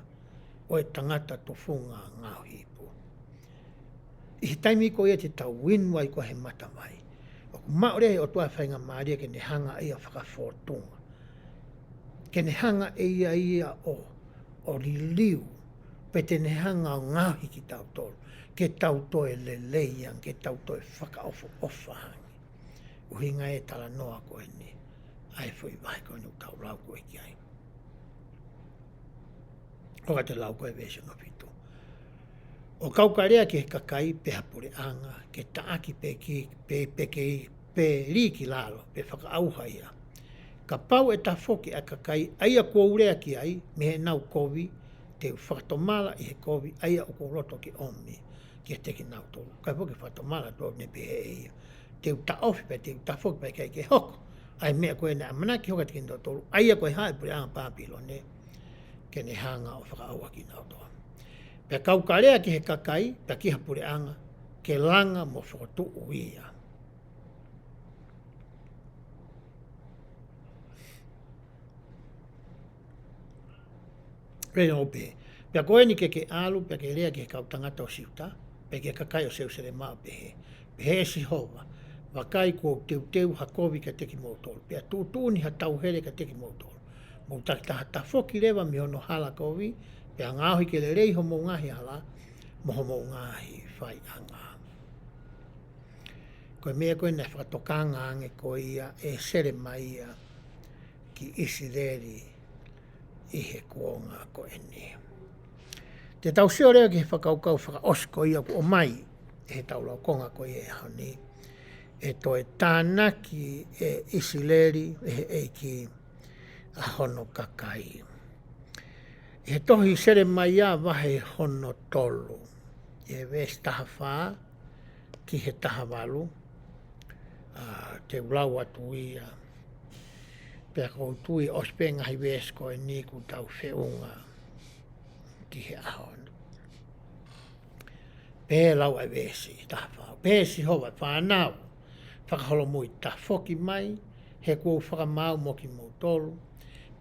ʻo e tangata tufunga ngaohi ipu. ʻI he taimi ko ia te tau inu ai ko ē he matavai, ʻoku maʻu leva ʻe he ʻOtua e faingamālie ke ne hanga ʻe ia ʻo fakafōtunga. Ke ne hanga ʻe ia ia ʻo, ʻo liliu, pe te ne hanga ʻo ngaohi kitautolu, ke tau toe lelei ange, ke tau toe fakaʻofoʻofa ange. ʻUhinga e talanoa ko eni ʻa e foʻi vahe ko eni ʻoku tau lau ko ē ki ai. ʻOku te lau ko ē veesi hono fitu. ʻO kau ka lea ki he kakai pe ha puleʻanga, ke taʻaki pe ki, pe, pe ke, pe lī ki lalo, pe fakaʻauha ia. Kapau ʻe tafoki ʻa e kakai ʻa ia kuo u lea ki ai, mei heʻenau kovi, te u fakatomala ʻi he kovi ʻa ia ʻoku ou loto ke ʻomi kiate kinautolu. Ka foki fakatomala atu ʻo ne pehē ʻe ia: Te u taʻofi pea te u tafoki pea ʻikai ke hoko ʻa e meʻa ko ē naʻe ʻamanaki hoko kiate kinautolu, ʻa ia ko e hā e puleʻanga Pāpilone, ke ne hanga ʻo fakaʻauha kinautolu. Pea kau ka lea ki he kakai, pea ki ha puleʻanga, ke langa mo fokotuʻu ia. Pea ʻo pehē: Pea ko eni ke ke ʻalu, pea ke lea ki he kau tangata ʻo Siuta, pea ki he kakai ʻo Selusalema ʻo pehē: Pehē ʻe Sihova, Vakai, kuo u teuteu ha kovi kiate kimoutolu, pea tuʻutuʻuni ha tauhele kiate kimoutolu. Mou takitaha tafoki leva mei hono hala kovi, pea ngaohi ke lelei homou ngaahi hala mo homou ngaahi faiʻanga. Ko e meʻa ko ē naʻe fakatokanga ange ko ia ʻe Selemaia ki ʻIsileli ʻi he kuonga ko eni. Te tau sio leva ki he fakakaukau fakaʻosi ko ia ʻoku ʻomai ʻe he tau laukonga ko ia he ʻaho ni. ʻE toe tānaki ʻe ʻIsileli ʻe he ʻEiki ʻa hono kakai. ʻI he tohi Selemaia vahe hono tolu, ʻi he veesi taha fā ki he taha valu, ʻa, te u lau atu ia. Pea ʻoku ou tui ʻosi pē ngaahi veesi ko eni kuo tau feʻunga ki he ʻaho ni. Pea lau ʻa e veesi taha fā. Pehē ʻe Sihova, fānau, fakaholomui, tafoki mai, he kuo u fakamaau mo kimoutolu,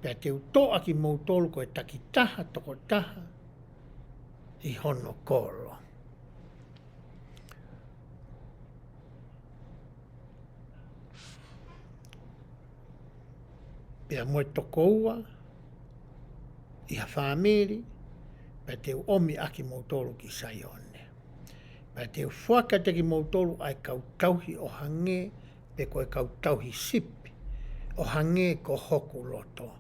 pea te u toʻa kimoutolu ko e takitaha tokotaha ʻi hono kolo. Pea mo e tokoua ʻi ha fāmili, pea te u ʻomi ʻa kimoutolu ki Saione. Pea te u foaki kiate kimoutolu ʻa e kau tauhi ʻo hangē, pe ko e kau tauhi sipi, ʻo hangē ko hoku loto.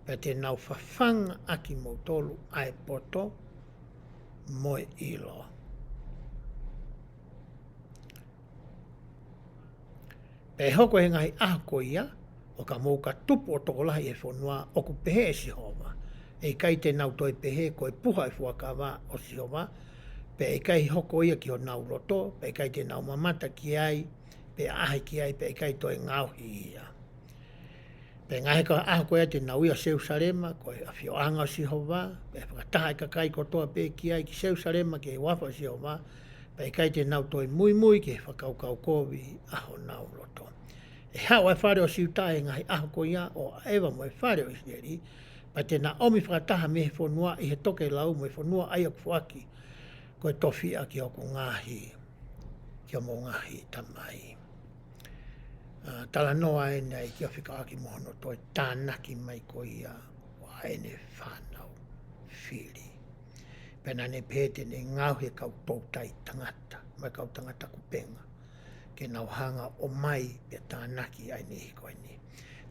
Pea te nau fafanga ʻa kimoutolu ʻa e poto mo e ʻilo. Pea ʻe hoko he ngaahi ʻaho ko ia, ʻo ka mou ka tupu ʻo tokolahi he fonua, ʻoku pehē ʻe Sihova. ʻE ʻikai te nau toe pehē ko e puha ʻo e fuakava ʻo Sihova, pea ʻikai hoko ia ki honau loto, pea ʻikai te nau mamata ki ai, pe ʻaʻahi ki ai, pea ʻikai toe ngaohi ia. Pea ngaahi ka ʻaho ko ia te nau ʻi Selusalema, ko e ʻafioʻanga ʻo Sihova, pea fakataha ʻa e kakai kotoa pē ki ai ki Selusalema ki he huafa ʻo Sihova, pea ʻikai te nau toe muimui ki he fakakaukau kovi ʻa honau loto. ʻE haʻu ʻa e fale ʻo Siuta he ngaahi ʻaho ko ia ʻo ʻaʻeva mo e fale ʻo ʻIsileli, pea te na ʻomi fakataha mei he fonua ʻi he tokelau mo e fonua ʻa ia ʻoku foaki ko e tofiʻa ki hoku ngaahi, ki homou ngaahi tamai. ʻA, talanoa ʻeni ʻa e ʻEiki ʻo fekauʻaki mo hono toe tānaki mai ko ia ʻo ʻene fānau fili. Pea naʻa ne pehē te ne ngaohi e kau toutai tangata, mo e kau tangata kupenga, ke nau hanga ʻo ʻomai pea tānaki ʻa e niʻihi ko eni.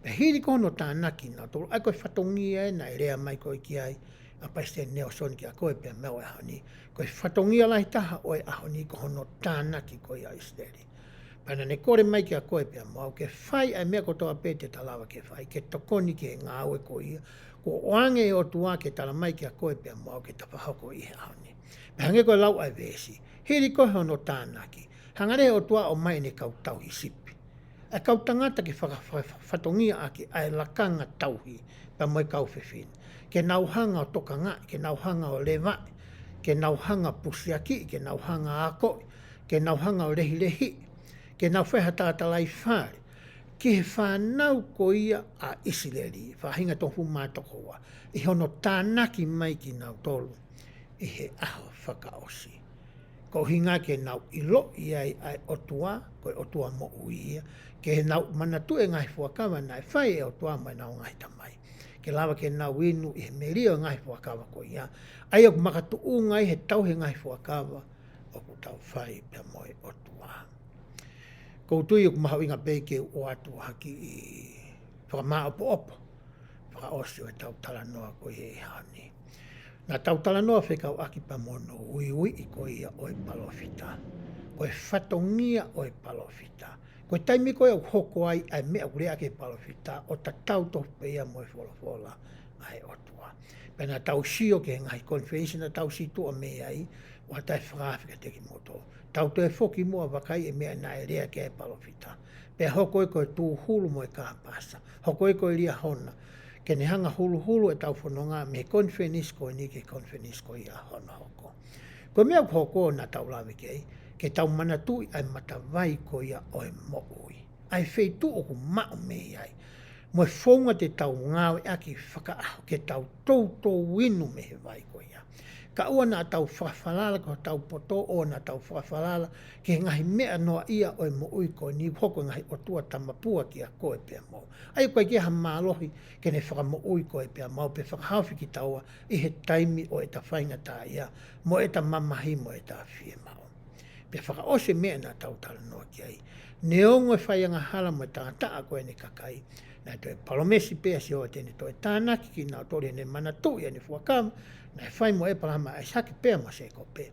Pea hili ko hono tānaki naʻa tolu, ʻa ia ko e fatongia ē naʻe lea mai ko ē ki ai ʻa Palesiteni Nalesoni kiate koe pea mo au he ʻaho ni. Ko e fatongia lahi taha ʻo e ʻaho ni ko hono tānaki ko ia ʻo ʻIsileli. Pea naʻa ne kole mai kiate koe pea mo au ke fai ʻa e meʻa kotoa pē te ta lava ke fai, ke tokoni ki he ngāue ko ia kuo ʻoange ʻe he ʻOtua ke tala mai kiate koe pea mo au ke ta fakahoko ʻi he ʻaho ni. Pea hangē ko e lau ʻa e veesi, hili ko ē hono tānaki, hanga leva ʻe he ʻOtua ʻo ʻomai ʻene kau tauhi sipi, ʻa e kau tangata ke faka-, fa-, fa-, fatongiaʻaki ʻa e lakanga tauhi pea mo e kau fefine, ke nau hanga ʻo tokangaʻi, ke nau hanga ʻo levaʻi, ke nau hanga ʻo pusiakiʻi, ke nau hanga ʻo akoʻi, ke nau hanga ʻo lehilehiʻi, ke nau fai ha talatalaifale ki he fānau ko ia ʻa ʻIsileli, faʻahinga toko hongofulu mā toko ua, ʻi hono tānaki mai kinautolu ʻi he ʻaho fakaʻosi. Ko e ʻuhinga ke nau ʻiloʻi ai ʻa e ʻOtua, ko e ʻOtua moʻui ia, ke nau manatuʻi e ngaahi fuakava naʻe fai ʻe he ʻOtua maʻa ʻenau ngaahi tamai, ke lava ke nau inu ʻi he melie ʻo e ngaahi fuakava ko ia, ʻa ia ʻoku makatuʻunga ai he tauhi e ngaahi fuakava ʻoku tau fai pea mo e ʻOtua. ʻOku ou tui ʻoku mahuʻinga pē ke u ʻoatu ha kiʻi fakamāʻopoʻopo fakaʻosi ʻo e tau talanoa ko ia he ʻaho ni. Naʻa tau talanoa fekauʻaki pea mo hono uiuiʻi ko ia ʻo e palōfita, ko e fatongia ʻo e palōfita, ko e taimi ko ia ʻoku hoko ai ʻa e meʻa ʻoku lea ki ai e palōfita, ʻo tatau tofu pē ia mo e folofola ʻa e ʻOtua. Pea naʻa tau sio ki he ngaahi konifelenisi naʻa tau situʻa mei ai, ʻoku ʻatā e fakaafe kiate kimoutolu. Tau toe foki muʻa ʻo vakai e meʻa naʻe lea ki ai e palōfita. Pea hoko ia ko e tūhulu mo e kāpasa, hoko ia ko e Liahona, ke ne hanga ʻo huluhulu e tau fononga mei he konifelenisi ko eni ki he konifelenisi ko ia hono hoko. Ko e meʻa ʻoku hoko naʻa tau lave ki ai, ke tau manatuʻi ʻa e matavai ko ia ʻo e moʻui, ʻa e feituʻu ʻoku maʻu mei ai, mo e founga te tau ngāueʻaki fakaʻaho ke tau toutou inu mei he vai ko ia. Ka ʻoua naʻa tau fakafalala ki hotau poto, ʻoua naʻa tau fakafalala ki he ngaahi meʻa noaʻia ʻo e moʻui ko eni, hoko e ngaahi ʻotua tamapua kiate koe pea mo au. ʻA ia ʻoku ʻikai ke ʻi ai ha mālohi ke ne fakamoʻui koe pea mo au pe fakahaofi kitaua ʻi he taimi ʻo ʻeta faingataʻaʻia, mo ʻeta mamahi, mo ʻeta fiemaʻu. ʻe fakaʻosi e meʻa naʻa tau talanoa ki ai. Neongo e faiangahala mo e taʻataʻa ko eni ʻa e kakai, naʻe toe palōmesi pē ʻa Sihova te ne toe tānaki kinautolu ʻi heʻene manatuʻi ʻene fuakava naʻe fai mo ʻĒpalahame, ʻAisake pea mo Sēkope.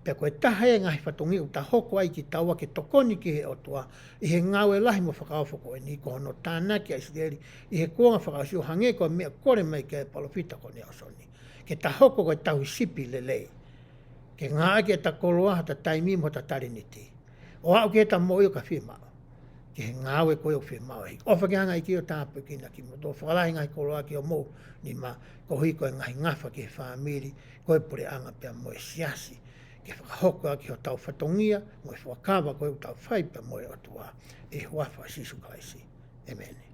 Pea ko e taha ia e ngaahi fatongia ʻoku ta hoko ai kitaua ke tokoni ki he ʻOtua ʻi he ngāue lahi mo fakaofo ko eni, ko hono tānaki ʻa ʻIsileli ʻi he kuonga fakaʻosi, ʻo hangē ko e meʻa kole mai ki ai e palōfita ko Nalesoni. Ke ta hoko ko e tauhi sipi lelei. Ke ngāueʻaki ʻeta koloa, hota taimi mo hota talēniti, ʻo aʻu ki heʻeta moʻui ʻo ka fiemaʻu, ki he ngāue ko ia ʻoku fiemaʻu ai. ʻOfa ke hanga ʻe he ʻEiki ʻo tāpuekina kimoutolu, fakalahi e ngaahi koloa ki homou nima, koeʻuhi ko e ngaahi ngafa ki he fāmili, ko e puleʻanga pea mo e siasi. Ke fakahoko ʻaki hotau fatongia mo e fuakava ko ia ʻoku tau fai pea mo e ʻOtua. ʻI he huafa ʻo Sīsū Kalaisi. ʻĒmeni.